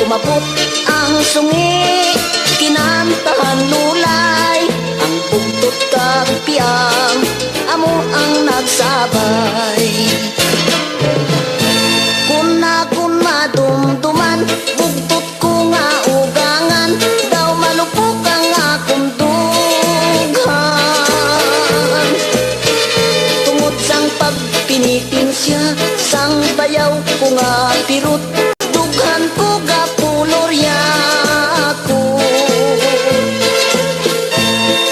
Umabot ang sungi, kinantahan lulay, ang bugtot kag piang amo ang nagsabay. Kun akon madumduman, bugtot ko nga ugangan, daw malupok ang akon dughan. Tungod sang pagpinitensya sang bayaw ko nga pirot, dughan ko gapulorya ko.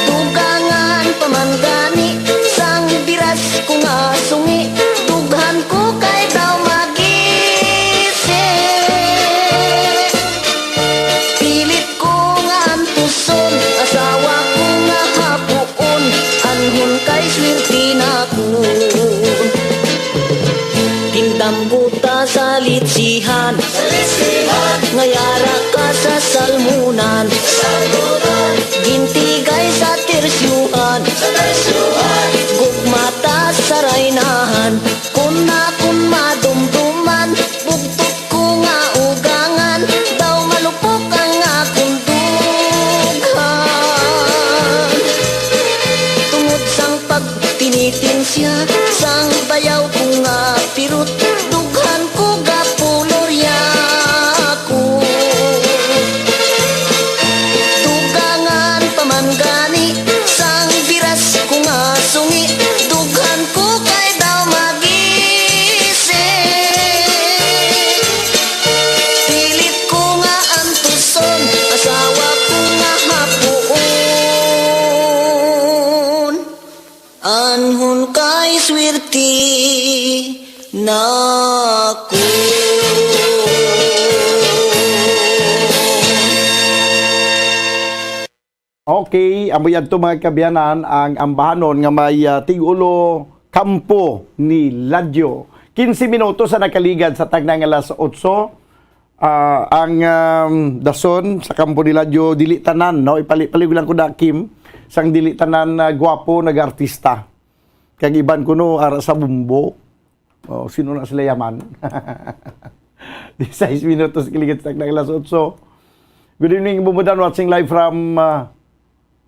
Dugangan pa man gani sang biras ko nga sungi, dughan ko kay daw magisi. Pilit ko nga antuson, asawa ko nga hapuon, anhon kay swerte na ko. Tindam ko ta sa litsihan, sa litsihan. Nga yara ka sa salmunan, sa salmunan. Gintigay sa tersyuhan, sa tersyuhan. Gugma ta sa raynahan, kun akon madumduman, bugtot ko nga ugangan, daw malupok ang akon dughan. Tungod sang pagpinitensya sang bayaw ko nga pirot, dughan ko gapulorya ko. Okay, amo yadto, mga kaabyanan, ang ambahanon nga may, ah, tig-ulo Kampo ni Ladyo. Quince minutos ang nakaligad sa tagna nga alas otso. Ah, ang, um, dason sa Kampo ni Ladyo, dili tanan, no? Ipali-, paliw lang ko na, Kim, sang dili tanan, ah, gwapo nag-artista. Kag iban kuno ara sa bumbo. Oh, sino na sila yaman? Disais minutos kaligad sa tagna nga alas otso. Good evening, Bumbudan, watching live from, ah,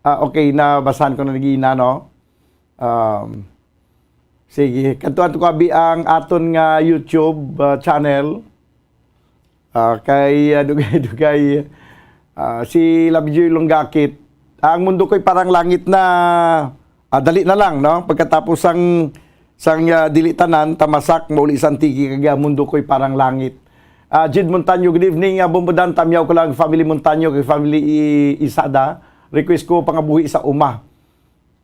ah, okay, nabasahan ko na nagina, no? Um, sige, kantuan ko abi ang aton nga YouTube, ah, channel. Ah, kay, ah, dugay-dugay, ah, si Love Joy Lunggakit. Ang mundo ko'y parang langit na, ah, dali na lang, no? Pagkatapos sang, sang, ah, dili tanan, tamasak, mauli sa Antique, kag, ah, mundo ko'y parang langit. Ah, Jid Montaño, good evening, ah, Bumbudan, tamyaw ko lang, family Montaño, kay family I-, Isada. Request ko, Pangabuhi sa Uma.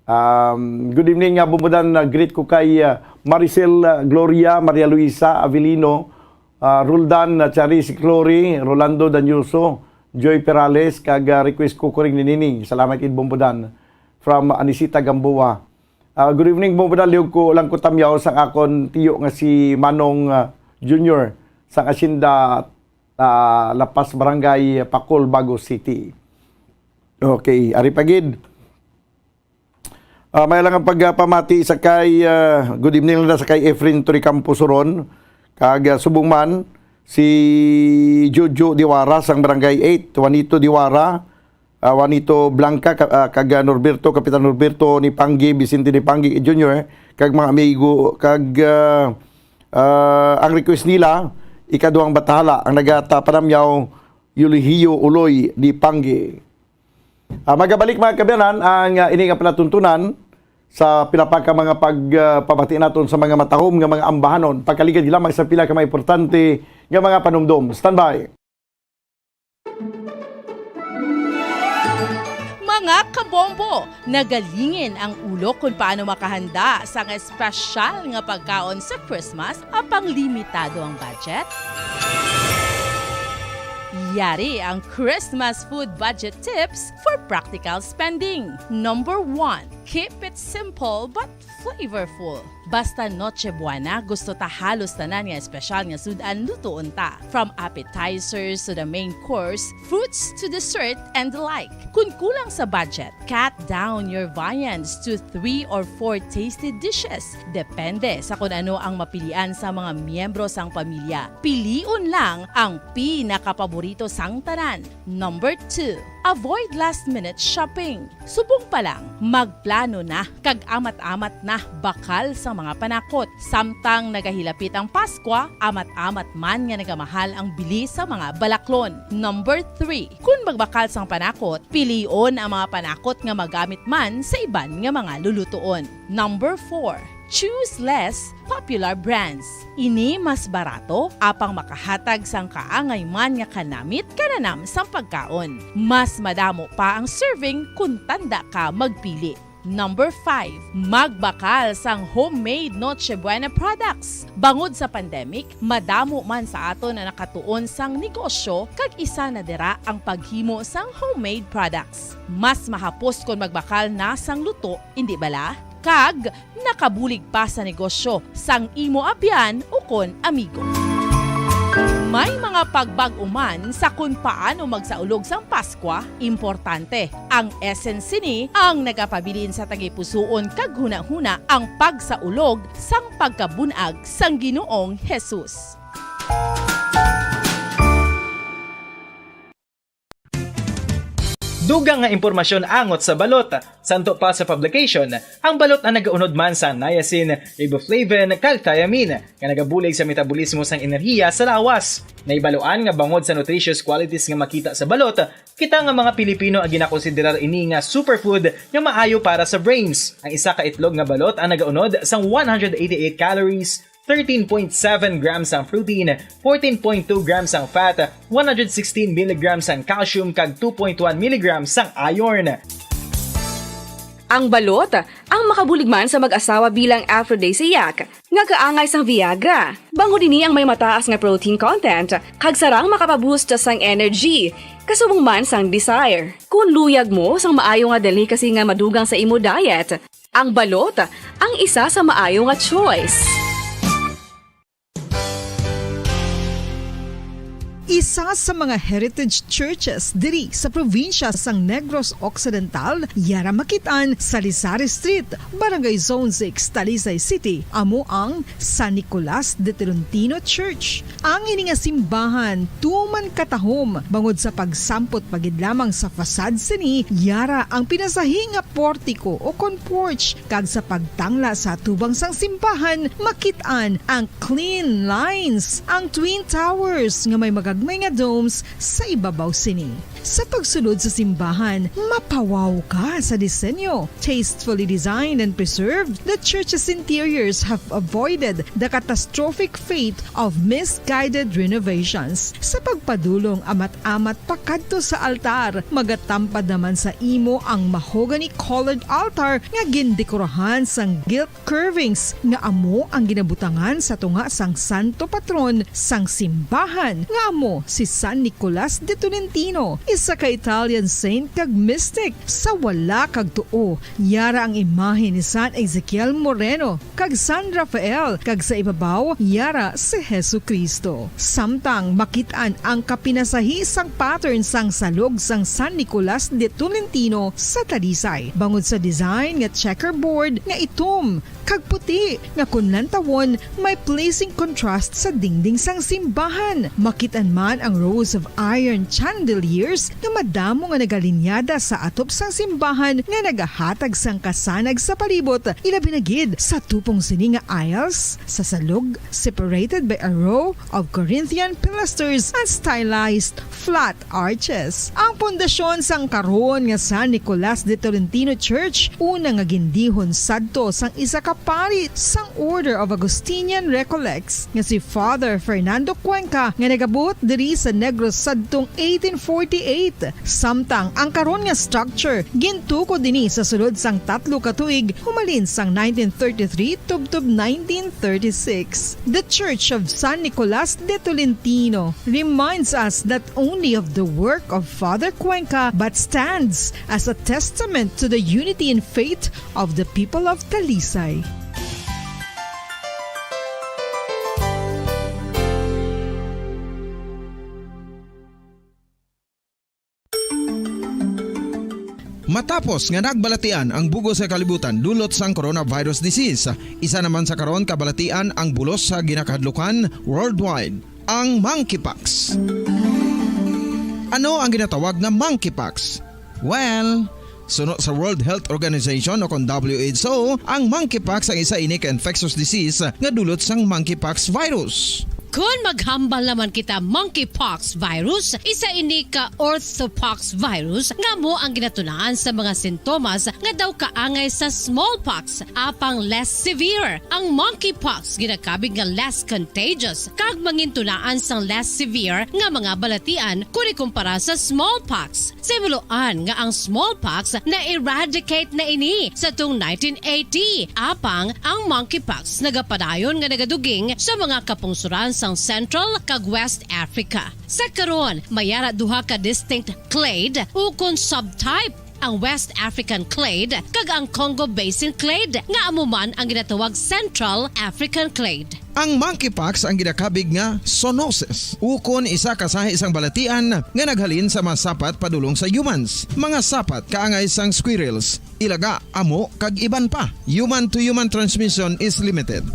Um, good evening, uh, Bumbudan. Uh, greet ko kay, uh, Maricel, uh, Gloria, Maria Luisa Avelino, uh, Roldan, uh, Charis Glory, Rolando Danyoso, Joy Perales, kag, uh, request ko Kuring ni Nining. Salamat gid, Bumbudan. From Anisita Gamboa. Uh, good evening, Bumbudan. Liog ko lang ko tamyaw sang akon tiyo nga si Manong, uh, Junior sang Asyenda, uh, La Paz Barangay, Pacol, Bago City. Okay, ari pa gid. Ah, may lang ang pagpamati sa kay, ah, good evening lang na sa kay Efren Toricampo Suron. Kag, ah, subong man, si Jojo Diwara sang Barangay eight, Juanito Diwara, ah, Juanito Blanca, ka-, ah, kag, ah, Norberto, Kapitan Norberto ni Panggi, Vicente ni Panggi Junior, kag mga amigo, kag, ah, ah, ang request nila, ikaduhang bathala, ang nagata panamyaw, Yulihiyo Uloy ni Panggi. Ah, magabalik, mga kaabyanan, ang, ah, ini nga palatuntunan sa pila pa ka mga pag, ah, pabati naton sa mga matahom nga mga ambahanon. Pagkaligad lamang sa pila ka mga importante nga mga panumdom. Standby. Mga kabombo, nagalingin ang ulo kung paano makahanda sa espesyal nga pagkaon sa Christmas apang limitado ang budget? Yari ang Christmas food budget tips for practical spending. Number one, keep it simple but flavorful. Basta Noche Buena, gusto ta halos tanan nga espesyal nga sud-an lutoon ta. From appetizers to the main course, fruits to dessert and the like. Kung kulang sa budget, cut down your viands to three or four tasty dishes. Depende sa kung ano ang mapilian sa mga miyembro sang pamilya. Pilion lang ang pinakapaborito sang tanan. Number two, avoid last-minute shopping. Subong pa lang, magplano na kag amat-amat na bakal sa mga panakot. Samtang nagahilapit ang Paskwa, amat-amat man nga nagamahal ang bili sa mga balaklon. Number three, kun magbakal sang panakot, pilion ang mga panakot nga magamit man sa iban nga mga lulutuon. Number four, choose less popular brands. Ini mas barato, apang makahatag sang kaangay man nga kanamit kananam sang pagkaon. Mas madamo pa ang serving kun tanda ka magpili. Number five, magbakal sang homemade Noche Buena products. Bangod sa pandemic, madamo man sa aton ang nakatuon sang negosyo, kag isa na dira ang paghimo sang homemade products. Mas mahapos kon magbakal na sang luto, indi bala? Kag nakabulig pa sa negosyo sang imo abyan ukon amigo. May mga pagbag-o man sa kon paano magsaulog sang Paskwa, importante ang essence sini ang nagapabilin sa tagipusoon kag hunahuna ang pagsaulog sang pagkabun-ag sang Ginoong Jesus. Dugang nga impormasyon angot sa balot. Santo pa sa publication, ang balot ang nagaunod man sa niacin, riboflavin, kag thiamine, nga nagabulig sa metabolismo sang enerhiya sa lawas. Nahibaluan nga bangod sa nutritious qualities nga makita sa balot, kita nga mga Pilipino ang ginakonsiderar ini nga superfood nga maayo para sa brains. Ang isa ka itlog nga balot ang nagaunod sang one hundred eighty-eight calories, thirteen point seven grams ang protein, fourteen point two grams ang fat, one hundred sixteen milligrams ang calcium, kag two point one milligrams ang iron. Ang balot, ang makabulig man sa mag-asawa bilang aphrodisiac, nga kaangay sang Viagra. Bangod ini ang may mataas nga protein content, kag sarang makapaboost sang energy, kasubong man sang desire. Kon luyag mo sang maayo nga delicacy nga madugang sa imo diet, ang balot ang isa sa maayo nga choice. Isa sa mga heritage churches diri sa probinsya sang Negros Occidental, yara makit-an sa Lisari Street, Barangay Zone six, Talisay City, amo ang San Nicolas de Tolentino Church. Ang ini nga simbahan tuman katahom bangod sa pagsampot pa gid lamang sa facade sini, yara ang pinasahi nga portiko o kon porch, kag sa pagtangla sa atubang sang simbahan, makit-an ang clean lines, ang twin towers nga may magagmay nga domes sa ibabaw sini. Sa pagsulod sa simbahan, mapawaw ka sa disenyo. Tastefully designed and preserved, the church's interiors have avoided the catastrophic fate of misguided renovations. Sa pagpadulong amat-amat pakadto sa altar, magatampad naman sa imo ang mahogany-colored altar nga gindekorahan sang gilt curvings nga amo ang ginabutangan sa tunga sang santo patron sang simbahan, nga amo si San Nicolas de Tolentino, isa ka Italian saint kag mystic. Sa wala kag tuo, yara ang imahe ni San Ezekiel Moreno kag San Rafael, kag sa ibabaw, yara si Jesu-Cristo. Samtang makit-an ang kapinasahi sang pattern sang salog sang San Nicolas de Tolentino sa Talisay, bangod sa design nga checkerboard nga itom kag puti nga kon lantawon may pleasing contrast sa dingding sang simbahan. Makit-an man ang rows of iron chandeliers nga madamo nga nagalinyada sa atop sang simbahan nga nagahatag sang kasanag sa palibot, ilabi na gid sa tupong sini nga aisles sa salog, separated by a row of Corinthian pilasters and stylized flat arches. Ang pundasyon sang karon nga San Nicolas de Tolentino Church, una nga gindihon sadto sang isa ka pari sang Order of Augustinian Recollects, nga si Father Fernando Cuenca, nga nagabuot diri sa Negros sadtong eighteen forty-eight. Samtang ang karon nga structure gintukod ini sa sulod sang tatlo ka tuig, humalin sang nineteen thirty-three tubtob nineteen thirty-six. The Church of San Nicolas de Tolentino reminds us not only of the work of Father Cuenca but stands as a testament to the unity in faith of the people of Talisay. Matapos nga nagbalatian ang bug-os nga kalibutan dulot sang coronavirus disease, isa naman sa karon kabalatian ang bulos sa ginakahadlukan worldwide, ang monkeypox. Ano ang ginatawag nga monkeypox? Well, suno sa World Health Organization o kon W H O, ang monkeypox ang isa ini ka infectious disease nga dulot sang monkeypox virus. Kon maghambal naman kita, monkeypox virus, isa ini ka orthopox virus nga amo ang ginatulaan sa mga sintomas nga daw kaangay sa smallpox, apang less severe. Ang monkeypox ginakabig nga less contagious kag mangintulaan sang less severe nga mga balatian kon ikumpara sa smallpox. Sa himuloan nga ang smallpox na-eradicate na ini sa tong nineteen eighty, apang ang monkeypox nagapadayon nga nagaduging sa mga kapungsoran sang Central kag West Africa. Sa karon, may ara duha ka distinct clade ukon subtype, ang West African clade kag ang Congo Basin clade, nga amo man ang ginatawag Central African clade. Ang monkeypox ang ginakabig nga zoonosis, ukon isa ka sahi sang balatian nga naghalin sa mga sapat padulong sa humans, mga sapat kaangay sang squirrels, ilaga, amo, kag iban pa. Human-to-human transmission is limited.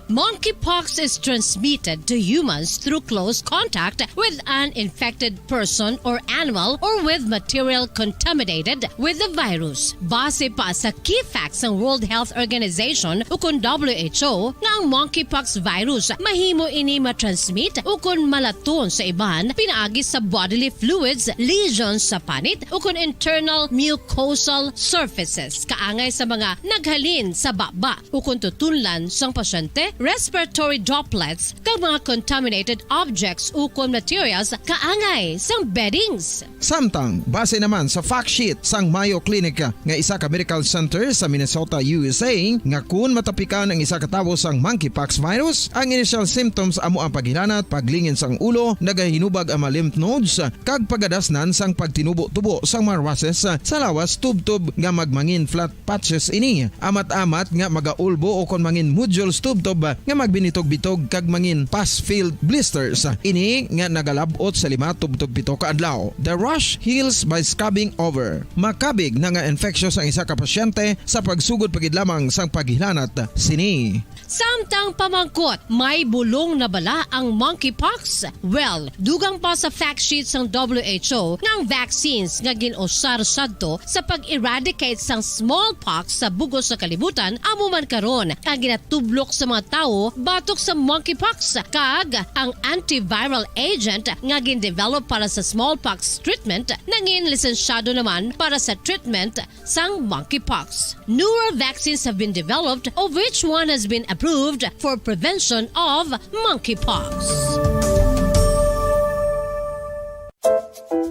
Monkeypox is transmitted to humans through close contact with an infected person or animal or with material contaminated with the virus. Base pa sa key facts sang World Health Organization ukon W H O nga ang monkeypox virus mahimo ini matransmit ukon malaton sa iban pinaagi sa bodily fluids, lesions sa panit ukon internal mucosal surfaces kaangay sa mga naghalin sa baba ukon tutunlan sang pasyente respiratory droplets, kag mga contaminated objects ukon materials kaangay sang beddings. Samtang, base naman sa fact sheet sang Mayo Clinic nga isa ka medical center sa Minnesota, U S A, nga kun matapikan ang isa ka tawo sang monkeypox virus, ang initial symptoms amo ang paghilanat, paglingin sang ulo, nagahinubag ang mga lymph nodes, kag pagadasnan sang pagtinubo-tubo sang mga rushes sa lawas tubtob nga magmangin flat patches ini. Amat-amat nga magaulbo o kon mangin nodules tubtob nga magbinitog-bitog kag mangin pus-filled blisters. Ini nga nagalab-ot sa lima tubtob pito ka adlaw. The rash heals by scabbing over. Makabig na nga infectious ang isa ka pasyente sa pagsugod pa gid lamang sang paghilanat sini. Samtang pamangkot, may bulong na bala ang monkeypox? Well, dugang pa sa fact sheet sang W H O nga ang vaccines nga gin-usar sadto sa pag-eradicate sang smallpox sa bug-os nga kalibutan amo man karon ang ginatublok sa mga tawo batok sa monkeypox, kag ang antiviral agent nga gin-develop para sa smallpox treatment nangin lisensyado naman para sa treatment sang monkeypox. Newer vaccines have been developed, of which one has been approved for prevention of monkeypox.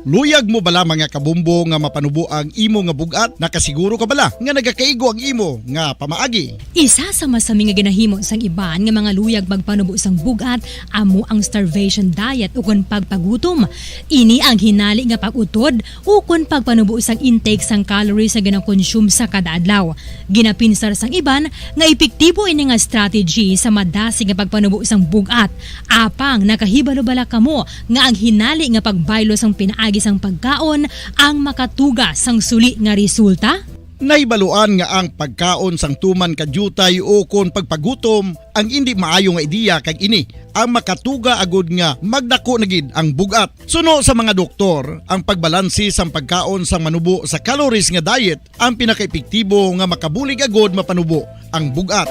Luyag mo bala, mga kabumbo, nga mapanubo ang imo nga bug-at? Nakasiguro ka bala nga nagakaigo ang imo nga pamaagi? Isa sa masami nga ginahimo sang iban nga mga luyag magpanubo sang bug-at amo ang starvation diet ukon pagpagutom. Ini ang hinali nga pag-utod ukon pagpanubo sang intake sang calories nga ginakonsume sa kada adlaw. Ginapinsar sang iban nga epektibo ini nga strategy sa madasig nga pagpanubo sang bug-at. Apang nakahibalo bala kamo nga ang hinali nga pagbaylo sang pinaagi sang pagkaon ang makatuga sang suli nga resulta? Nahibaluan nga ang pagkaon sang tuman ka diutay ukon pagpagutom ang indi maayo nga ideya, kag ini ang makatuga agud nga magdako na gid ang bug-at. Suno sa mga doktor, ang pagbalanse sang pagkaon sang manubo sa calories nga diet ang pinakaepektibo nga makabulig agud mapanubo ang bug-at.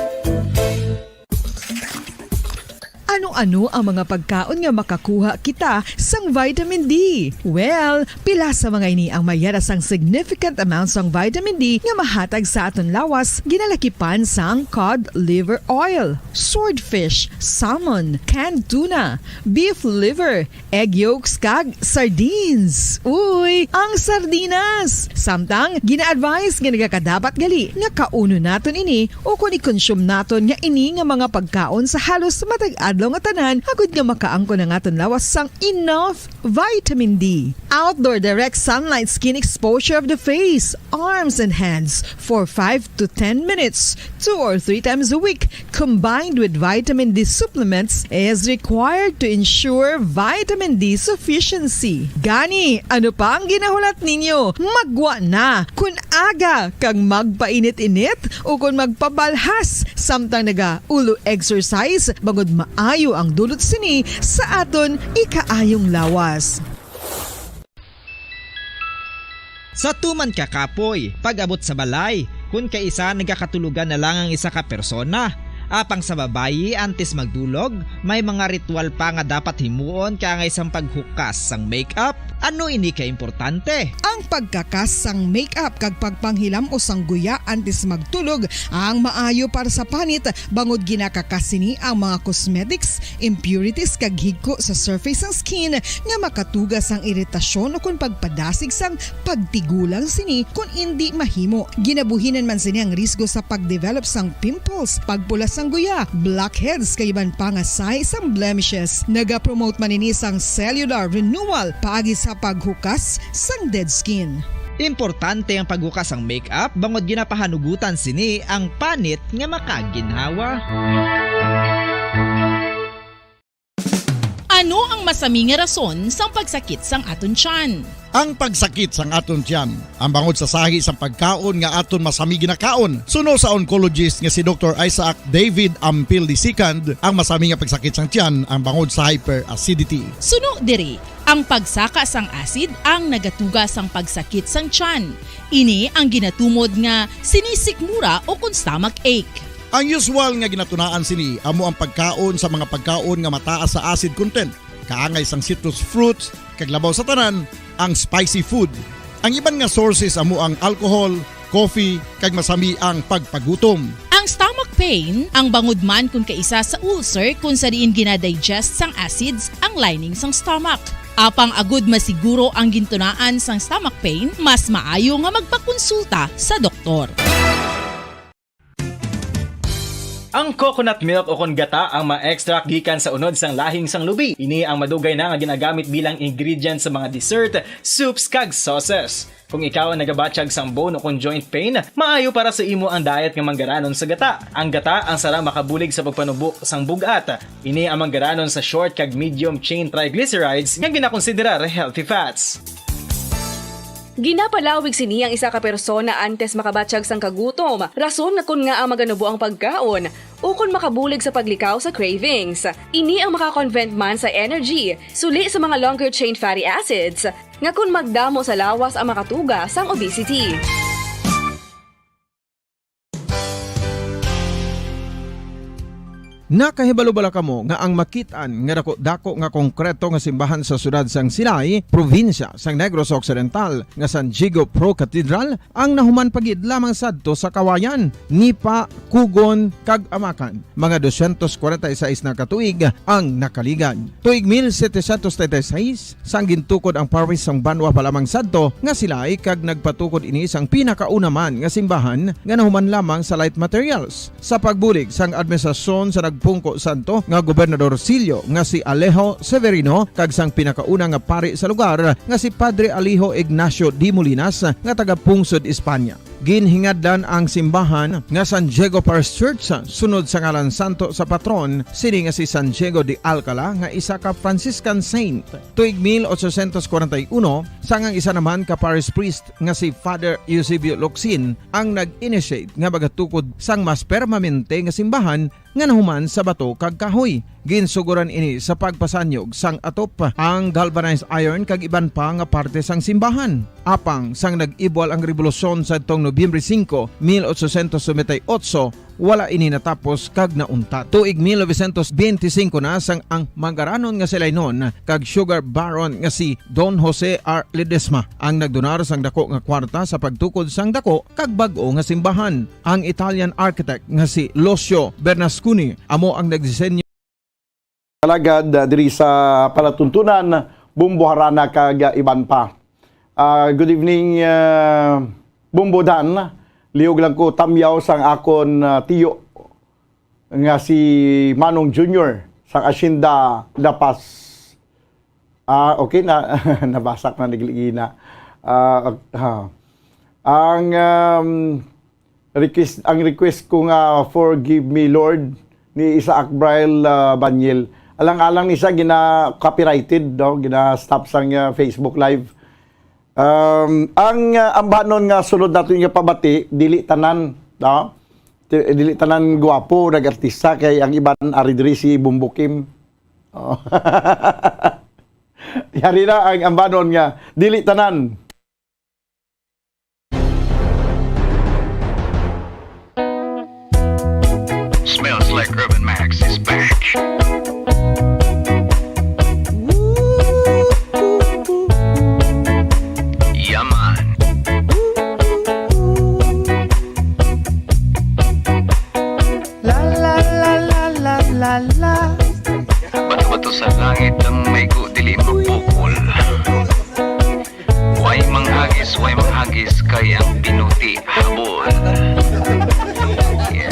Ano-ano ang mga pagkaon nga makakuha kita sang vitamin D? Well, pila sa mga ini ang mayara sang significant amount sang vitamin D nga mahatag sa aton lawas, ginalakipan sang cod liver oil, swordfish, salmon, canned tuna, beef liver, egg yolks, kag sardines. Uy, ang sardinas! Samtang, gina-advise nga nagakadapat gali nga kaunon naton ini o kon i-consume naton nga ini nga mga pagkaon sa halos matag adlaw nga tanan, agud nga makaangkon ang aton lawas sang enough vitamin D. Outdoor direct sunlight skin exposure of the face, arms, and hands for five to ten minutes, two or three times a week, combined with vitamin D supplements, is required to ensure vitamin D sufficiency. Gani, ano pa ang ginahulat ninyo? Maggwa na! Kun aga kag magpainit-init ukon magpabalhas samtang naga-ulo exercise, bangod maayo ang dulot sini sa aton ikaayong lawas. Sa tuman ka kapoy, pag-abot sa balay, kun kaisa nagakatulogan na lang ang isa ka persona. Apang sa babayi, antes magdulog, may mga ritual pa nga dapat himuon kaangay sang paghukas sang makeup. Ano ini ka importante? Ang pagkakas sang makeup kag pagpanghilam-os sang guya antes magtulog ang maayo para sa panit, bangod ginakakas sini ang mga cosmetics, impurities, kag higko sa surface sang skin nga makatuga sang iritasyon ukon pagpadasig sang pagtigulang sini kon indi mahimo. Ginabuhinan man sini ang risgo sa pagdevelop sang pimples, pagpula sang guya, blackheads, kag iban pa nga sahi sang blemishes. Nagapromote man ini sang cellular renewal paagi sa paghukas sang dead skin. Importante ang paghukas sang makeup bangod ginapahanugutan sini ang panit nga makaginhawa. Ano ang masami nga rason sang pagsakit sang aton tiyan? Ang pagsakit sang aton tiyan, ang bangod sa sahi sang pagkaon nga aton masami ginakaon, suno sa oncologist nga si Doktor Isaac David Ampil the second, ang masami nga pagsakit sang tiyan, ang bangod sa hyperacidity. Suno diri, ang pagsaka sang acid ang nagatuga sang pagsakit sang tiyan. Ini ang ginatumod nga sinisikmura o kon stomach ache. Ang usual nga ginatunaan sini amo ang pagkaon sa mga pagkaon nga mataas sa acid content, kaangay sang citrus fruits, kag labaw sa tanan, ang spicy food. Ang iban nga sources amo ang alcohol, coffee, kag masami ang pagpagutom. Ang Stomach pain ang bangod man kon kaisa sa ulcer, kon sa diin ginadigest sang acids ang lining sang stomach. Apang agud masiguro ang gintunaan sang stomach pain, mas maayo nga magpakonsulta sa doktor. Ang coconut milk o kon gata ang ma-extract gikan sa unod sang lahing sang lubi. Ini ang madugay na nga ginagamit bilang ingredient sa mga dessert, soups, kag sauces. Kung ikaw ang nagabatyag sang bone o kon joint pain, maayo para sa imo ang diet nga manggaranon sa gata. Ang gata ang sarang makabulig sa pagpanubo sang bug-at. Ini ang manggaranon sa short kag medium chain triglycerides nga ginakonsiderar healthy fats. Ginapalawig sini ang isa ka persona antes makabatyag sang kagutom, rason nga kon ngaa maganubo ang pagkaon, ukon makabulig sa paglikaw sa cravings. Ini ang makakonvert man sa energy, suli sa mga longer chain fatty acids, nga kon magdamo sa lawas ang makatuga sang obesity. Nakahibalo bala kamo nga ang makit-an nga dako-dako nga konkreto nga simbahan sa siyudad sang Silay, probinsya sang Negros Occidental, nga San Diego Pro Cathedral ang nahuman pa gid lamang sadto sa Kawayan, Nipa, Cogon, kag Amacan? Mga dosyentos kwarenta y seis na ka tuig ang nakaligad. Tuig mil setecientos treinta y seis, sang gintukod ang parish sang Banwa pa lamang sadto nga Silay, kag nagpatukod ini sang pinakauna man nga simbahan nga nahuman lamang sa light materials. Sa pagbulig sang administrasyon sa nagpungko sadto nga gobernadorcillo nga si Alejo Severino kag sang pinakauna nga pari sa lugar nga si Padre Alejo Ignacio de Molinas nga taga-pungsod España. Ginhingadlan ang simbahan nga San Diego Parish Church sunod sa ngalan santo sa patron sini nga si San Diego de Alcala nga isa ka Franciscan saint. Tuig mil ochocientos kwarenta y uno, sang ang isa naman ka parish priest nga si Father Eusebio Locsin ang nag-initiate nga magatukod sang mas permanente nga simbahan nga nahuman sa bato kag kahoy. Ginsugoran ini sa pagpasanyog sang atop, ang galvanized iron kag iban pa nga parte sang simbahan. Apang sang nag-ibwal ang rebolusyon sadtong Nobyembre singko, mil ochocientos noventa y ocho, wala ini natapos kag nauntat. Tuig mil novecientos benti singko na sang ang manggaranon nga Silaynon kag sugar baron nga si Don Jose R. Ledesma ang nagdonar sang dako nga kwarta sa pagtukod sang dako kag bag-o nga simbahan. Ang Italian architect nga si Lucio Bernasconi amo ang nagdisenyo. Alagad, ah, diri sa palatuntunan, Bumbo, Harana, kag, ah, iban pa. Ah, good evening, ah, Bumbo Dan. Lihog lang ko tamyaw sang akon, ah, tiyo nga si Manong Junior sang Hacienda La Paz. Ah, okay na, nabasa ko na nagligina. Ah, ok-, ha. Ang, um, request, ang request ko nga "Forgive Me, Lord" ni Isaac Braille, ah, Banyil. Alang-alang ni siya gina-copyrighted, no? Gina-stop sang, ah, Facebook Live. Um, ang, ah, ambanon nga sulod naton nga pabati, dili tanan, no? Di-, dili tanan gwapo nag-artista, kay ang iban ari diri si Bumbo Kim. Oh. Yari na ang ambanon nga dili tanan. Smells like Urban Max is back. Yeah, man. La, la, la, la, la, la, la. Bato-bato sa langit ang maigo, dili mapukol. Way manghagis, way manghagis, kay ang pinuti habol. Yeah.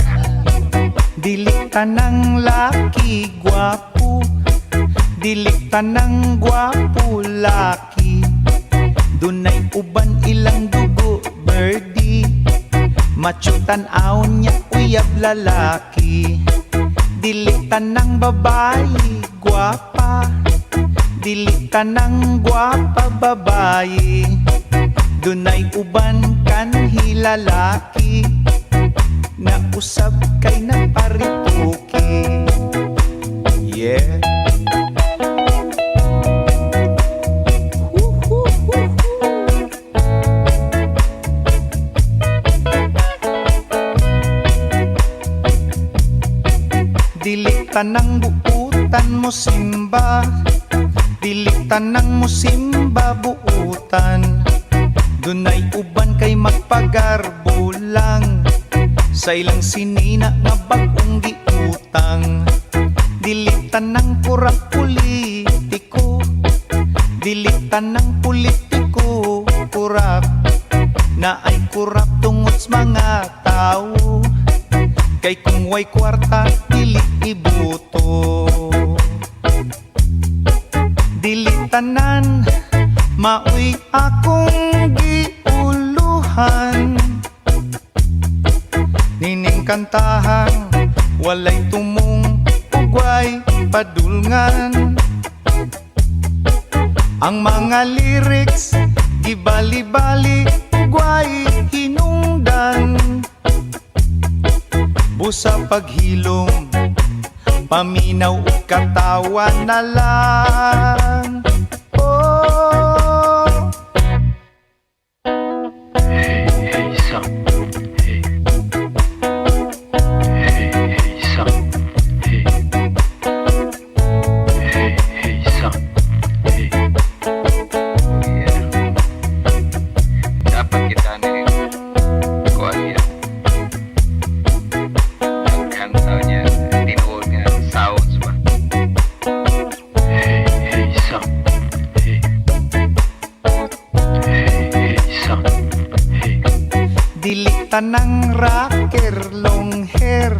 Dili tanang laki gwapo, dili tanang gwapo laki. Dunay uban ilang dugo, birdie. Macho tan-aw niya, uyab lalaki. Dili tanang babayi gwapa, dili tanang gwapa babayi. Dunay uban kanhi lalaki, nga usab kay nagparituki. Yeah. Dili tanang buutan mosimba, dili tanang mosimba buutan. Dunay uban kay magpagarbo lang. Sa ilang sinina nga bag-ong giutang, dili tanang kurap politiko, dili tanang politiko kurap, naay kurap tungod sa mga tawo, kay kung way kwarta, dili ibuto. Dili tanan maoy akong giulohan. Nining kantahang walay tumong ug way padulngan. Ang mga lyrics gibali-bali ug way hinungdan. Busa paghilom, paminaw ug katawa na lang. Oh. Hey, hey, sa. Hey. Hey, hey, sa. Hey. Hey, hey, sa. Hey. Oh, yeah. Dapat kita ni kuan niya. Ang kanta niya, tinuod nga sounds ba? Hey, hey, sa. Hey. Hey, hey, sa. Hey. Dili tanang rocker long hair.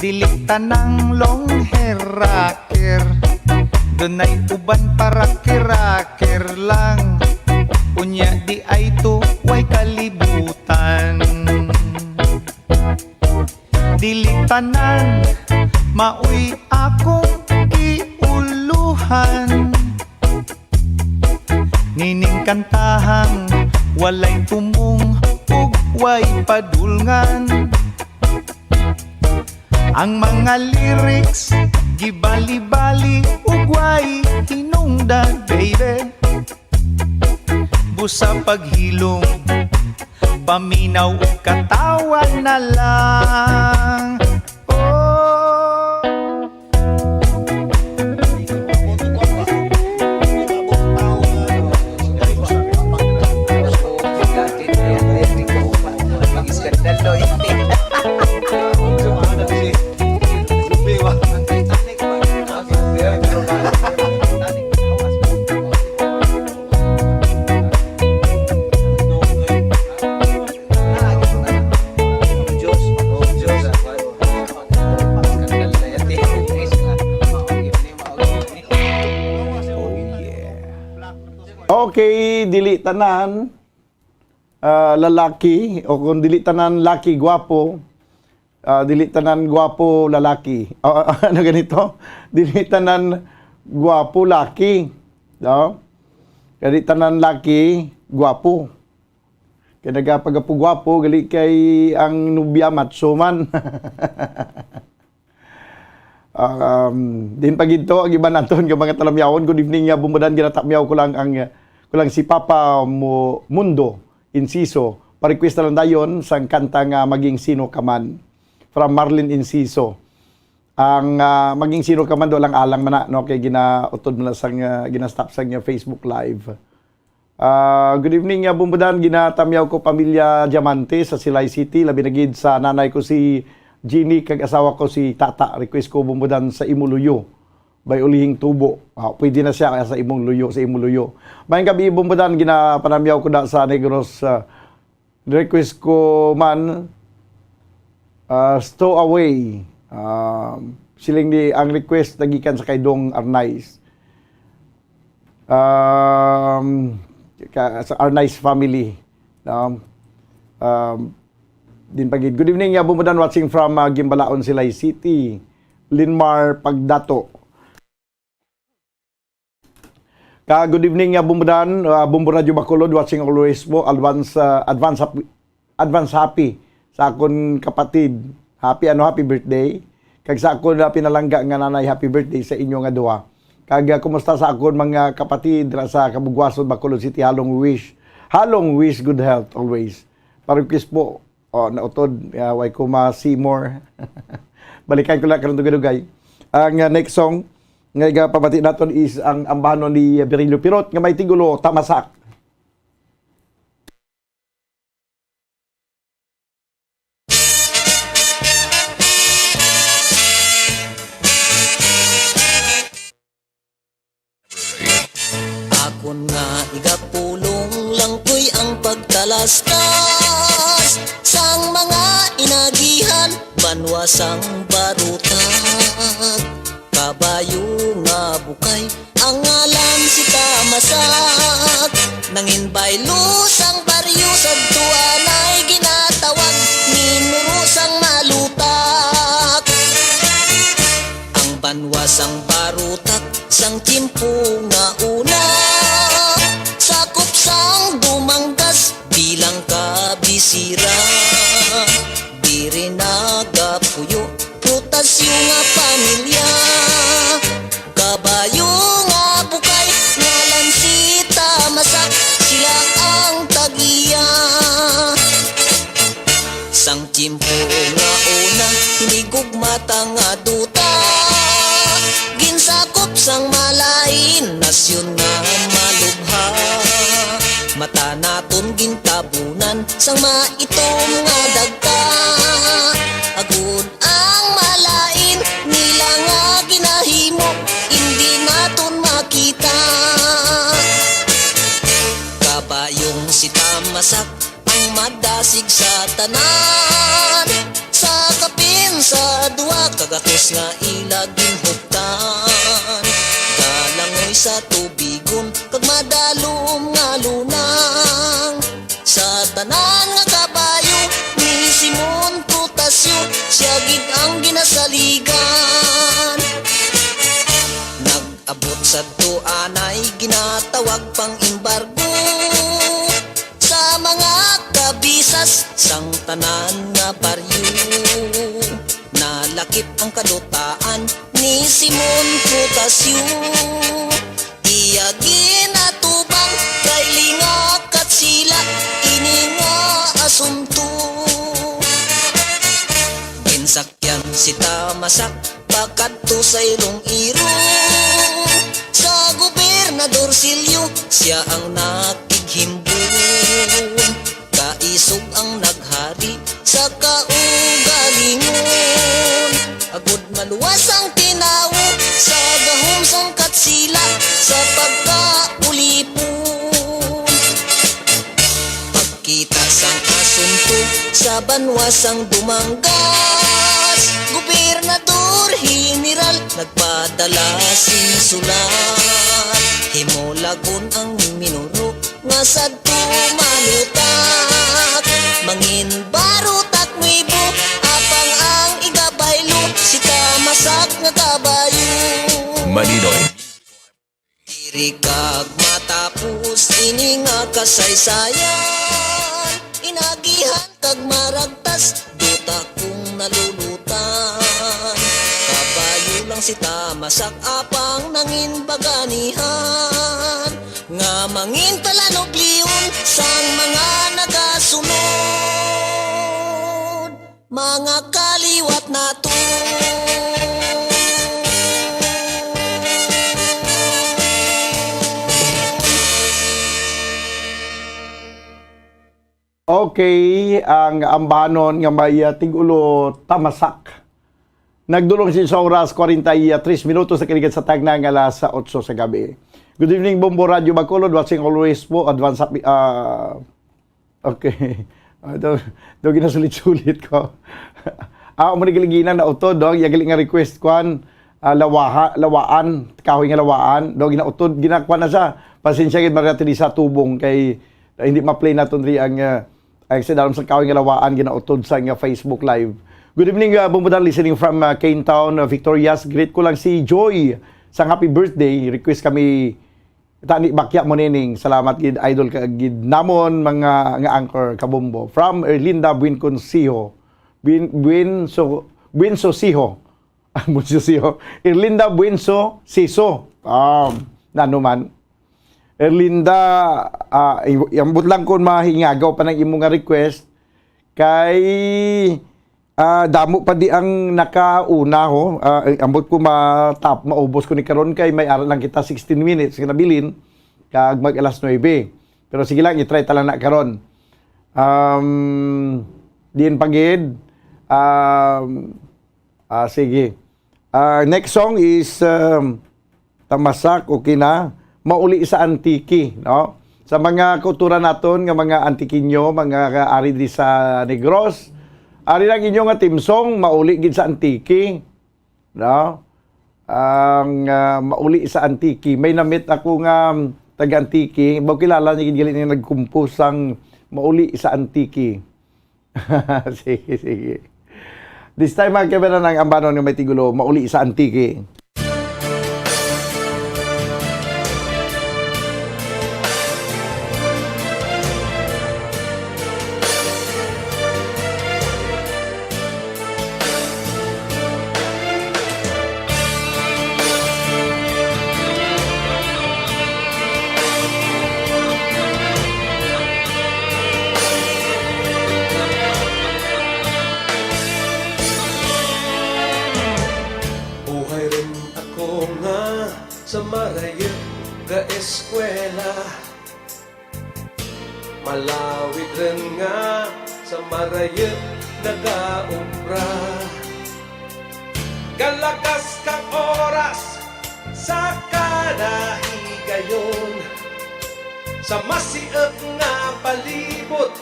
Dili tanang long hair rocker. Dunay uban pa rocker, rocker lang. Unya di ay to way kalibutan. Dili tanan maoy akong giulohan. Nining kantahang walay tumong ug way padulngan. Ang mga lyrics gibali-bali ug way hinungdan, baby. Busa paghilom, paminaw ug katawa na lang. Oh. Oh, yeah. Okay, dili tanan, ah, lalaki, o kung dili tanan laki gwapo, ah, dili tanan gwapo lalaki. Ah, ano ganito? Dili tanan gwapo laki. No? Dili tanan laki gwapo. Kay nagapagapugwapo, gali kay ang nubya, macho man. Um, din pa gid to ang iban naton nga mga talamyawon. Good evening, uh, Bumbudan. Ginatamyaw ko lang ang, uh, ko lang si Papa Mo-, Mundo Inciso. Pa-request na lang dayon sang kanta nga Maging Sino Ka Man, from Marlene Inciso. Ang, uh, Maging Sino Ka Man, do lang alang man na, no? Kay ginautod man na sang, uh, ginastop sang, uh, Facebook Live. Ah, good evening, ah, Bumbudan. Ginatamyaw ko pamilya Diamante sa Silay City, labi na gid sa nanay ko si Jeannie kag asawa ko si Tata. Request ko, Bumbudan, sa Imo Luyo. Bay Ulihing Tubo. Ah, pwede na siya kaya sa Imong Luyo, sa Imo Luyo. Mayong gabi, Bumbudan, ginapanamyaw ko na sa Negros, ah, request ko man, ah, Stow Away. Ah, siling ni ang request nagikan sa kay Dong Arnaiz. Um, ka, sa Arnaiz family, no? Um, din pa gid. Good evening, ya, Bumbudan, watching from, uh, Gimbalaon, Silay City. Linmar Pagdato. Ka, good evening, ya, Bumbudan, uh, Bumbu Radio Bacolod, watching always po. Advance, uh, advance happy, advance happy sa akon kapatid. Happy, ano, happy birthday. Kag sa akon na pinalangga nga nanay, happy birthday sa inyo nga duha. Kag, ah, kumusta sa akon mga kapatid dira sa Cabugwason, Bacolod City? Halong wish, halong wish good health always. Parang kiss po, oh, nautod, ah, way ko ma-see more. Balikan ko lang karon dugay-dugay. Ang, ah, next song nga igapabati naton is ang ambahanon ni Virilio Pirot nga may titulo, Tamasak. Ako'y ang pagtalastas sang mga inagihan, banwa sang barutak, kabayo nga bukay, ang ngalan si Tamasak. Nangin baylo sang baryo, sadto anay ginatawag, minuro sang malutak. Ang banwa sang barutak sang tiyempo nga una, sakop sang Dumangas bilang kabisira. Diri nagapuyo Protasio nga pamilya. Kabayo nga bukay, ngalan si Tamasak, sila ang tag-iya. Sang tiyempo nga una, hinigugma ta nga duta, ginsakop sang malain nasyon nga malubha. Mata naton gintabunan sang maitom nga dagta. Agud ang malain nila nga ginahimo, indi naton makita. Kabayong si Tamasak ang madasig sa tanan. Sa kapin sa duha ka gatos nga ila ginhuptan, galangoy sa tubigon kag madalom nga lunang. Sa tanan nga kabayo ni Simon Protasio, sia gid ang ginasaligan. Nag-abot sadto anay ginatawag pang embargo sa mga kabisas sang tanan nga baryo. Nalakip ang kadutaan ni Simon Protasio. Iya ginatubang kay lingakat sila ini nga asunto. Ginsakyan si Tamasak pakadto sa ilong-ilong sa Gobernador Silio, sia ang nakighimbon. Kaisog ang naghari sa kaugalingon, agud maluwas ang tinawo sa gahom sang Katsila sa pagkaulipon. Pagkita sang asunto sa banwa sang Dumangas, Gobernador General nagpadala sing sulat. Himulagon ang minuro nga sadto malutak. Mangin barutak nuibo, apang ang igabaylo si Tamasak nga kabayo. Maninoy. Diri kag matapos ini nga kasaysayan, inagihan kag maragtas, duta kong nalulutan. Kabayo lang si Tamasak, apang nangin baganihan, nga mangin talanublion sang mga nagasunod. Mga kaliwat nato. Okay, ang ambanon nga may, ah, tig-ulo Tamasak. Nagdulong siya sa oras, kwarenta y tres minutos na kinigat sa tagna nga alas otso sa gabi. Good evening, Bombo Radio Bacolod. Watching always po. Advance happy, ah, okay. Ah, do, do ginasulit-sulit ko. Ah, amo ni galigina na utod, do. Yagali nga request, kwan, ah, lawaha, lawaan, kahoy nga lawaan. Do ginautod, ginakuan na siya. Pasensya gid, Maria Teresa Tubong, kay, ah, hindi ma-play naton ri ang, ah, ang sa dalom sa kahoy nga lawaan, ginautod sa nga Facebook Live. Good evening, uh, Bumbudan, listening from, uh, Cane Town, uh, Victorias. Greet ko lang si Joy sang happy birthday. Request kami, tani bakya mo nining. Salamat gid, idol ka gid namon, mga nga anchor, kabombo. From Erlinda Buenconsiho. Buen, Buenso, Buenso Siho. Ang Buenso Siho. Erlinda Buenso Siso. Um, nano man. Erlinda, ah, i-, ambot lang kung mahingagaw pa ng imo nga request. Kay, ah, damo pa di ang nakauna, ho. Ah, eh, ambot ko matap-, maubos ko ni karon kay may ara lang kita sixteen minutes nga nabilin kag mag alas nuebe. Pero sige lang, i-try ta lang na karon. Um, diin pa gid. Um, ah, sige. Ah, next song is, um, Tamasak, okay na. Mauli sa Antique, no? Sa mga kauturan naton nga mga Antiqueño, mga ari di sa Negros, ari lang inyo nga Team Song, mauli gid sa Antique, no? Ang, ah, mauli sa Antique. May namit ako nga, um, taga Antique. Baw kilala niya gid gali nga nag-compose sang mauli sa Antique. Sige, sige. This time, mga kaibanan, ang ambanon nga may tigulo, mauli sa Antique. Buhay rin ako nga sa marayot nga eskwela. Malawid rin nga sa marayot nagaobra. Galagas kang oras sa kada higayon, sa masiot nga palibot,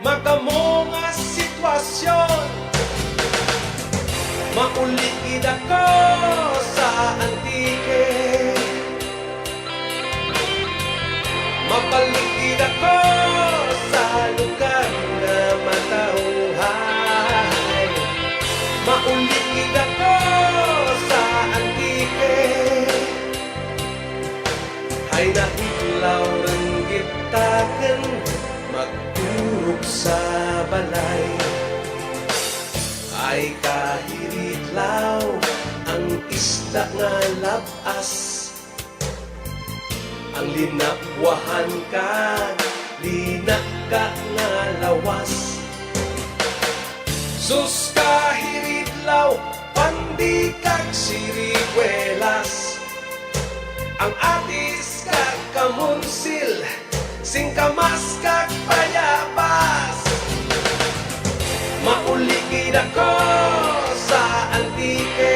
madamo nga sitwasyon. Mauli gid ako sa Antique. Mabalik gid ako sa lugar nga matawhay. Mauli gid ako sa Antique. Ay nahidlaw rin gid takon magturog sa balay. Ay kahiridlaw ang isda nga lab-as, ang linabwahan kag linaka nga lawas. Sus kahiridlaw, pandi kag siriguelas, ang atis kag kamonsil, singkamas kag bayabas. Mauli gid ako sa Antique.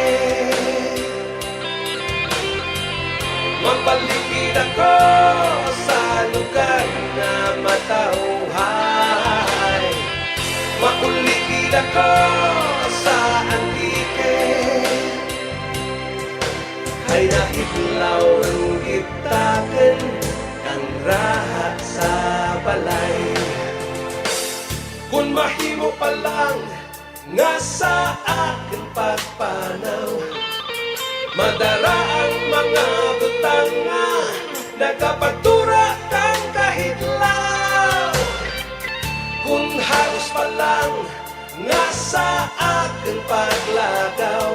Mabalik gid ako sa lugar nga matawhay. Mauli gid ako sa Antique. Ay nahidlaw ang gitaken ang raha sa balay. Kun mahimo pa lang nga sa akon pagpanaw, madara ang mga butang nga nagapagtura kang kahidlaw. Kun halos pa lang nga sa akon paglakaw,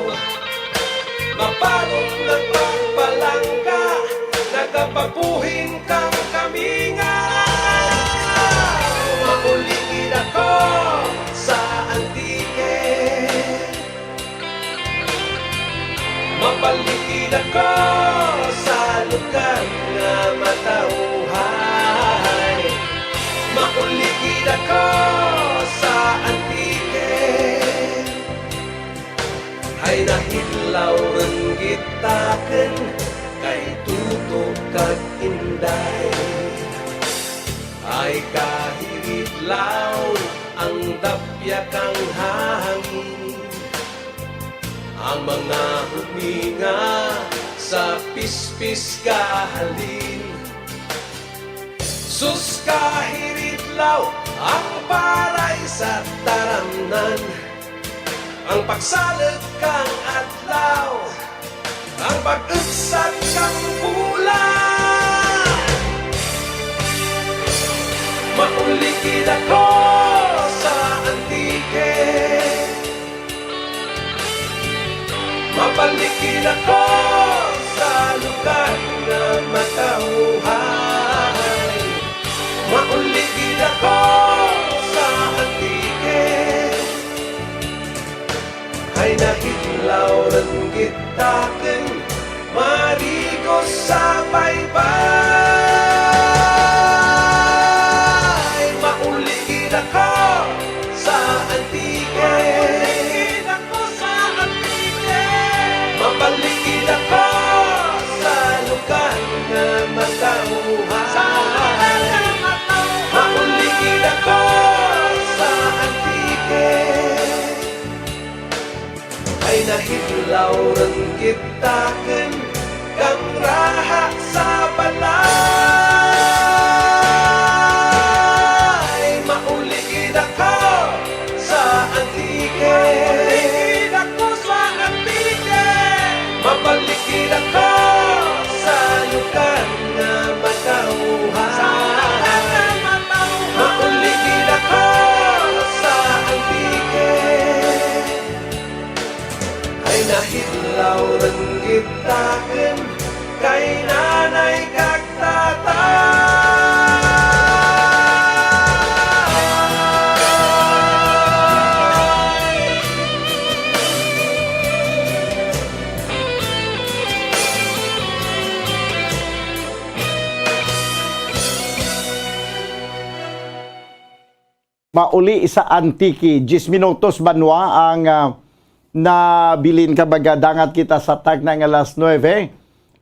mabalon nagpagpalangga, nagapabuhin kang kamingaw. Mauli gid ako sa Antique. Mabalik gid ako sa lugar nga matawhay. Mauli gid ako sa Antique. Ay nahidlaw rin gitaken kay Tuto kag Inday. Ay kahiridlaw ang dapya kang hangin, ang mga huminga sa pispis gahalin. Sus kahiridlaw ang paray sa taramnan, ang pagsalog kang adlaw, ang pag-ugsat kang bulan. Mauli gid ako sa Antique. Mabalik gid ako sa lugar nga matawhay. Mauli gid ako sa Antique. Ay nahidlaw lang gitaken marigo sa baybay. Mauli gid ako sa Antique. Mabalik gid ako sa lugar nga matawhay. Lawran kita ken kang raha sa balay. Mauli gid ako sa Antique. Mauli gid ako sa Antique. Mabalik gid ako sa lugar nga matawhan. Sa lugar nga matawhan. Mauli gid ako sa Antique. Ay nahidlaw rin kita ken kay nanay kag tatay. Mauli sa Antique, diyes minutos banwa ang, ah, nabilin ka, baga dangat kita sa tagna nga alas nuebe.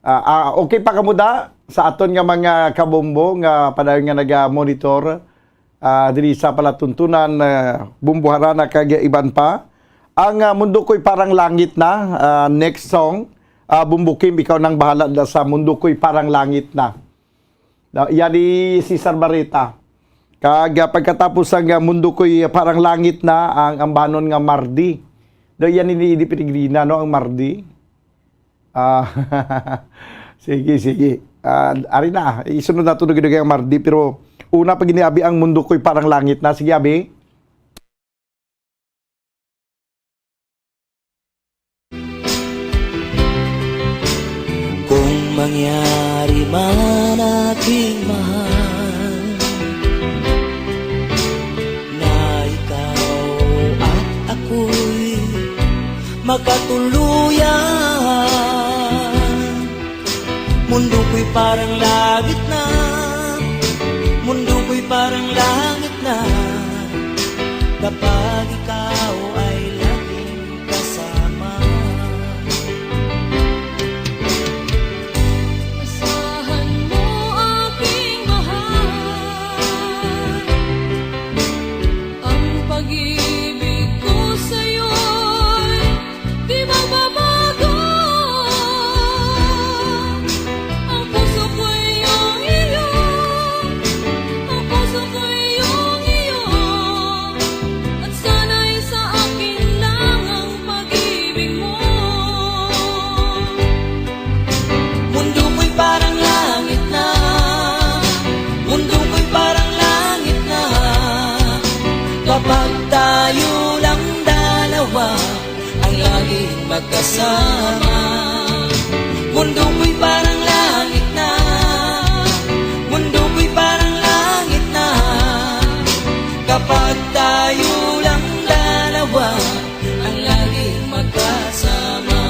Ah, ah, okay pa kamo da sa aton nga mga kabombo nga padayon nga naga-monitor, ah, diri sa palatuntunan, ah, Bomboharana kag iban pa. Ang, ah, Mundo Ko'y Parang Langit Na, ah, next song, ah, Bombo Kim, ikaw nang bahala da sa Mundo Ko'y Parang Langit Na. Na, iya ni Cesar Barreta. Kag, ah, pagkatapos ang, ah, Mundo Ko'y Parang Langit Na, ang ambanon nga Mardi. Do, iya ni Eddie Peregrina, no, ang Mardi. Ah, sige, sige. Ah, ari na, isunod nato dugay-dugay ang Mardi, pero una pa gini, abi, ang Mundo Ko'y Parang Langit Na. Sige, abi. Kung mangyari man, aking mahal, na ikaw at ako'y magkatuluyan, mundo ko'y parang langit na, mundo ko'y parang langit na, kapag ikaw ay laging kasama. Asahan mo, aking mahal, ang pag-ibig ko sa'yo'y di magbabago. Ang puso ko'y iyong iyo, ang puso ko'y iyong iyo, at sana'y sa akin lang ang pag-ibig mo. Mundo ko'y parang langit na, mundo ko'y parang langit na, kapag tayo lang dalawa ang laging magkasama. Mundo ko'y parang langit na, mundo ko'y parang langit na, kapag tayo lang dalawa ang laging magkasama.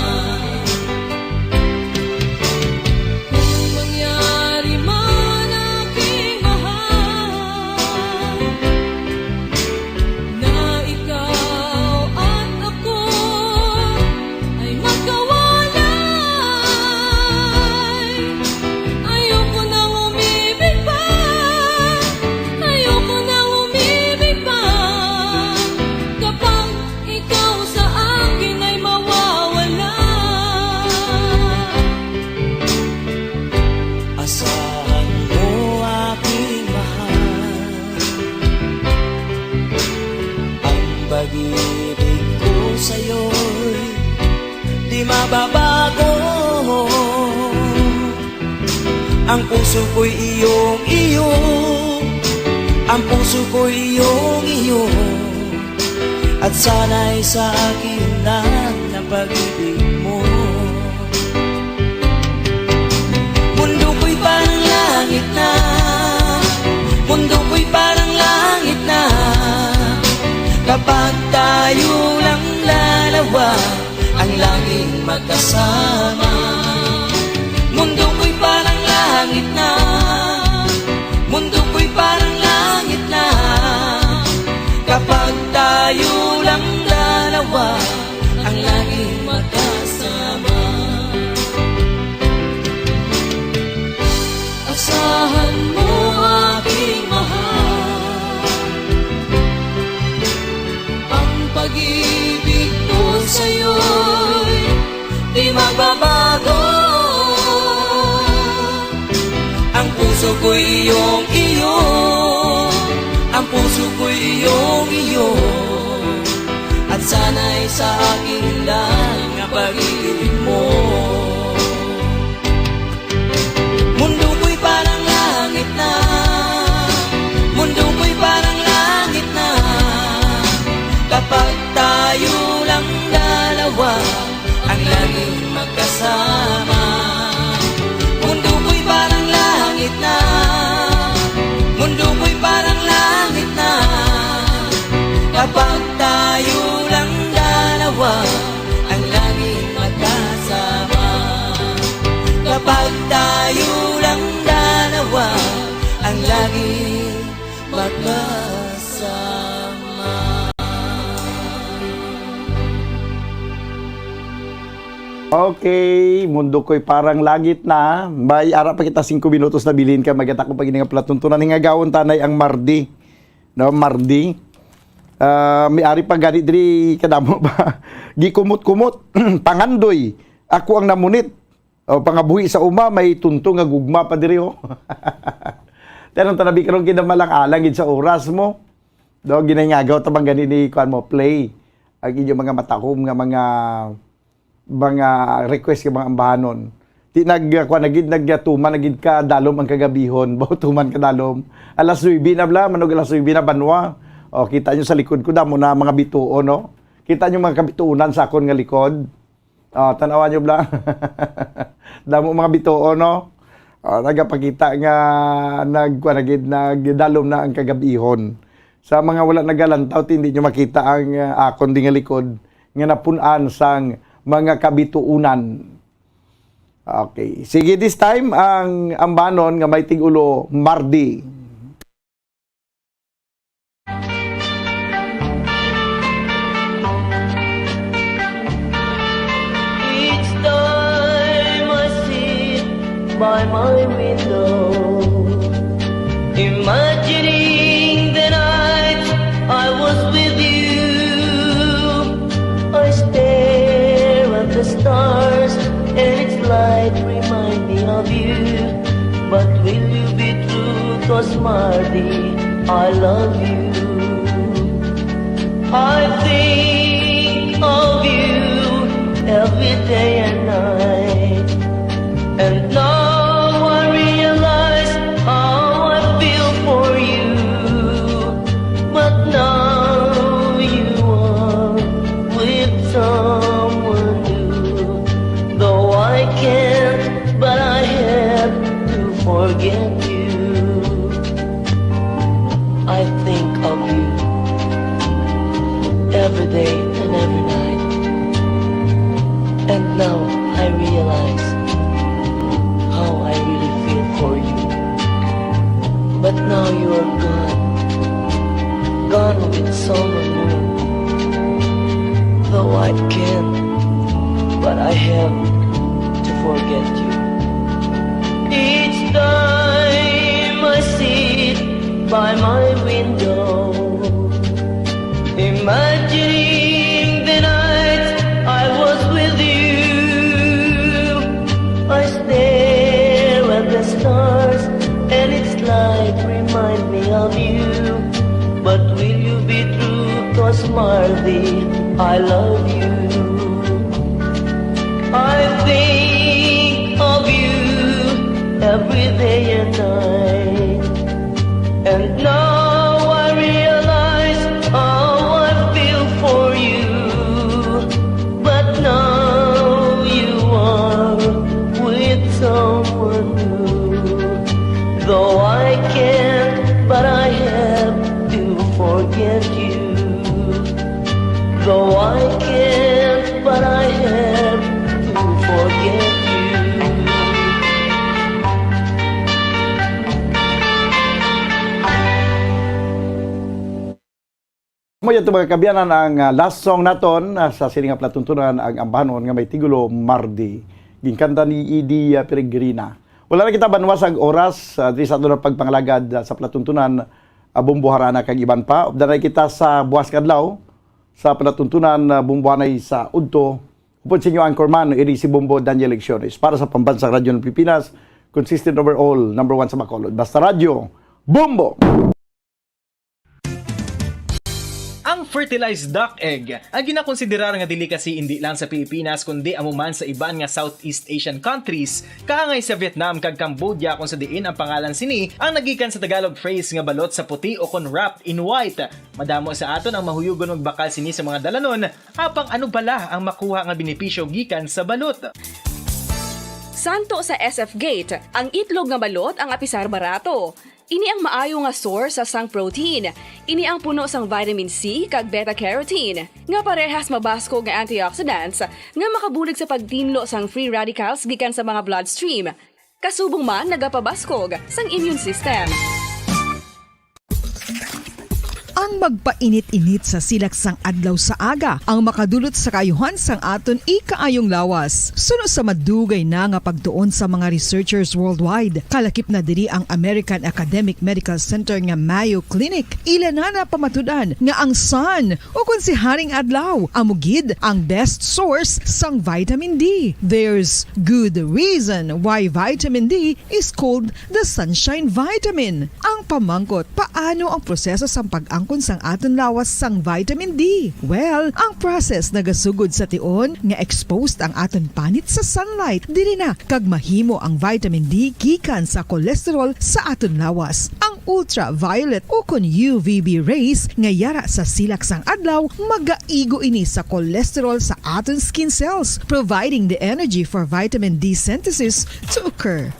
Kung mangyari man, aking mahal, na ikaw at ako ay magkawalay, ayoko nang umibig pa, ayoko nang umibig pa, kapag ikaw sa akin ay mawawala. Asahan mo, aking mahal, ang pag-ibig ko sa'yo'y di mababago. Ang puso ko'y iyong iyo, ang puso ko'y iyong iyo, at sana'y sa akin lang ang pag-ibig mo. Mundo ko'y parang langit na, mundo ko'y parang langit na, kapag tayo lang dalawa ang laging magkasama. Mundo ko'y parang langit na, mundo ko'y parang langit na, kapag tayo lang dalawa ang laging magkasama. Asahan mo, aking mahal, ang pag-ibig ko sa'yo'y Babago. Ang puso ko'y iyong iyo. Ang puso ko'y iyong iyo. At sana'y sa akin lang ang pag-ibig mo. Mundo ko'y parang langit na. Mundo ko'y parang langit na. Kapag tayo lang dalawa ang laging magkasama. Mundo ko'y parang langit na. Mundo ko'y parang langit na. Kapag tayo lang dalawa ang laging magkasama. Kapag tayo lang dalawa ang laging magkasama. Okay, mundo ko'y parang langit na. May ara pa kita singko minutos na bilin ka, magata ko pag ini nga palatuntunan. Hingagawon tanay ang Mardi. No, Mardi. Ah, may ari pa gani diri kadamo ba? Gikumot-kumot, pangandoy. Ako ang namunit. O, pangabuhi sa uma, may tunto nga gugma pa diri, oh. Tanang tanabi karon kinamalang-alang gid sa oras mo. Do, ginangagaw ta bang gani ni kuan mo, play ang inyo mga matakom nga mga mga request nga mga ambahanon. Di nag kuan na gid, nagtuman na gid ka dalom ang kagabihon. Ba, tuman ka dalom. Alas nuebe na bala, manog alas nuebe na banwa. O, kita nyo sa likod ko, damo na mga bituon, no? Kita nyo mga kabituunan sa akon nga likod. O, tan-awan nyo bala. Damo mga bituon, no? O, nagapakita nga nag kuan na gid, nagdalom na ang kagabihon. Sa mga wala nagalantaw, ti hindi nyo makita ang ah, akon di nga likod nga napun-an sang mga kabituunan. Okay. Sige, this time, ang ambanon nga may tigulo, Mardi. Each time I sit by my window, imagining the night I was with you, I stare at the stars and its light remind me of you. But will you be true? 'Cause Mardi, I love you. I think of you every day and night. And now I realize how I feel for you. But now you are with someone new. Though I can't, but I have to forget you. I think of you every day and every night. And now I realize how I really feel for you. But now you are gone, gone with someone new. Though I can't, but I have to forget you. Each time I sit by my window, imagining the nights I was with you, I stare at the stars and its light remind me of you. But will you be true? 'Cause Mardi, I love you. I think of you every day and night. And now I realize how I feel for you. But now you are with someone new. Though I can't, but I have to forget you. Though I can't, but I have to forget you. Mo yato, mga kaabyanan, ang ah, last song naton ah, sa sini nga palatuntunan, ang ambanon nga may tigulo Mardi. Ginkanta ni Edie ah, Peregrina. Wala na kita banwa sa oras ah, diri sa aton pagpangalagad ah, sa palatuntunan, ah, Bumbuharana kag iban pa. Updan na kita sa buwas nga adlaw sa palatuntunan, ah, Bumbuhanay sa Udto Upod sa inyo anchorman, iri si Bombo Daniel Lecciones. Para sa Pambansang Radyo ng Pilipinas, consistent overall, number one sa Bacolod. Basta Radyo, Bombo! Ang fertilized duck egg ang ginakonsiderar nga delicacy indi lang sa Pilipinas kundi amo man sa iban nga Southeast Asian countries, kaangay sa Vietnam kag Cambodia, kung sa diin ang pangalan sini ang nagikan sa Tagalog phrase nga balot sa puti o kon wrapped in white. Madamo sa aton ang mahuyugon magbakal sini sa mga dalanon, apang ano bala ang makuha nga benepisyo gikan sa balot? Santo sa S F Gate, ang itlog nga balot ang apisar barato. Ini ang maayo nga source sa sang protein. Ini ang puno sang vitamin C kag beta-carotene, nga parehas mabaskog nga antioxidants nga makabulig sa pagtinlo sang free radicals gikan sa mga bloodstream. Kasubong man nagapabaskog sang immune system. Ang magpainit-init sa silak sang adlaw sa aga ang makadulot sa kaayuhan sang aton ikaayong lawas. Suno sa madugay na nga pagtuon sa mga researchers worldwide, kalakip na diri ang American Academic Medical Center nga Mayo Clinic. Ila na napamatud-an nga ang sun, o kon si Haring Adlaw, amo gid ang best source sang vitamin D. There's good reason why vitamin D is called the sunshine vitamin. Ang pamangkot, paano ang proseso sang pag-angkon sang aton lawas sang vitamin D? Well, ang process nagasugod sa tion nga exposed ang aton panit sa sunlight. Diri na kag mahimo ang vitamin D gikan sa cholesterol sa aton lawas. Ang ultraviolet o kon U V B rays nga yara sa silak sang adlaw magaigo ini sa cholesterol sa aton skin cells, providing the energy for vitamin D synthesis to occur.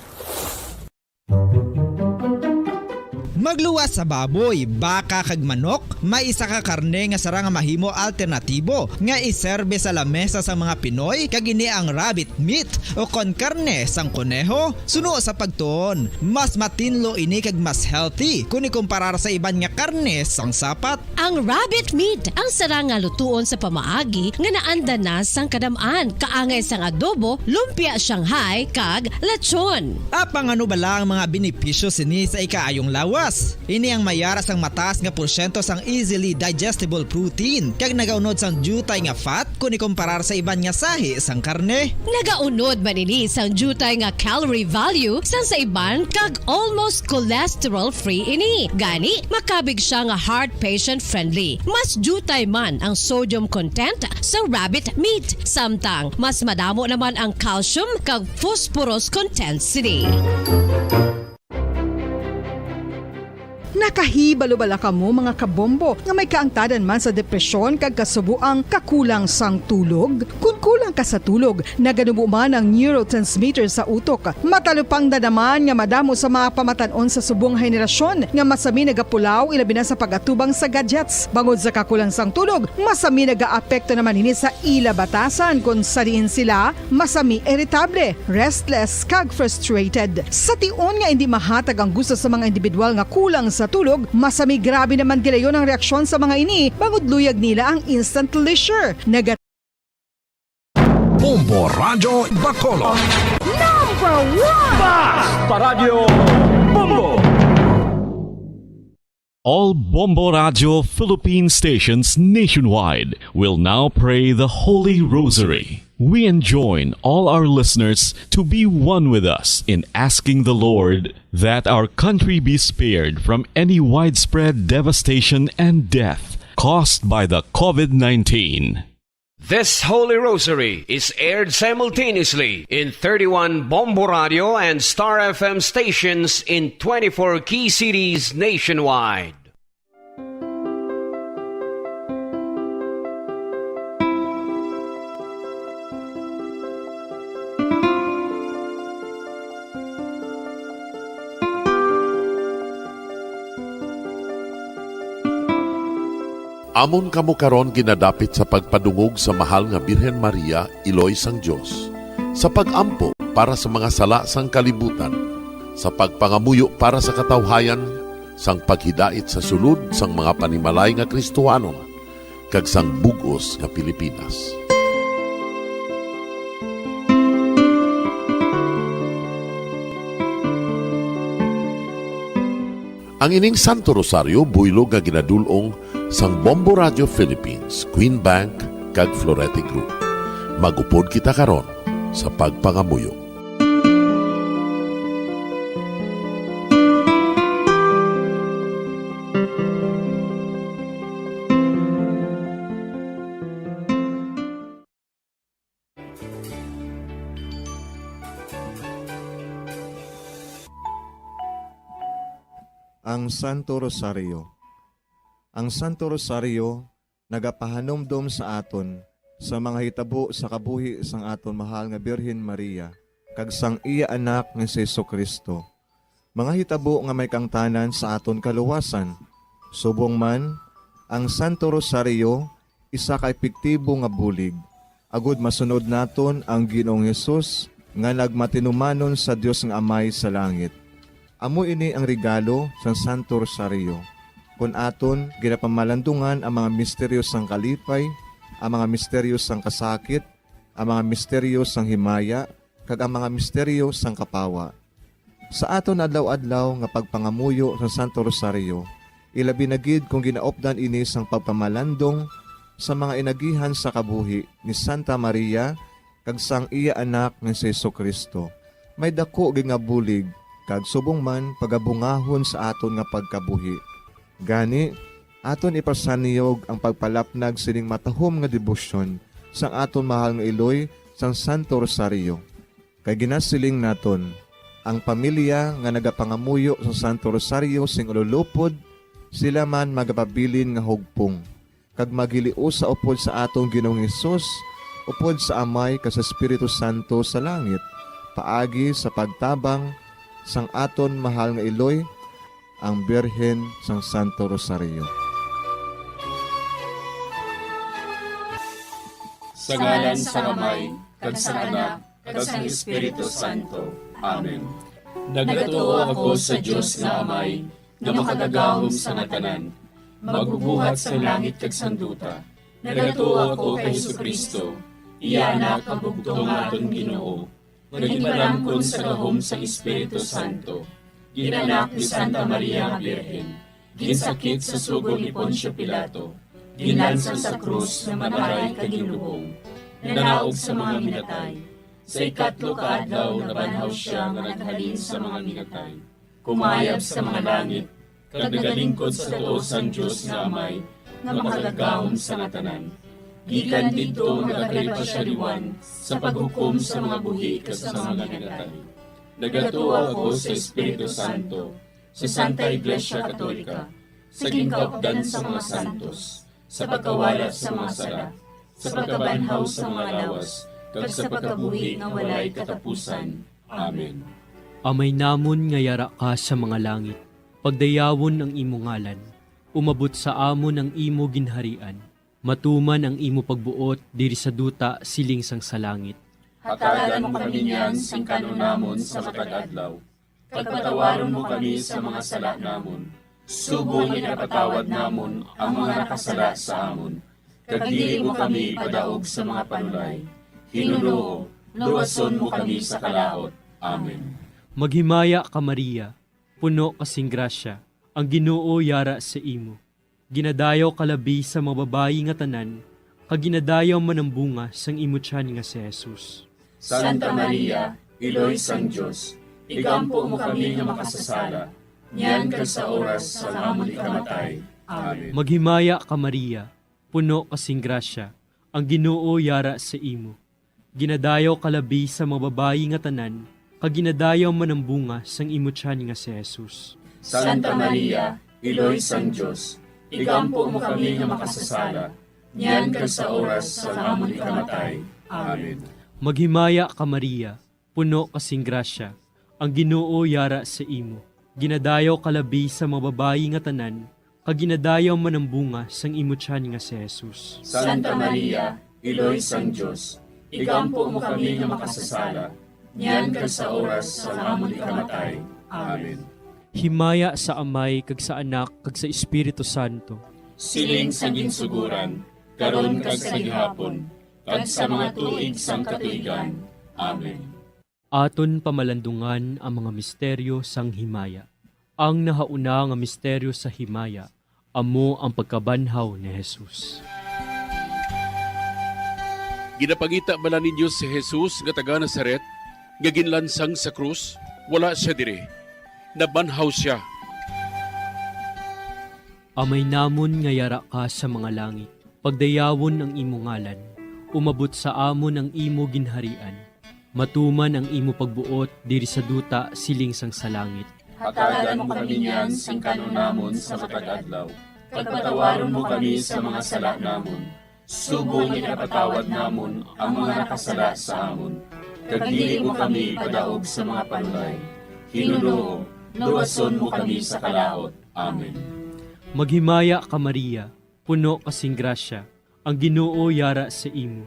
Magluwas sa baboy, baka kag manok, may isa ka karne nga sarang nga mahimo alternatibo nga iserbe sa lamesa sang mga Pinoy, kag ini ang rabbit meat o kon karne sang koneho. Suno sa pagtuon, mas matinlo ini kag mas healthy kon ikumparar sa iban nga karne sang sapat. Ang rabbit meat ang sarang nga lutuon sa pamaagi nga naanda na sang kadam-an, kaangay sang adobo, lumpia Shanghai, kag lechon. Apang ano bala ang mga benepisyo sini sa ikaayong lawas? Ini ang mayara sang mataas nga porsyento sang easily digestible protein kag nagaunod sang diutay nga fat kon ikumparar sa iban nga sahi sang karne. Nagaunod man ini sang diutay nga calorie value sang sa iban kag almost cholesterol-free ini. Gani, makabig siya nga heart patient-friendly. Mas diutay man ang sodium content sa rabbit meat, samtang mas madamo naman ang calcium kag phosphorus content sini. Nakahibalo bala kamo, mga kabombo, nga may kaangtadan man sa depresyon kag kasubo ang kakulang sang tulog? Kon kulang ka sa tulog, naganubo man ang neurotransmitter sa utok. Matalupangdan naman nga madamo sa mga pamatan-on sa subong nga henerasyon nga masami nagapulaw, ilabi na sa pag-atubang sa gadgets. Bangod sa kakulang sang tulog, masami nagaapekto naman ini sa ila batasan, kon sa diin sila masami iritable, restless, kag frustrated. Sa tion nga indi mahatag ang gusto sa mga individual nga kulang sa tulog, masami grabe naman gilayon ang reaksyon sa mga ini, bangod luyag nila ang instant leisure. Naga- Bombo Radyo Bacolod. Number one! Bas Paradyo Bombo! All Bombo Radio Philippine stations nationwide will now pray the Holy Rosary. We enjoin all our listeners to be one with us in asking the Lord that our country be spared from any widespread devastation and death caused by the COVID nineteen. This Holy Rosary is aired simultaneously in thirty-one Bombo Radio and Star F M stations in twenty-four key cities nationwide. Amon kamo karon ginadapit sa pagpadungog sa Mahal nga Birhen Maria, Iloy sang Dios, sa pag-ampo para sa mga sala sang kalibutan, sa pagpangamuyo para sa katawhayan, sang paghidait sa sulod sang mga panimalay nga Kristohanon, kag sang bug-os nga Pilipinas. Ang ining Santo Rosario buylog nga ginadul-ong sang Bombo Radio Philippines, Queen Bank, kag Florete Group. Mag-upod kita karon sa pagpangamuyo. Ang Santo Rosario. Ang Santo Rosario nagapahanumdom sa aton sa mga hitabo sa kabuhi sang aton mahal nga Birhen Maria kag sang iya Anak nga si Jesu-Cristo, mga hitabo nga may kaangtanan sa aton kaluwasan. Subong man, ang Santo Rosario isa ka epektibo nga bulig agud masunod naton ang Ginoong Hesus nga nagmatinumanon sa Dios nga Amay sa langit. Amo ini ang regalo sang Santo Rosario, kon aton ginapamalandungan ang mga misteryo sang kalipay, ang mga misteryo sang kasakit, ang mga misteryo sang himaya, kag ang mga misteryo sang kapawa. Sa aton adlaw-adlaw nga pagpangamuyo sa Santo Rosario, ilabi na gid kung ginaupdan ini sang pagpamalandong sa mga inagihan sa kabuhi ni Santa Maria kag sang iya Anak nga si Jesu-Cristo, may daku gid nga bulig kag subong man pagabungahon sa aton nga pagkabuhi. Gani, aton ipasaniyog ang pagpalapnag sining matahom nga debosyon sang aton mahal nga iloy sang Santo Rosario. Kay ginasiling naton, ang pamilya nga nagapangamuyo sa Santo Rosario sing ululupod, sila man magapabilin nga hugpong, kag maghiliusa upod sa aton Ginoong Hesus, upod sa Amay kag sa Espiritu Santo sa langit, paagi sa pagtabang sang aton mahal nga iloy, ang Birhen sang Santo Rosario. Sa ngalan sang Amay, kag sang Anak, kag sang Espiritu Santo. Amen. Nagatuo ako sa Dios nga Amay, nga makagagahom sa nga tanan, magbubuhat sang langit kag sang duta. Nagatuo ako kay Jesu-Cristo, iya Anak nga bugtong nga aton Ginoo, nga ginpalamkon sa gahom sang Espiritu Santo, ginanak ni Santa Maria nga Birhen, ginsakit sa sugo ni Poncio Pilato, ginlansang sa krus, namatay kag ginlubong, nanaog sa mga minatay. Sa ikatlo ka adlaw nabanhaw sia nga naghalin sa mga minatay, kumayab sa mga langit, kag nagalingkod sa tuo sang Dios nga Amay, nga makagagahom sa nga tanan. Gikan didto magakari pa sia liwat sa paghukom sa mga buhi kag sa mga minatay. Nagatuo ako sa Espiritu Santo, sa Santa Iglesia Katolika, sa ginkaupdan sa mga santos, sa pagkawala sa mga sala, sa pagkabanhaw sa mga lawas, kag sa pagkabuhi nga walay katapusan. Amen. Amay namon nga yara ka sa mga langit, pagdayawon ang imo ngalan. Umabot sa amon ang imo ginharian. Matuman ang imo pagbuot diri sa duta siling sang sa langit. Hatagan mo kami niyan sing kan-on namon sa matag adlaw. Kag patawaron mo kami sa mga sala namon, subong nga ginapatawad namon ang mga nakasala sa amon. Kag dili mo kami ipadaog sa mga panulay. Hinunoo, luwason mo kami sa kalaut. Amen. Maghimaya ka, Maria, puno ka sing grasya, ang Ginoo yara sa imo. Ginadayaw ka labi sa mga babayi nga tanan, kag ginadayaw man ang bunga sang imo tiyan nga si Jesus. Santa Maria, Iloy sang Dios, igampo mo kami nga makasasala, niyan kag sa oras sang amon ikamatay. Amen. Maghimaya ka, Maria, puno ka sing grasya, ang Ginoo yara sa imo. Ginadayaw ka labi sa mga babayi nga tanan, kag ginadayaw man ang bunga sang imo tiyan nga si Jesus. Santa Maria, Iloy sang Dios, igampo mo kami nga makasasala, niyan kag sa oras sang amon ikamatay. Amen. Maghimaya ka, Maria, puno ka sing grasya, ang Ginoo yara sa imo. Ginadayaw ka labi sa mga babayi nga tanan, kag ginadayaw man ang bunga sang imo tiyan nga si Jesus. Santa Maria, Iloy sang Dios, igampo mo kami nga makasasala, niyan kag sa oras sang amon ikamatay. Amen. Himaya sa Amay, kag sa Anak, kag sa Espiritu Santo. Siling sa ginsugoran, karon kag sa gihapon, kag sa mga tuig sang katuigan. Amen. Aton pamalandungan ang mga misteryo sang himaya. Ang nahauna nga misteryo sa himaya amo ang pagkabanhaw ni Jesus. Ginapangita bala ninyo si Jesus nga taga Nazaret, nga ginlansang sa krus? Wala sia diri. Nabanhaw sia. Amay namon nga yara ka sa mga langit, pagdayawon ang imo ngalan. Umabot sa amon ang imo ginharian. Matuman ang imo pagbuot diri sa duta siling sang sa langit. Hatagan mo kami niyan sing kan-on namon sa matag adlaw, kag patawaron mo kami sa mga sala namon, subong nga ginapatawad namon ang mga nakasala sa amon. Kag dili mo kami ipadaog sa mga panulay. Ginoo, luwason mo kami sa kalaut. Amen. Maghimaya ka, Maria, puno ka sing grasya, ang Ginoo yara sa imo.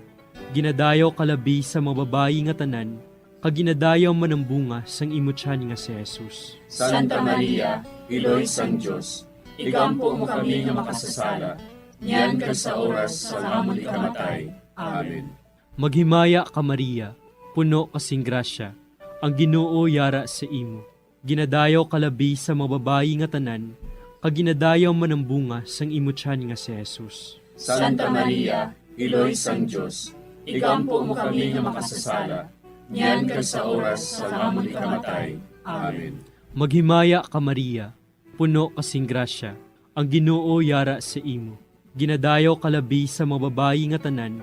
Ginadayaw ka labi sa mga babayi nga tanan, kag ginadayaw man ang bunga sang imo tiyan nga si Jesus. Santa Maria, Iloy sang Dios, igampo mo kami nga makasasala, niyan kag sa oras sang amon ikamatay. Amen. Maghimaya ka, Maria, puno ka sing grasya, ang Ginoo yara sa imo. Ginadayaw ka labi sa mga babayi nga tanan, kag ginadayaw man ang bunga sang imo tiyan nga si Jesus. Santa Maria, Iloy sang Dios, igampo mo kami nga makasasala, niyan kag sa oras sang amon ikamatay. Amen. Maghimaya ka, Maria, puno ka sing grasya, ang Ginoo yara sa imo. Ginadayaw ka labi sa mga babayi nga tanan,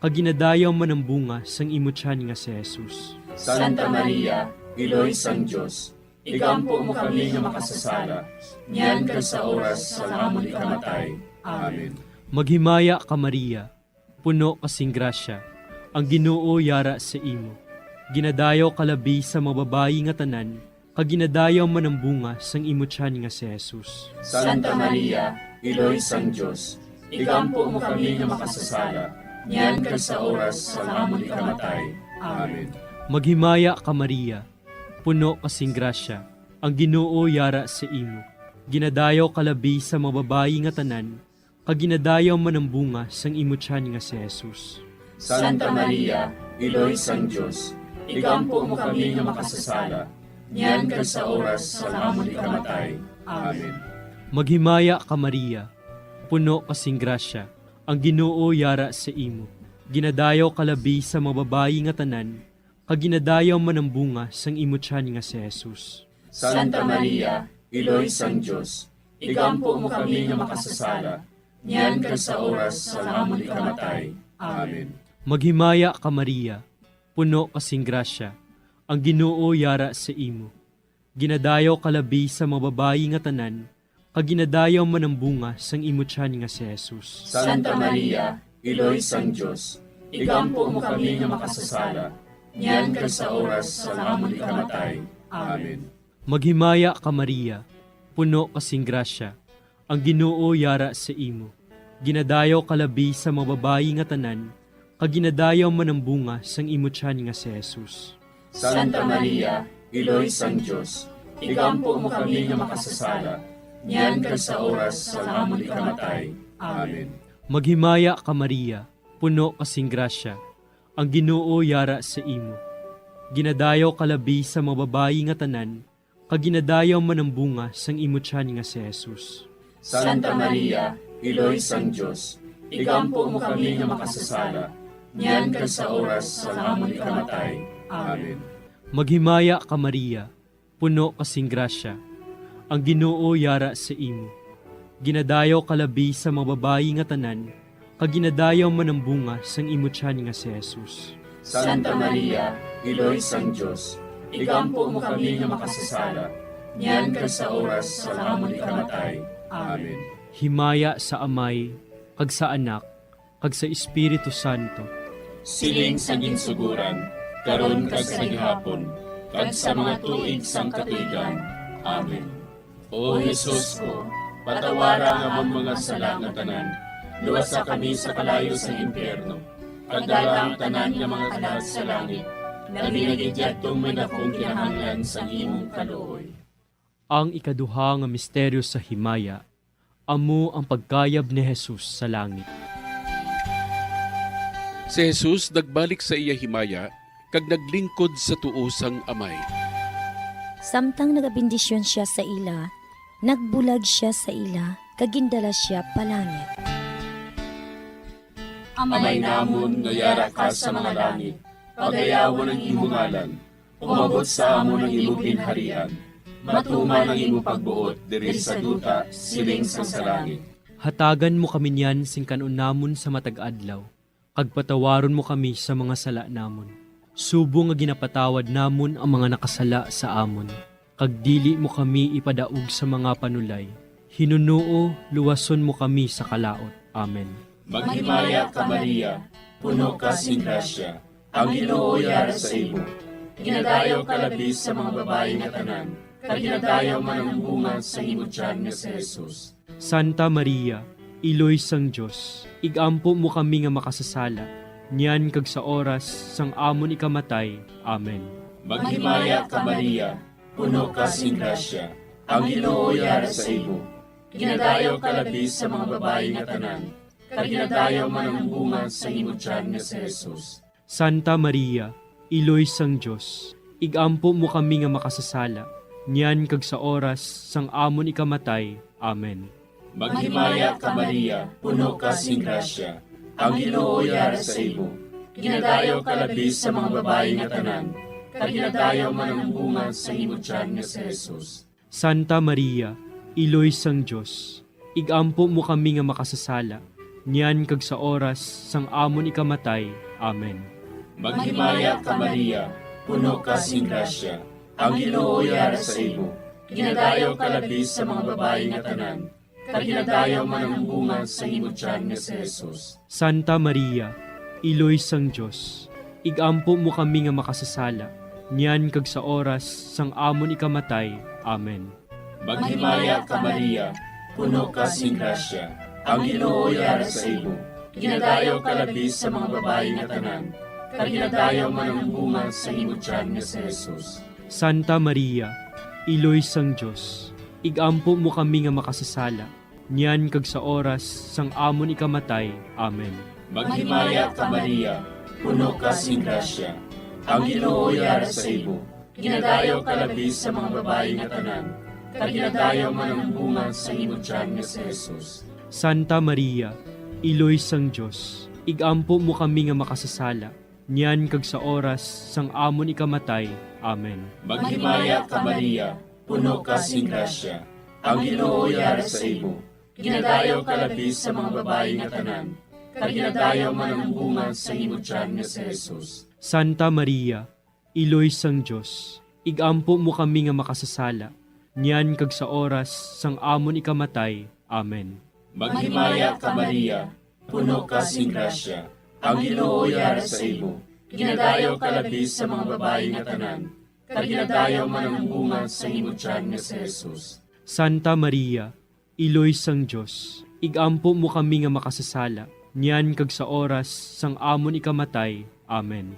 kag ginadayaw man ang bunga sang imo tiyan nga si Jesus. Santa Maria, Iloy sang Dios, igampo mo kami nga makasasala, niyan kag sa oras sang amon ikamatay. Amen. Maghimaya ka, Maria, puno ka sing grasya, ang Ginoo yara sa imo. Ginadayaw ka labi sa mga babayi nga tanan, kag ginadayaw man ang bunga sang imo tiyan nga si Jesus. Santa Maria, Iloy sang Dios, igampo mo kami nga makasasala, niyan kag sa oras sang amon ikamatay. Amen. Maghimaya ka, Maria, puno ka sing grasya, ang Ginoo yara sa imo. Ginadayaw ka labi sa mga babayi nga tanan, kag ginadayaw man ang bunga sang imo tiyan nga si Jesus. Santa Maria, Iloy sang Dios, igampo mo kami nga makasasala, niyan kag sa oras sang amon ikamatay. Amen. Maghimaya ka, Maria, puno ka sing grasya, ang Ginoo yara sa imo. Ginadayaw ka labi sa mga babayi nga tanan, kag ginadayaw man ang bunga sang imo tiyan nga si Jesus. Santa Maria, Iloy sang Dios, igampo mo kami nga makasasala, niyan kag sa oras sang amon ikamatay. Amen. Maghimaya ka, Maria, puno ka sing grasya, ang Ginoo yara sa imo. Ginadayaw ka labi sa mga babayi nga tanan, kag ginadayaw man ang bunga sang imo tiyan nga si Jesus. Santa Maria, Iloy sang Dios, igampo mo kami nga makasasala, niyan kag sa oras sang amon ikamatay. Amen. Maghimaya ka, Maria, puno ka sing grasya, ang Ginoo yara sa imo. Ginadayaw ka labi sa mga babayi nga tanan, kag ginadayaw man ang bunga sang imo tiyan nga si Jesus. Santa Maria, Iloy sang Dios, igampo mo kami nga makasasala, niyan kag sa oras sang amon ikamatay. Amen. Maghimaya ka, Maria, puno ka sing grasya, ang Ginoo yara sa imo. Ginadayaw ka labi sa mga babayi nga tanan, kag ginadayaw man ang bunga sang imo tiyan nga si Jesus. Santa Maria, Iloy sang Dios, igampo mo kami nga makasasala, niyan kag sa oras sang amon ikamatay. Amen. Maghimaya ka, Maria, puno ka sing grasya, ang Ginoo yara sa imo. Ginadayaw ka labi sa mga babayi nga tanan, kag ginadayaw man ang bunga sang imo tiyan nga si Jesus. Santa Maria, Iloy sang Dios, igampo mo kami nga makasasala, niyan kag sa oras sang amon ikamatay. Amen. Himaya sa Amay, kag sa Anak, kag sa Espiritu Santo. Siling sa ginsugoran, karon kag sa gihapon, kag sa mga tuig sang katuigan. Amen. O Jesus ko, patawara ang amon mga sala nga tanan, luwasa kami sa kalayo sang impyerno, pagdala ang tanan nga mga kalag sa langit, labi na gid yadtong may dakong kinahanglan sang imong kaluoy. Ang ikaduha nga misteryo sa himaya, amo ang pagkayab ni Jesus sa langit. Si Jesus nagbalik sa iya himaya kag naglingkod sa tuo sang Amay. Samtang nagabendisyon sia sa ila, nagbulag sia sa ila, kag gindala sia pa langit. Amay namon nga yara ka sa mga langit, pagdayawon ang imo ngalan. Umabot sa amon ang imo ginharian. Matuman ang imo pagbuot diri sa duta, siling sang sa langit. Hatagan mo kami niyan sing kan-on namon sa matag adlaw, kag patawaron mo kami sa mga sala namon, subong nga ginapatawad namon ang mga nakasala sa amon. Kag dili mo kami ipadaog sa mga panulay. Hinunoo, luwason mo kami sa kalaut. Amen. Maghimaya ka, Maria, puno ka sing grasya, ang Ginoo yara sa imo. Ginadayaw ka labi sa mga babayi nga tanan, kag ginadayaw man ang bunga sa imo tiyan nga si Jesus. Santa Maria, Iloy sang Dios, ig-ampo mo kami nga makasasala, niyan kag sa oras sang amon ikamatay. Amen. Maghimaya ka, Maria, puno ka sing grasya, ang Ginoo yara sa imo. Ginadayaw ka labi sa mga babayi nga tanan, kag ginadayaw man ang bunga sa imo tiyan nga si Jesus. Santa Maria, Iloy sang Dios, ig-ampo mo kami nga makasasala, niyan kag sa oras sang amon ikamatay. Amen. Maghimaya ka, Maria, puno ka sing grasya, ang Ginoo yara sa imo. Ginadayaw ka labi sa mga babayi nga tanan, kag ginadayaw man ang bunga sa imo tiyan nga si Jesus. Santa Maria, Iloy sang Dios, ig-ampo mo kami nga makasasala, niyan kag sa oras sang amon ikamatay. Amen. Maghimaya ka, Maria, puno ka sing grasya, ang Ginoo yara sa imo. Ginadayaw ka labi sa mga babayi nga tanan, kag ginadayaw man ang bunga sa imo tiyan nga si Jesus. Santa Maria, Iloy sang Dios, ig-ampo mo kami nga makasasala, niyan kag sa oras sang amon ikamatay. Amen. Maghimaya ka, Maria, puno ka sing grasya, ang Ginoo yara sa imo. Ginadayaw ka labi sa mga babayi nga tanan, kag ginadayaw man ang bunga sa imo tiyan nga si Jesus. Santa Maria, Iloy sang Dios, ig-ampo mo kami nga makasasala, niyan kag sa oras sang amon ikamatay. Amen. Maghimaya ka, Maria, puno ka sing grasya, ang Ginoo yara sa imo. Ginadayaw ka labi sa mga babayi nga tanan, kag ginadayaw man ang bunga sa imo tiyan nga si Jesus. Santa Maria, Iloy sang Dios, ig-ampo mo kami nga makasasala, niyan kag sa oras sang amon ikamatay. Amen. Maghimaya ka, Maria, puno ka sing grasya, ang Ginoo yara sa imo. Ginadayaw ka labi sa mga babayi nga tanan, kag ginadayaw man ang bunga sa imo tiyan nga si Jesus. Santa Maria, Iloy sang Dios, ig-ampo mo kami nga makasasala, niyan kag sa oras sang amon ikamatay. Amen. Maghimaya ka, Maria, puno ka sing grasya, ang Ginoo yara sa imo. Ginadayaw ka labi sa mga babayi nga tanan, kag ginadayaw man ang bunga sa imo tiyan nga si Jesus. Santa Maria, Iloy sang Dios, ig-ampo mo kami nga makasasala, niyan kag sa oras sang amon ikamatay. Amen.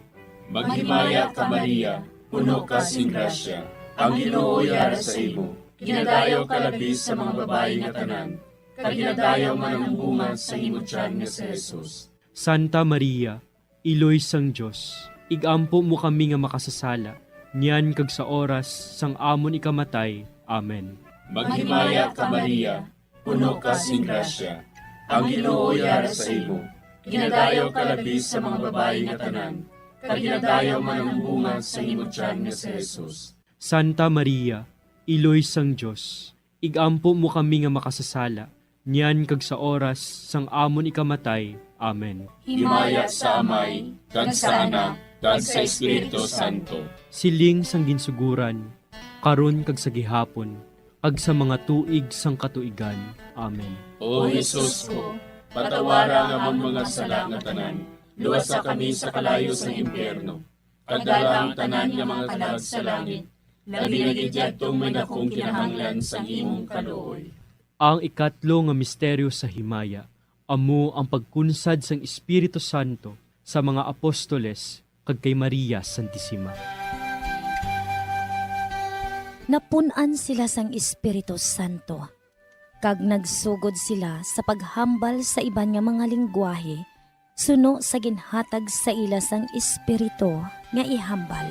Maghimaya ka, Maria, puno ka sing grasya, ang Ginoo yara sa imo. Ginadayaw ka labi sa mga babayi nga tanan, kag ginadayaw man ang bunga sa imo tiyan nga si Jesus. Santa Maria, Iloy sang Dios, ig-ampo mo kami nga makasasala, niyan kag sa oras sang amon ikamatay. Amen. Maghimaya ka, Maria, puno ka sing grasya, ang Ginoo yara sa imo. Ginadayaw ka labi sa mga babayi nga tanan, kag ginadayaw man ang bunga sa imo tiyan nga si Jesus. Santa Maria, Iloy sang Dios, ig-ampo mo kami nga makasasala, niyan kag sa oras sang amon ikamatay. Amen. Himaya sa Amay, kag sa Anak, kag sa Espiritu Santo. Siling sang ginsuguran, karon kag sa gihapon, kag sa mga tuig sang katuigan. Amen. O Jesus ko, patawara ang amon mga sala nga tanan, luwasa kami sa kalayo sang impyerno, kag dala ang tanan nga mga kalag sa langit, labi na gid yadtong may dakong kinahanglan sang imong kaluoy. Ang ikatlo nga misteryo sa himaya amo ang pagkunsad sang Espiritu Santo sa mga apostoles kag kay Maria Santisima. Napun-an sila sang Espiritu Santo, kag nagsugod sila sa paghambal sa iban nga mga linggwahe suno sa ginhatag sa ila sang Espiritu nga ihambal.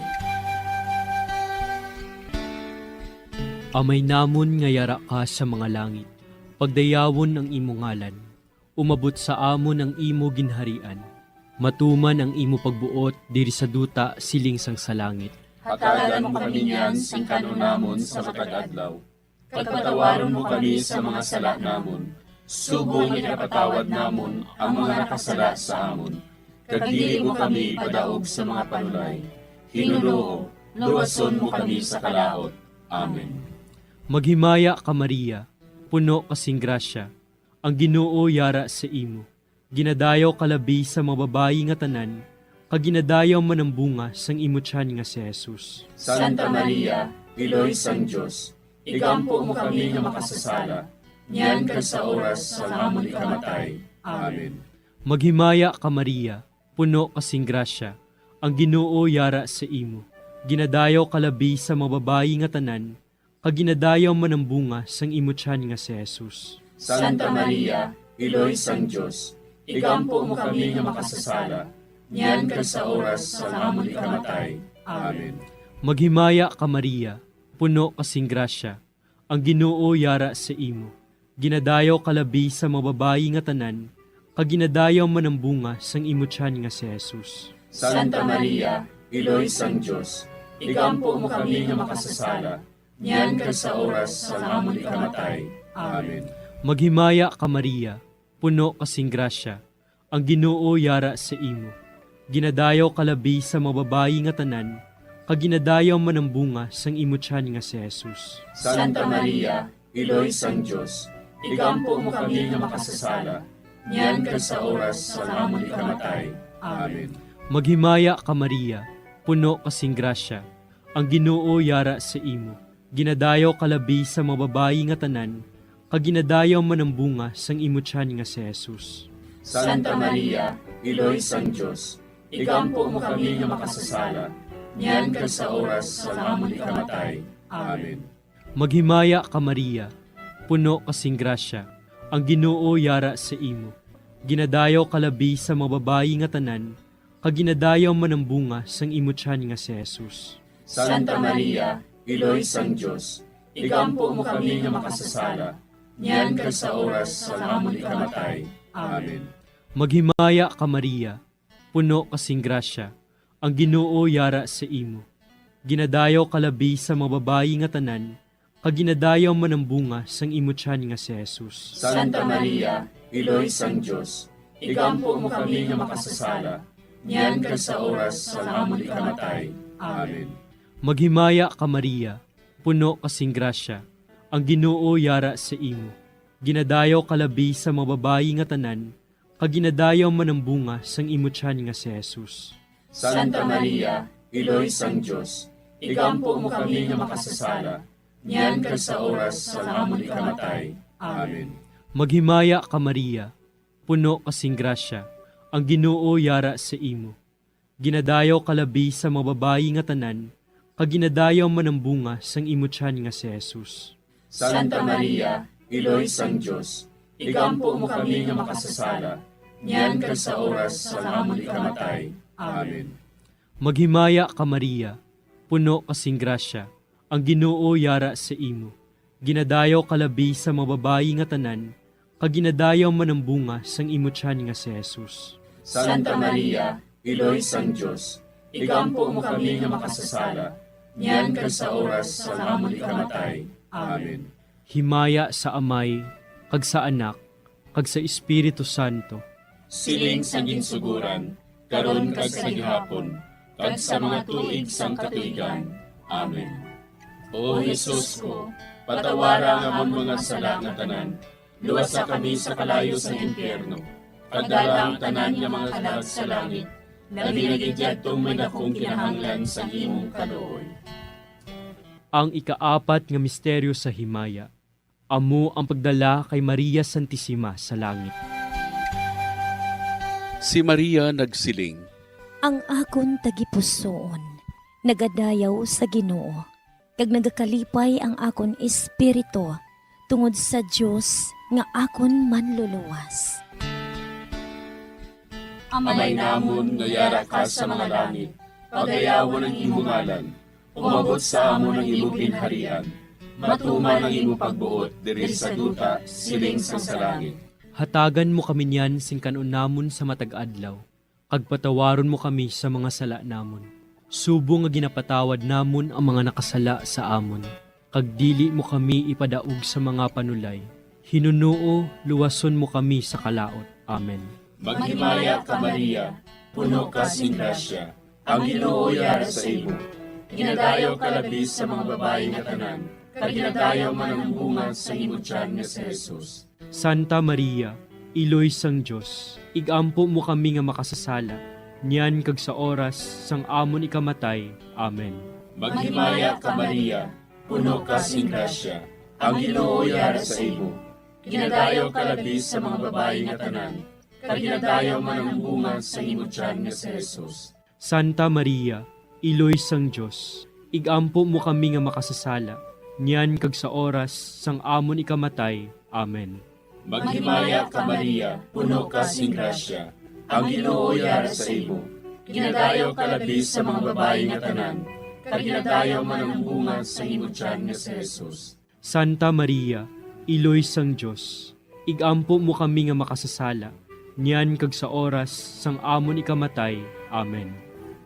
Amay namon nga yara ka sa mga langit, pagdayawon ang imo ngalan. Umabot sa amon ang imo ginharian. Matuman ang imo pagbuot diri sa duta siling sang sa langit. Hatagan mo kami niyan sing kan-on namon sa matag adlaw. Kag patawaron mo kami sa mga sala namon, subong nga ginapatawad namon ang mga nakasala sa amon. Kag dili mo kami ipadaog sa mga panulay. Hinunoo, luwason mo kami sa kalaut. Amen. Maghimaya ka, Maria, puno ka sing grasya, ang Ginoo yara sa imo. Ginadayaw ka labi sa mga babayi nga tanan, kag ginadayaw man ang bunga sang imo tiyan nga si Jesus. Santa Maria, Iloy sang Dios, igampo mo kami nga makasasala, niyan kag sa oras sang amon ikamatay. Amen. Maghimaya ka, Maria, puno ka sing grasya, ang Ginoo yara sa imo. Ginadayaw ka labi sa mga babayi nga tanan, kag ginadayaw man ang bunga sang imo tiyan nga si Jesus. Santa Maria, Iloy sang Dios, igampo mo kami nga makasasala, niyan kag sa oras sang amon ikamatay. Amen. Maghimaya ka, Maria, puno ka sing grasya, ang Ginoo yara sa imo. Ginadayaw ka labi sa mga babayi nga tanan, kag ginadayaw man ang bunga sang imo tiyan nga si Jesus. Santa Maria, Iloy sang Dios, igampo mo kami nga makasasala, niyan kag sa oras sang amon ikamatay. Amen. Maghimaya ka, Maria, puno ka sing grasya, ang Ginoo yara sa imo. Ginadayaw ka labi sa mga babayi nga tanan, kag ginadayaw man ang bunga sang imo tiyan nga si Jesus. Santa Maria, Iloy sang Dios, igampo mo kami nga makasasala, niyan kag sa oras sang amon ikamatay. Amen. Maghimaya ka, Maria, puno ka sing grasya, ang Ginoo yara sa imo. Ginadayaw ka labi sa mga babayi nga tanan, kag ginadayaw man ang bunga sang imo tiyan nga si Jesus. Santa Maria, Iloy sang Dios, igampo mo kami nga makasasala, niyan kag sa oras sang amon ikamatay. Amen. Maghimaya ka, Maria, puno ka sing grasya, ang Ginoo yara sa imo. Ginadayaw ka labi sa mga babayi nga tanan, kag ginadayaw man ang bunga sang imo tiyan nga si Jesus. Santa Maria, Iloy sang Dios, igampo mo kami nga makasasala, niyan kag sa oras sang amon ikamatay. Amen. Maghimaya ka, Maria, puno ka sing grasya, ang Ginoo yara sa imo. Ginadayaw ka labi sa mga babayi nga tanan, kag ginadayaw man ang bunga sang imo tiyan nga si Jesus. Santa Maria, Iloy sang Dios, igampo mo kami nga makasasala, niyan kag sa oras sang amon ikamatay. Amen. Maghimaya ka, Maria, puno ka sing grasya, ang Ginoo yara sa imo. Ginadayaw ka labi sa mga babayi nga tanan, kag ginadayaw man ang bunga sang imo tiyan nga si Jesus. Santa Maria, Iloy sang Dios, igampo mo kami nga makasasala, niyan kag sa oras sang amon ikamatay. Amen. Maghimaya ka, Maria, puno ka sing grasya, ang Ginoo yara sa imo. Ginadayaw ka labi sa mga babayi nga tanan, kag ginadayaw man ang bunga sang imo tiyan nga si Jesus. Santa Maria, Iloy sang Dios, igampo mo kami nga makasasala, niyan kag sa oras sang amon ikamatay. Amen. Maghimaya ka, Maria, puno ka sing grasya, ang Ginoo yara sa imo. Ginadayaw ka labi sa mga babayi nga tanan, kag ginadayaw man ang bunga sang imo tiyan nga si Jesus. Santa Maria, Iloy sang Dios, igampo mo kami nga makasasala, niyan kag sa oras sang amon ikamatay. Amen. Himaya sa Amay, kag sa Anak, kag sa Espiritu Santo. Siling sa ginsuguran, karon kag sa gihapon, kag sa mga tuig sang katuigan. Amen. O Jesus ko, patawara ang amon mga sala nga tanan, luwasa kami sa kalayo sang impyerno, kag dala ang tanan nga mga kalag sa langit, labi na gid yadtong may dakong kinahanglan sang imong kaluoy. Ang ikaapat nga misteryo sa himaya, amo ang pagdala kay Maria Santisima sa langit. Si Maria nagsiling, Ang akon tagipusoon nagadayaw sa Ginoo, kag nagakalipay ang akon espiritu tungod sa Dios nga akon Manluluwas. Amay namon nga yara ka sa mga langit, pagayawon ang imo ngalan. Umabot sa amon ang imo ginharian. Matuman ang imo pagbuot diri sa duta, siling sang sa langit. Hatagan mo kami niyan sing kan-on namon sa matag adlaw, kag patawaron mo kami sa mga sala namon, subong nga ginapatawad namon ang mga nakasala sa amon. Kag dili mo kami ipadaog sa mga panulay. Hinunoo, luwason mo kami sa kalaut. Amen. Maghimaya ka, Maria, puno ka sing grasya, ang Ginoo yara sa imo. Ginadayaw ka labi sa mga babayi nga tanan, kag ginadayaw man ang bunga sa imo tiyan nga si Jesus. Santa Maria, Iloy sang Dios, ig-ampo mo kami nga makasasala, niyan kag sa oras sang amon ikamatay. Amen. Maghimaya ka, Maria, puno ka sing grasya, ang Ginoo yara sa imo. Ginadayaw ka labi sa mga babayi nga tanan, kag ginadayaw man ang bunga sa imo tiyan nga si Jesus. Santa Maria, Iloy sang Dios, ig-ampo mo kami nga makasasala, niyan kag sa oras sang amon ikamatay. Amen. Maghimaya ka, Maria, puno ka sing grasya, ang Ginoo yara sa imo. Ginadayaw ka labi sa mga babayi nga tanan, kag ginadayaw man ang bunga sa imo tiyan nga si Jesus. Santa Maria, Iloy sang Dios, ig-ampo mo kami nga makasasala, niyan kag sa oras sang amon ikamatay. Amen.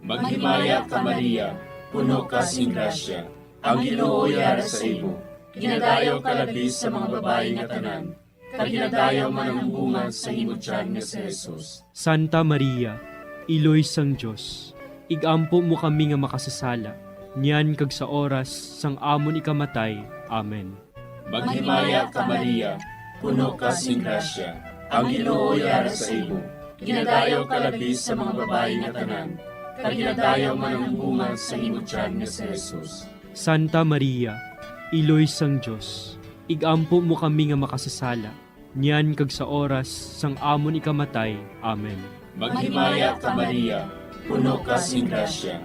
Maghimaya ka, Maria, puno ka sing grasya, ang Ginoo yara sa imo. Ginadayaw ka labi sa mga babayi nga tanan, kag ginadayaw man ang bunga sa imo tiyan nga si Jesus. Santa Maria, Iloy sang Dios, ig-ampo mo kami nga makasasala, niyan kag sa oras sang amon ikamatay. Amen. Maghimaya ka, Maria, puno ka sing grasya, ang Ginoo yara sa imo. Ginadayaw ka labi sa mga babayi nga tanan, kag ginadayaw man ang bunga sa imo tiyan nga si Jesus. Santa Maria, Iloy sang Dios, ig-ampo mo kami nga makasasala, niyan kag sa oras sang amon ikamatay. Amen. Maghimaya ka, Maria, puno ka sing grasya,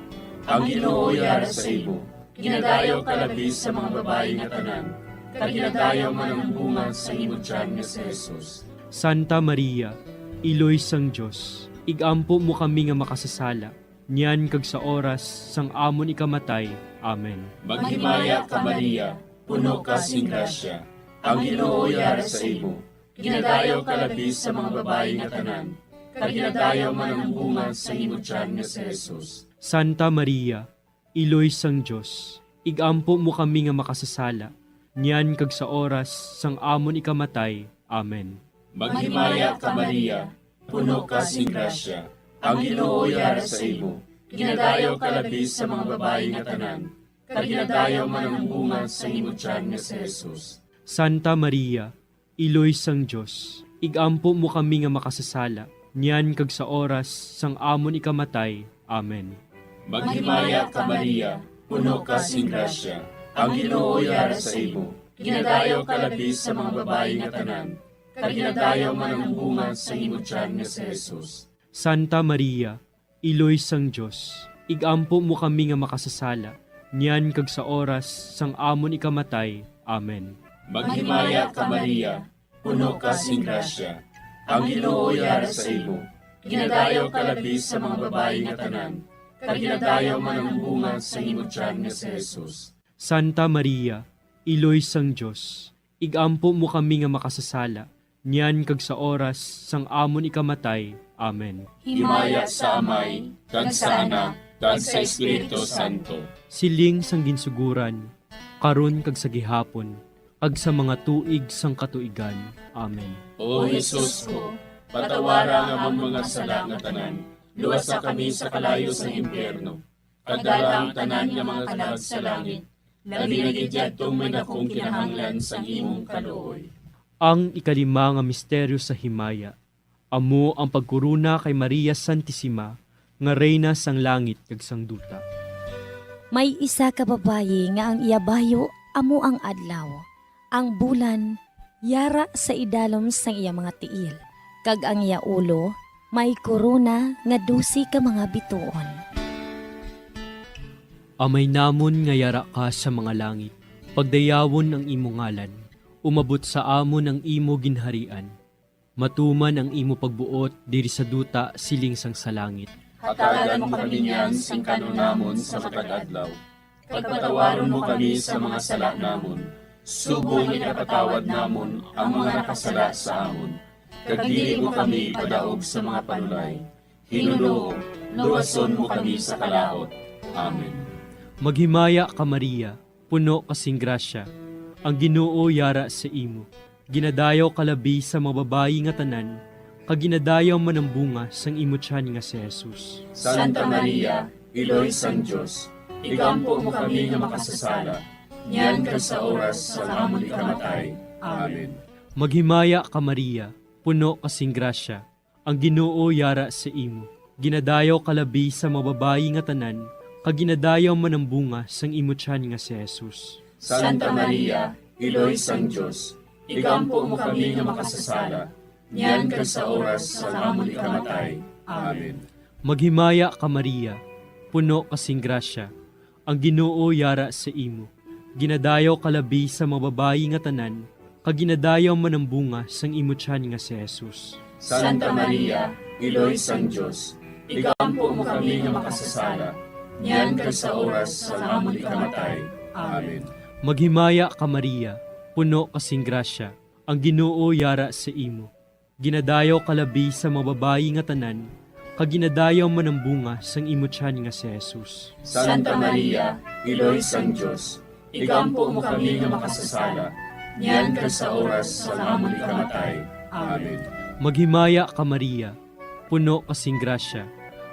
ang Ginoo yara sa imo. Ginadayaw ka labi sa mga babayi nga tanan, kag ginadayaw man ang bunga sa imo tiyan nga si Jesus. Santa Maria, Iloy sang Dios, ig-ampo mo kami nga makasasala, niyan kag sa oras sang amon ikamatay. Amen. Maghimaya ka, Maria, puno ka sing grasya, ang Ginoo yara sa imo. Ginadayaw ka labi sa mga babayi nga tanan, kag ginadayaw man ang bunga sa imo tiyan nga si Jesus. Santa Maria, Iloy sang Dios, ig-ampo mo kami nga makasasala, niyan kag sa oras sang amon ikamatay. Amen. Maghimaya ka, Maria, puno ka sing grasya, ang Ginoo yara sa imo. Ginadayaw ka labi sa mga babayi nga tanan, kag ginadayaw man ang bunga sa imo tiyan nga si Jesus. Santa Maria, Iloy sang Dios, ig-ampo mo kami nga makasasala, niyan kag sa oras sang amon ikamatay. Amen. Maghimaya ka, Maria, puno ka sing grasya, ang Ginoo yara sa imo. Ginadayaw ka labi sa mga babayi nga tanan, kag ginadayaw man ang bunga sa imo tiyan nga si Jesus. Santa Maria, Iloy sang Dios, ig-ampo mo kami nga makasasala, niyan kag sa oras sang amon ikamatay. Amen. Maghimaya ka, Maria, puno ka sing grasya, ang Ginoo yara sa imo. Ginadayaw ka labi sa mga babayi nga tanan, kag ginadayaw man ang bunga sa imo tiyan nga si Jesus. Santa Maria, Iloy sang Dios, ig-ampo mo kami nga makasasala, niyan kag sa oras sang amon ikamatay. Amen. Himaya sa Amay, kag sa Anak, kag sa Espiritu Santo. Siling sang ginsuguran, karon kag sa gihapon, kag sa mga tuig sang katuigan. Amen. O Jesus ko, patawara ang amon mga sala nga tanan, luwasa kami sa kalayo sang impyerno, kag dala ang tanan nga mga kalag sa langit, labi na gid yadtong may dakong kinahanglan sang imong kaluoy. Ang ikalima nga misteryo sa himaya, amo ang pagkorona kay Maria Santisima nga Reyna sang langit kag sang duta. May isa ka babayi nga ang iya bayo amo ang adlaw, ang bulan yara sa idalom sang iya mga tiil, kag ang iya ulo may korona nga dose ka mga bituon. Amay namon nga yara ka sa mga langit, pagdayawon ang imo ngalan, umabot sa amon ang imo ginharian, matuman ang imo pagbuot diri sa duta siling sang sa langit. Hatagan mo kami niyan sing kan-on namon sa matag adlaw, kag patawaron mo kami sa mga sala namon, subong nga ginapatawad namon ang mga nakasala sa amon, kag dili mo kami ipadaog sa mga panulay. Ginoo, luwason mo kami sa kalaut. Amen. Maghimaya ka, Maria, puno ka sing grasya, ang Ginoo yara sa imo. Ginadayaw ka labi sa mga babayi nga tanan, kag ginadayaw man ang bunga sang imo tiyan nga si Jesus. Santa Maria, Iloy sang Dios, igampo mo kami nga makasasala, niyan kag sa oras sang amon ikamatay. Amen. Maghimaya ka, Maria, puno ka sing grasya, ang Ginoo yara sa imo. Ginadayaw ka labi sa mga babayi nga tanan, kag ginadayaw man ang bunga sang imo tiyan nga si Jesus. Santa Maria, Iloy sang Dios, igampo mo kami nga makasasala, niyan kag sa oras sang amon ikamatay. Amen. Maghimaya ka, Maria, puno ka sing grasya, ang Ginoo yara sa imo. Ginadayaw ka labi sa mga babayi nga tanan, kag ginadayaw man ang bunga sang imo tiyan nga si Jesus. Santa Maria, Iloy sang Dios, igampo mo kami nga makasasala, niyan kag sa oras sang amon ikamatay. Amen. Maghimaya ka, Maria, puno ka sing grasya, ang Ginoo yara sa imo. Ginadayaw ka labi sa mga babayi nga tanan, kag ginadayaw man ang bunga sang imo tiyan nga si Jesus. Santa Maria, Iloy sang Dios, igampo mo kami nga makasasala, niyan kag sa oras sang amon ikamatay. Amen. Maghimaya ka, Maria, puno ka sing grasya,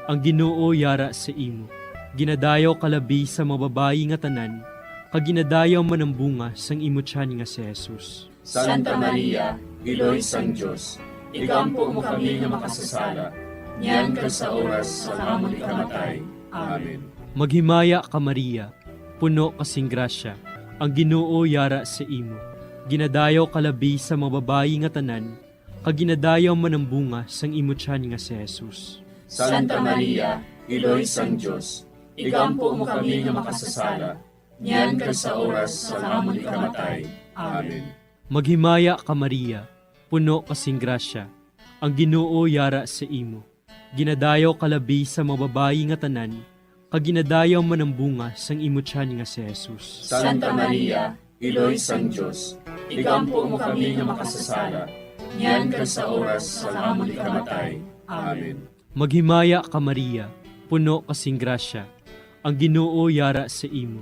ang Ginoo yara sa imo. Ginadayaw ka labi sa mga babayi nga tanan, kag ginadayaw man ang bunga sang imo tiyan nga si Jesus. Santa Maria, Iloy sang Dios, igampo mo kami nga makasasala, niyan kag sa oras sang amon ikamatay. Amen. Maghimaya ka, Maria, puno ka sing grasya, ang Ginoo yara sa imo. Ginadayaw ka labi sa mga babayi nga tanan, kag ginadayaw man ang bunga sang imo tiyan nga si Jesus. Santa Maria, Iloy sang Dios, igampo mo kami nga makasasala, niyan kag sa oras sang amon ikamatay. Amen. Maghimaya ka, Maria, puno ka sing grasya, ang Ginoo yara sa imo. Ginadayaw ka labi sa mga babayi nga tanan, kag ginadayaw man ang bunga sang imo tiyan nga si Jesus. Santa Maria, Iloy sang Dios, igampo mo kami nga makasasala, niyan kag sa oras sang amon ikamatay. Amen. Maghimaya ka, Maria, puno ka sing grasya, ang Ginoo yara sa imo.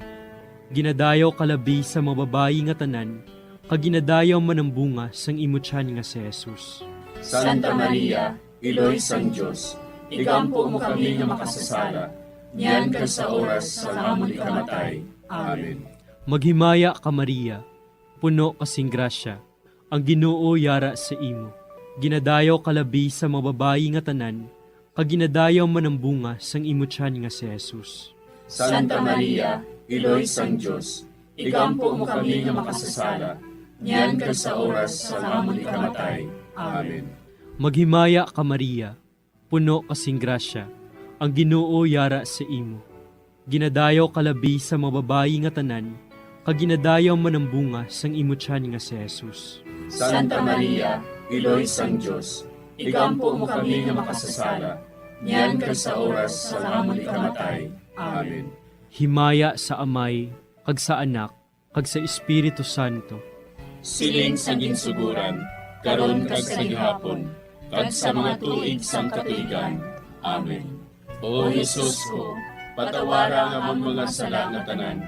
Ginadayaw ka labi sa mga babayi nga tanan, kag ginadayaw man ang bunga sang imo tiyan nga si Jesus. Santa Maria, Iloy sang Dios, igampo mo kami nga makasasala, niyan kag sa oras sang amon ikamatay. Amen. Maghimaya ka, Maria, puno ka sing grasya, ang Ginoo yara sa imo. Ginadayaw ka labi sa mga babayi nga tanan, kag ginadayaw man ang bunga sang imo tiyan nga si Jesus. Santa Maria, Iloy sang Dios, igampo mo kami nga makasasala, niyan kag sa oras sang amon ikamatay. Amen. Maghimaya ka, Maria, puno ka sing grasya, ang Ginoo yara sa imo. Ginadayaw ka labi sa mga babayi nga tanan, kag ginadayaw man ang bunga sang imo tiyan nga si Jesus. Santa Maria, Iloy sang Dios, igampo mo kami nga makasasala, niyan kag sa oras sang amon ikamatay. Amen. Himaya sa Amay, kag sa Anak, kag sa Espiritu Santo. Siling sa ginsuguran, karon kag sa gihapon, kag sa mga tuig sang katuigan. Amen. O Jesus ko, patawara ang amon mga sala nga tanan,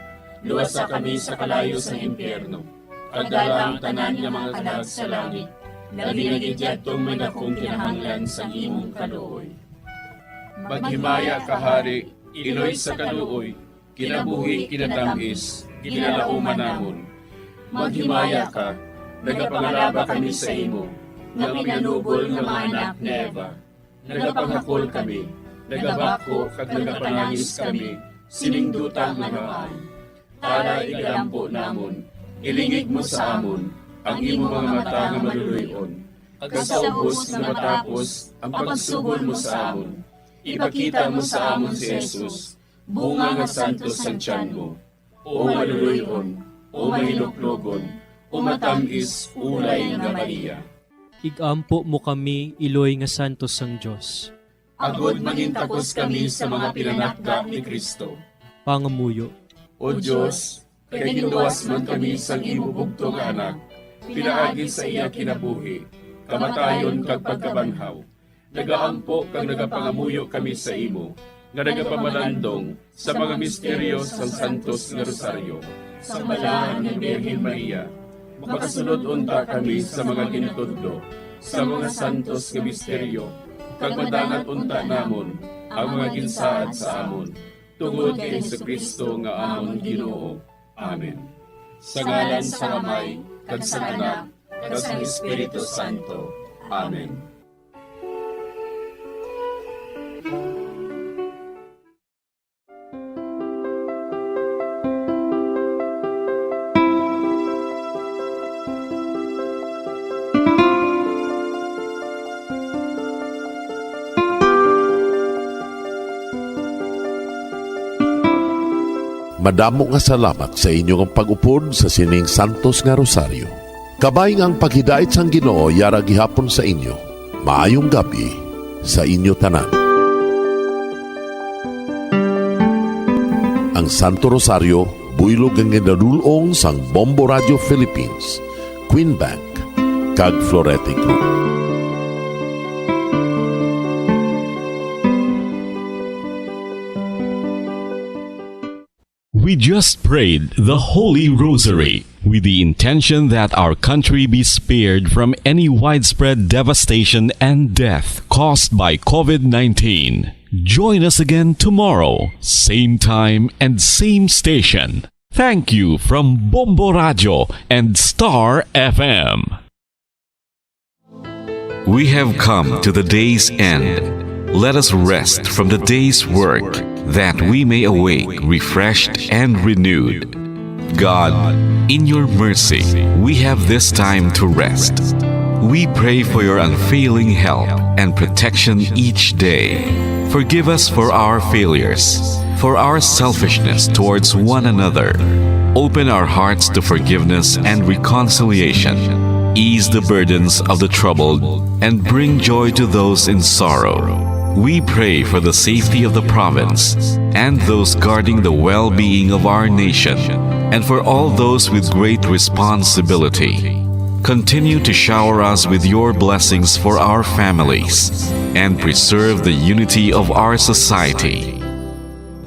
luwasa kami sa kalayo sang impyerno, kag dala ang tanan nga mga kalag sa langit, labi na gid yadtong may dakong kinahanglan sang imong kaluoy. Maghimaya ka, Hari, Iloy sa kaluoy, kinabuhi, kinatam-is, ginalauman namon. Maghimaya ka, nagapangalaba kami sa imo, nga pinanubol nga mga anak ni Eva. Nagapangakol kami, nagabako kag nagapanangis kami, sining duta nga naay. Tara, igalampo namon, ilingig mo sa amon ang imo mga mata nga maluloy-on, kag sa ubos nga matapos ang pagsugod mo sa amon, ipakita mo sa amon si Jesus, bunga nga santos sang tiyan mo. O maluloy-on, o mahiluklogon, o matam-is ulay nga Maria. Igampo mo kami, Iloy nga santos sang Dios. Agod mangintakos kami sa mga pinanakda ni Cristo. Pangamuyo. O Dios, kay ginluwas man kami sang imo bugtong nga Anak, pinaagi sa iya kinabuhi, kamatayon kag pagkabanhaw, nagaampo kag nagapangamuyo kami sa imo, nga nagapamalandong sa mga misteryo sang Santos nga Rosaryo. Sa Balaan nga Birhen Maria, makasulod unta kami sa mga ginatudlo sa mga santos nga misteryo, kag madangat unta namon ang mga ginsaad sa amon, tungod kay Jesu-Cristo nga amon Ginoo. Amen. Sa ngalan sang Amay, kag sang Anak, kag sang Espiritu Santo. Amen. Madamo nga salamat sa inyo nga pag-upod sa sining santos nga rosaryo. Kabay nga ang paghidait sang Ginoo yara gihapon sa inyo. Maayong gab-i sa inyo tanan. Ang Santo Rosaryo, buylog nga ginadul-ong sang Bombo Radio Philippines, Queen Bank, kag Florete Group. We just prayed the Holy Rosary with the intention that our country be spared from any widespread devastation and death caused by COVID nineteen. Join us again tomorrow, same time and same station. Thank you from Bombo Radio and Star F M. We have come to the day's end. Let us rest from the day's work, that we may awake refreshed and renewed. God, in your mercy, we have this time to rest. We pray for your unfailing help and protection each day. Forgive us for our failures, for our selfishness towards one another. Open our hearts to forgiveness and reconciliation. Ease the burdens of the troubled and bring joy to those in sorrow. We pray for the safety of the province and those guarding the well-being of our nation, and for all those with great responsibility. Continue to shower us with your blessings for our families and preserve the unity of our society.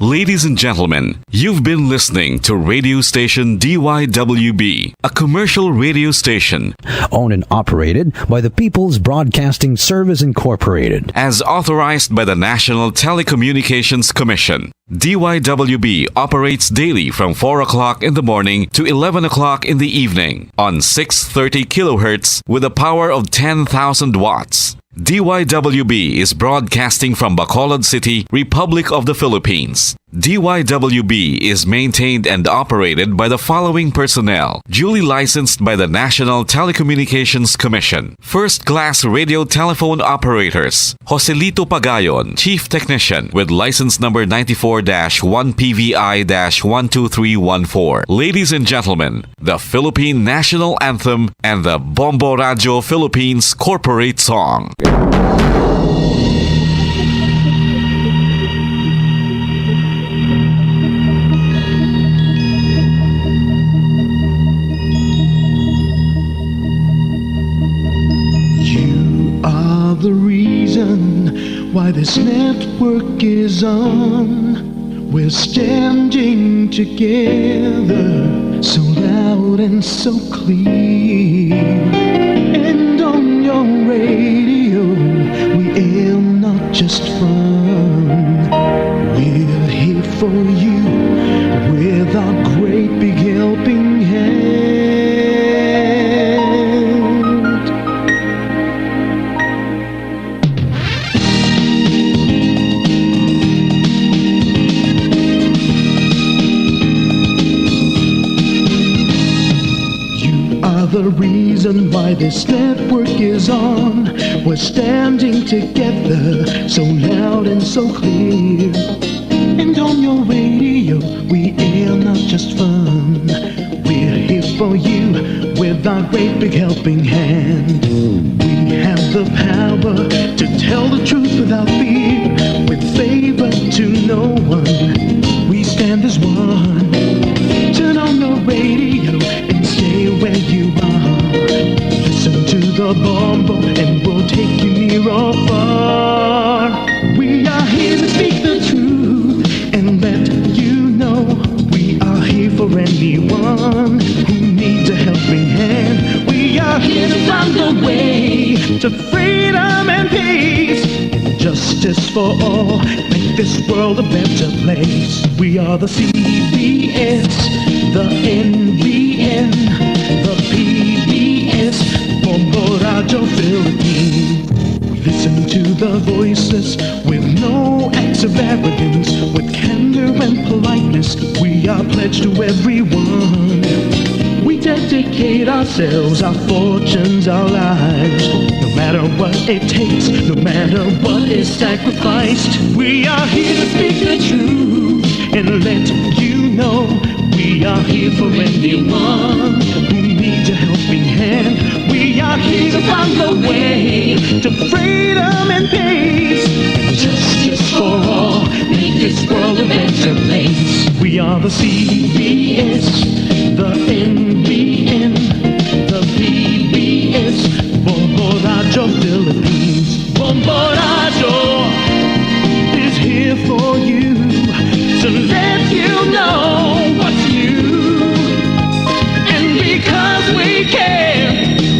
Ladies and gentlemen, you've been listening to radio station D Y W B, a commercial radio station owned and operated by the People's Broadcasting Service Incorporated. As authorized by the National Telecommunications Commission. D Y W B operates daily from four o'clock in the morning to eleven o'clock in the evening on six thirty kilohertz with a power of ten thousand watts. D Y W B is broadcasting from Bacolod City, Republic of the Philippines. D Y W B is maintained and operated by the following personnel, duly licensed by the National Telecommunications Commission. First class radio telephone operators, Joselito Pagayon, Chief Technician, with license number ninety-four dash one P V I dash one two three one four. Ladies and gentlemen, the Philippine National Anthem and the Bombo Radio Philippines Corporate Song. You are the reason why this network is on. We're standing together, so loud and so clear. And on your radio, we aim not just fun. We're here for you with our great big helping hand. You are the reason why this network is on. We're standing together, so loud and so clear. And on your radio, we air not just fun. We're here for you with our great big helping hand. We have the power to tell the truth without fear, with favor to no one. We stand as one. Turn on your radio and stay where you are. Listen to the Bombo, and we'll take you near or far. We are here to speak the truth and let you know we are here for anyone who needs a helping hand. We are here to find the way to freedom and peace and justice for all. Make this world a better place. We are the C B S, the N B N, the P B S, Bombo Radyo Philippines. We listen to the voiceless with no acts of arrogance, with candor and politeness. We are pledged to everyone. We dedicate ourselves, our fortunes, our lives. No matter what it takes, no matter what is sacrificed, we are here to speak the truth and let you know we are here for anyone who needs a helping hand. We are here to find the way to freedom and peace and justice for all. Make this world a better place. We are the C B S, the N B N, the P B S, Bombo Radyo Philippines. Bombo Radyo is here for you to let you know what's new. And because we care,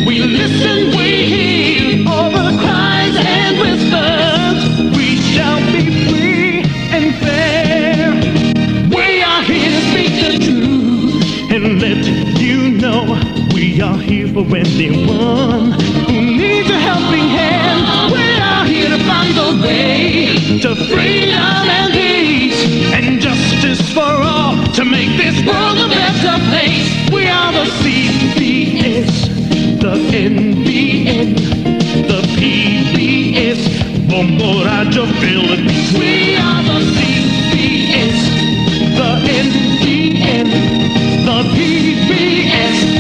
we listen, we hear all the cries and whispers. We shall be free and fair. We are here to speak the truth and let you know we are here for anyone who needs a helping hand. We are here to find the way to freedom and peace and justice for all to make this world a better place. We are the C B S, the N B N, the P B S, Bombo Radyo Philippines. We are the C B S, the N B N, the P B S,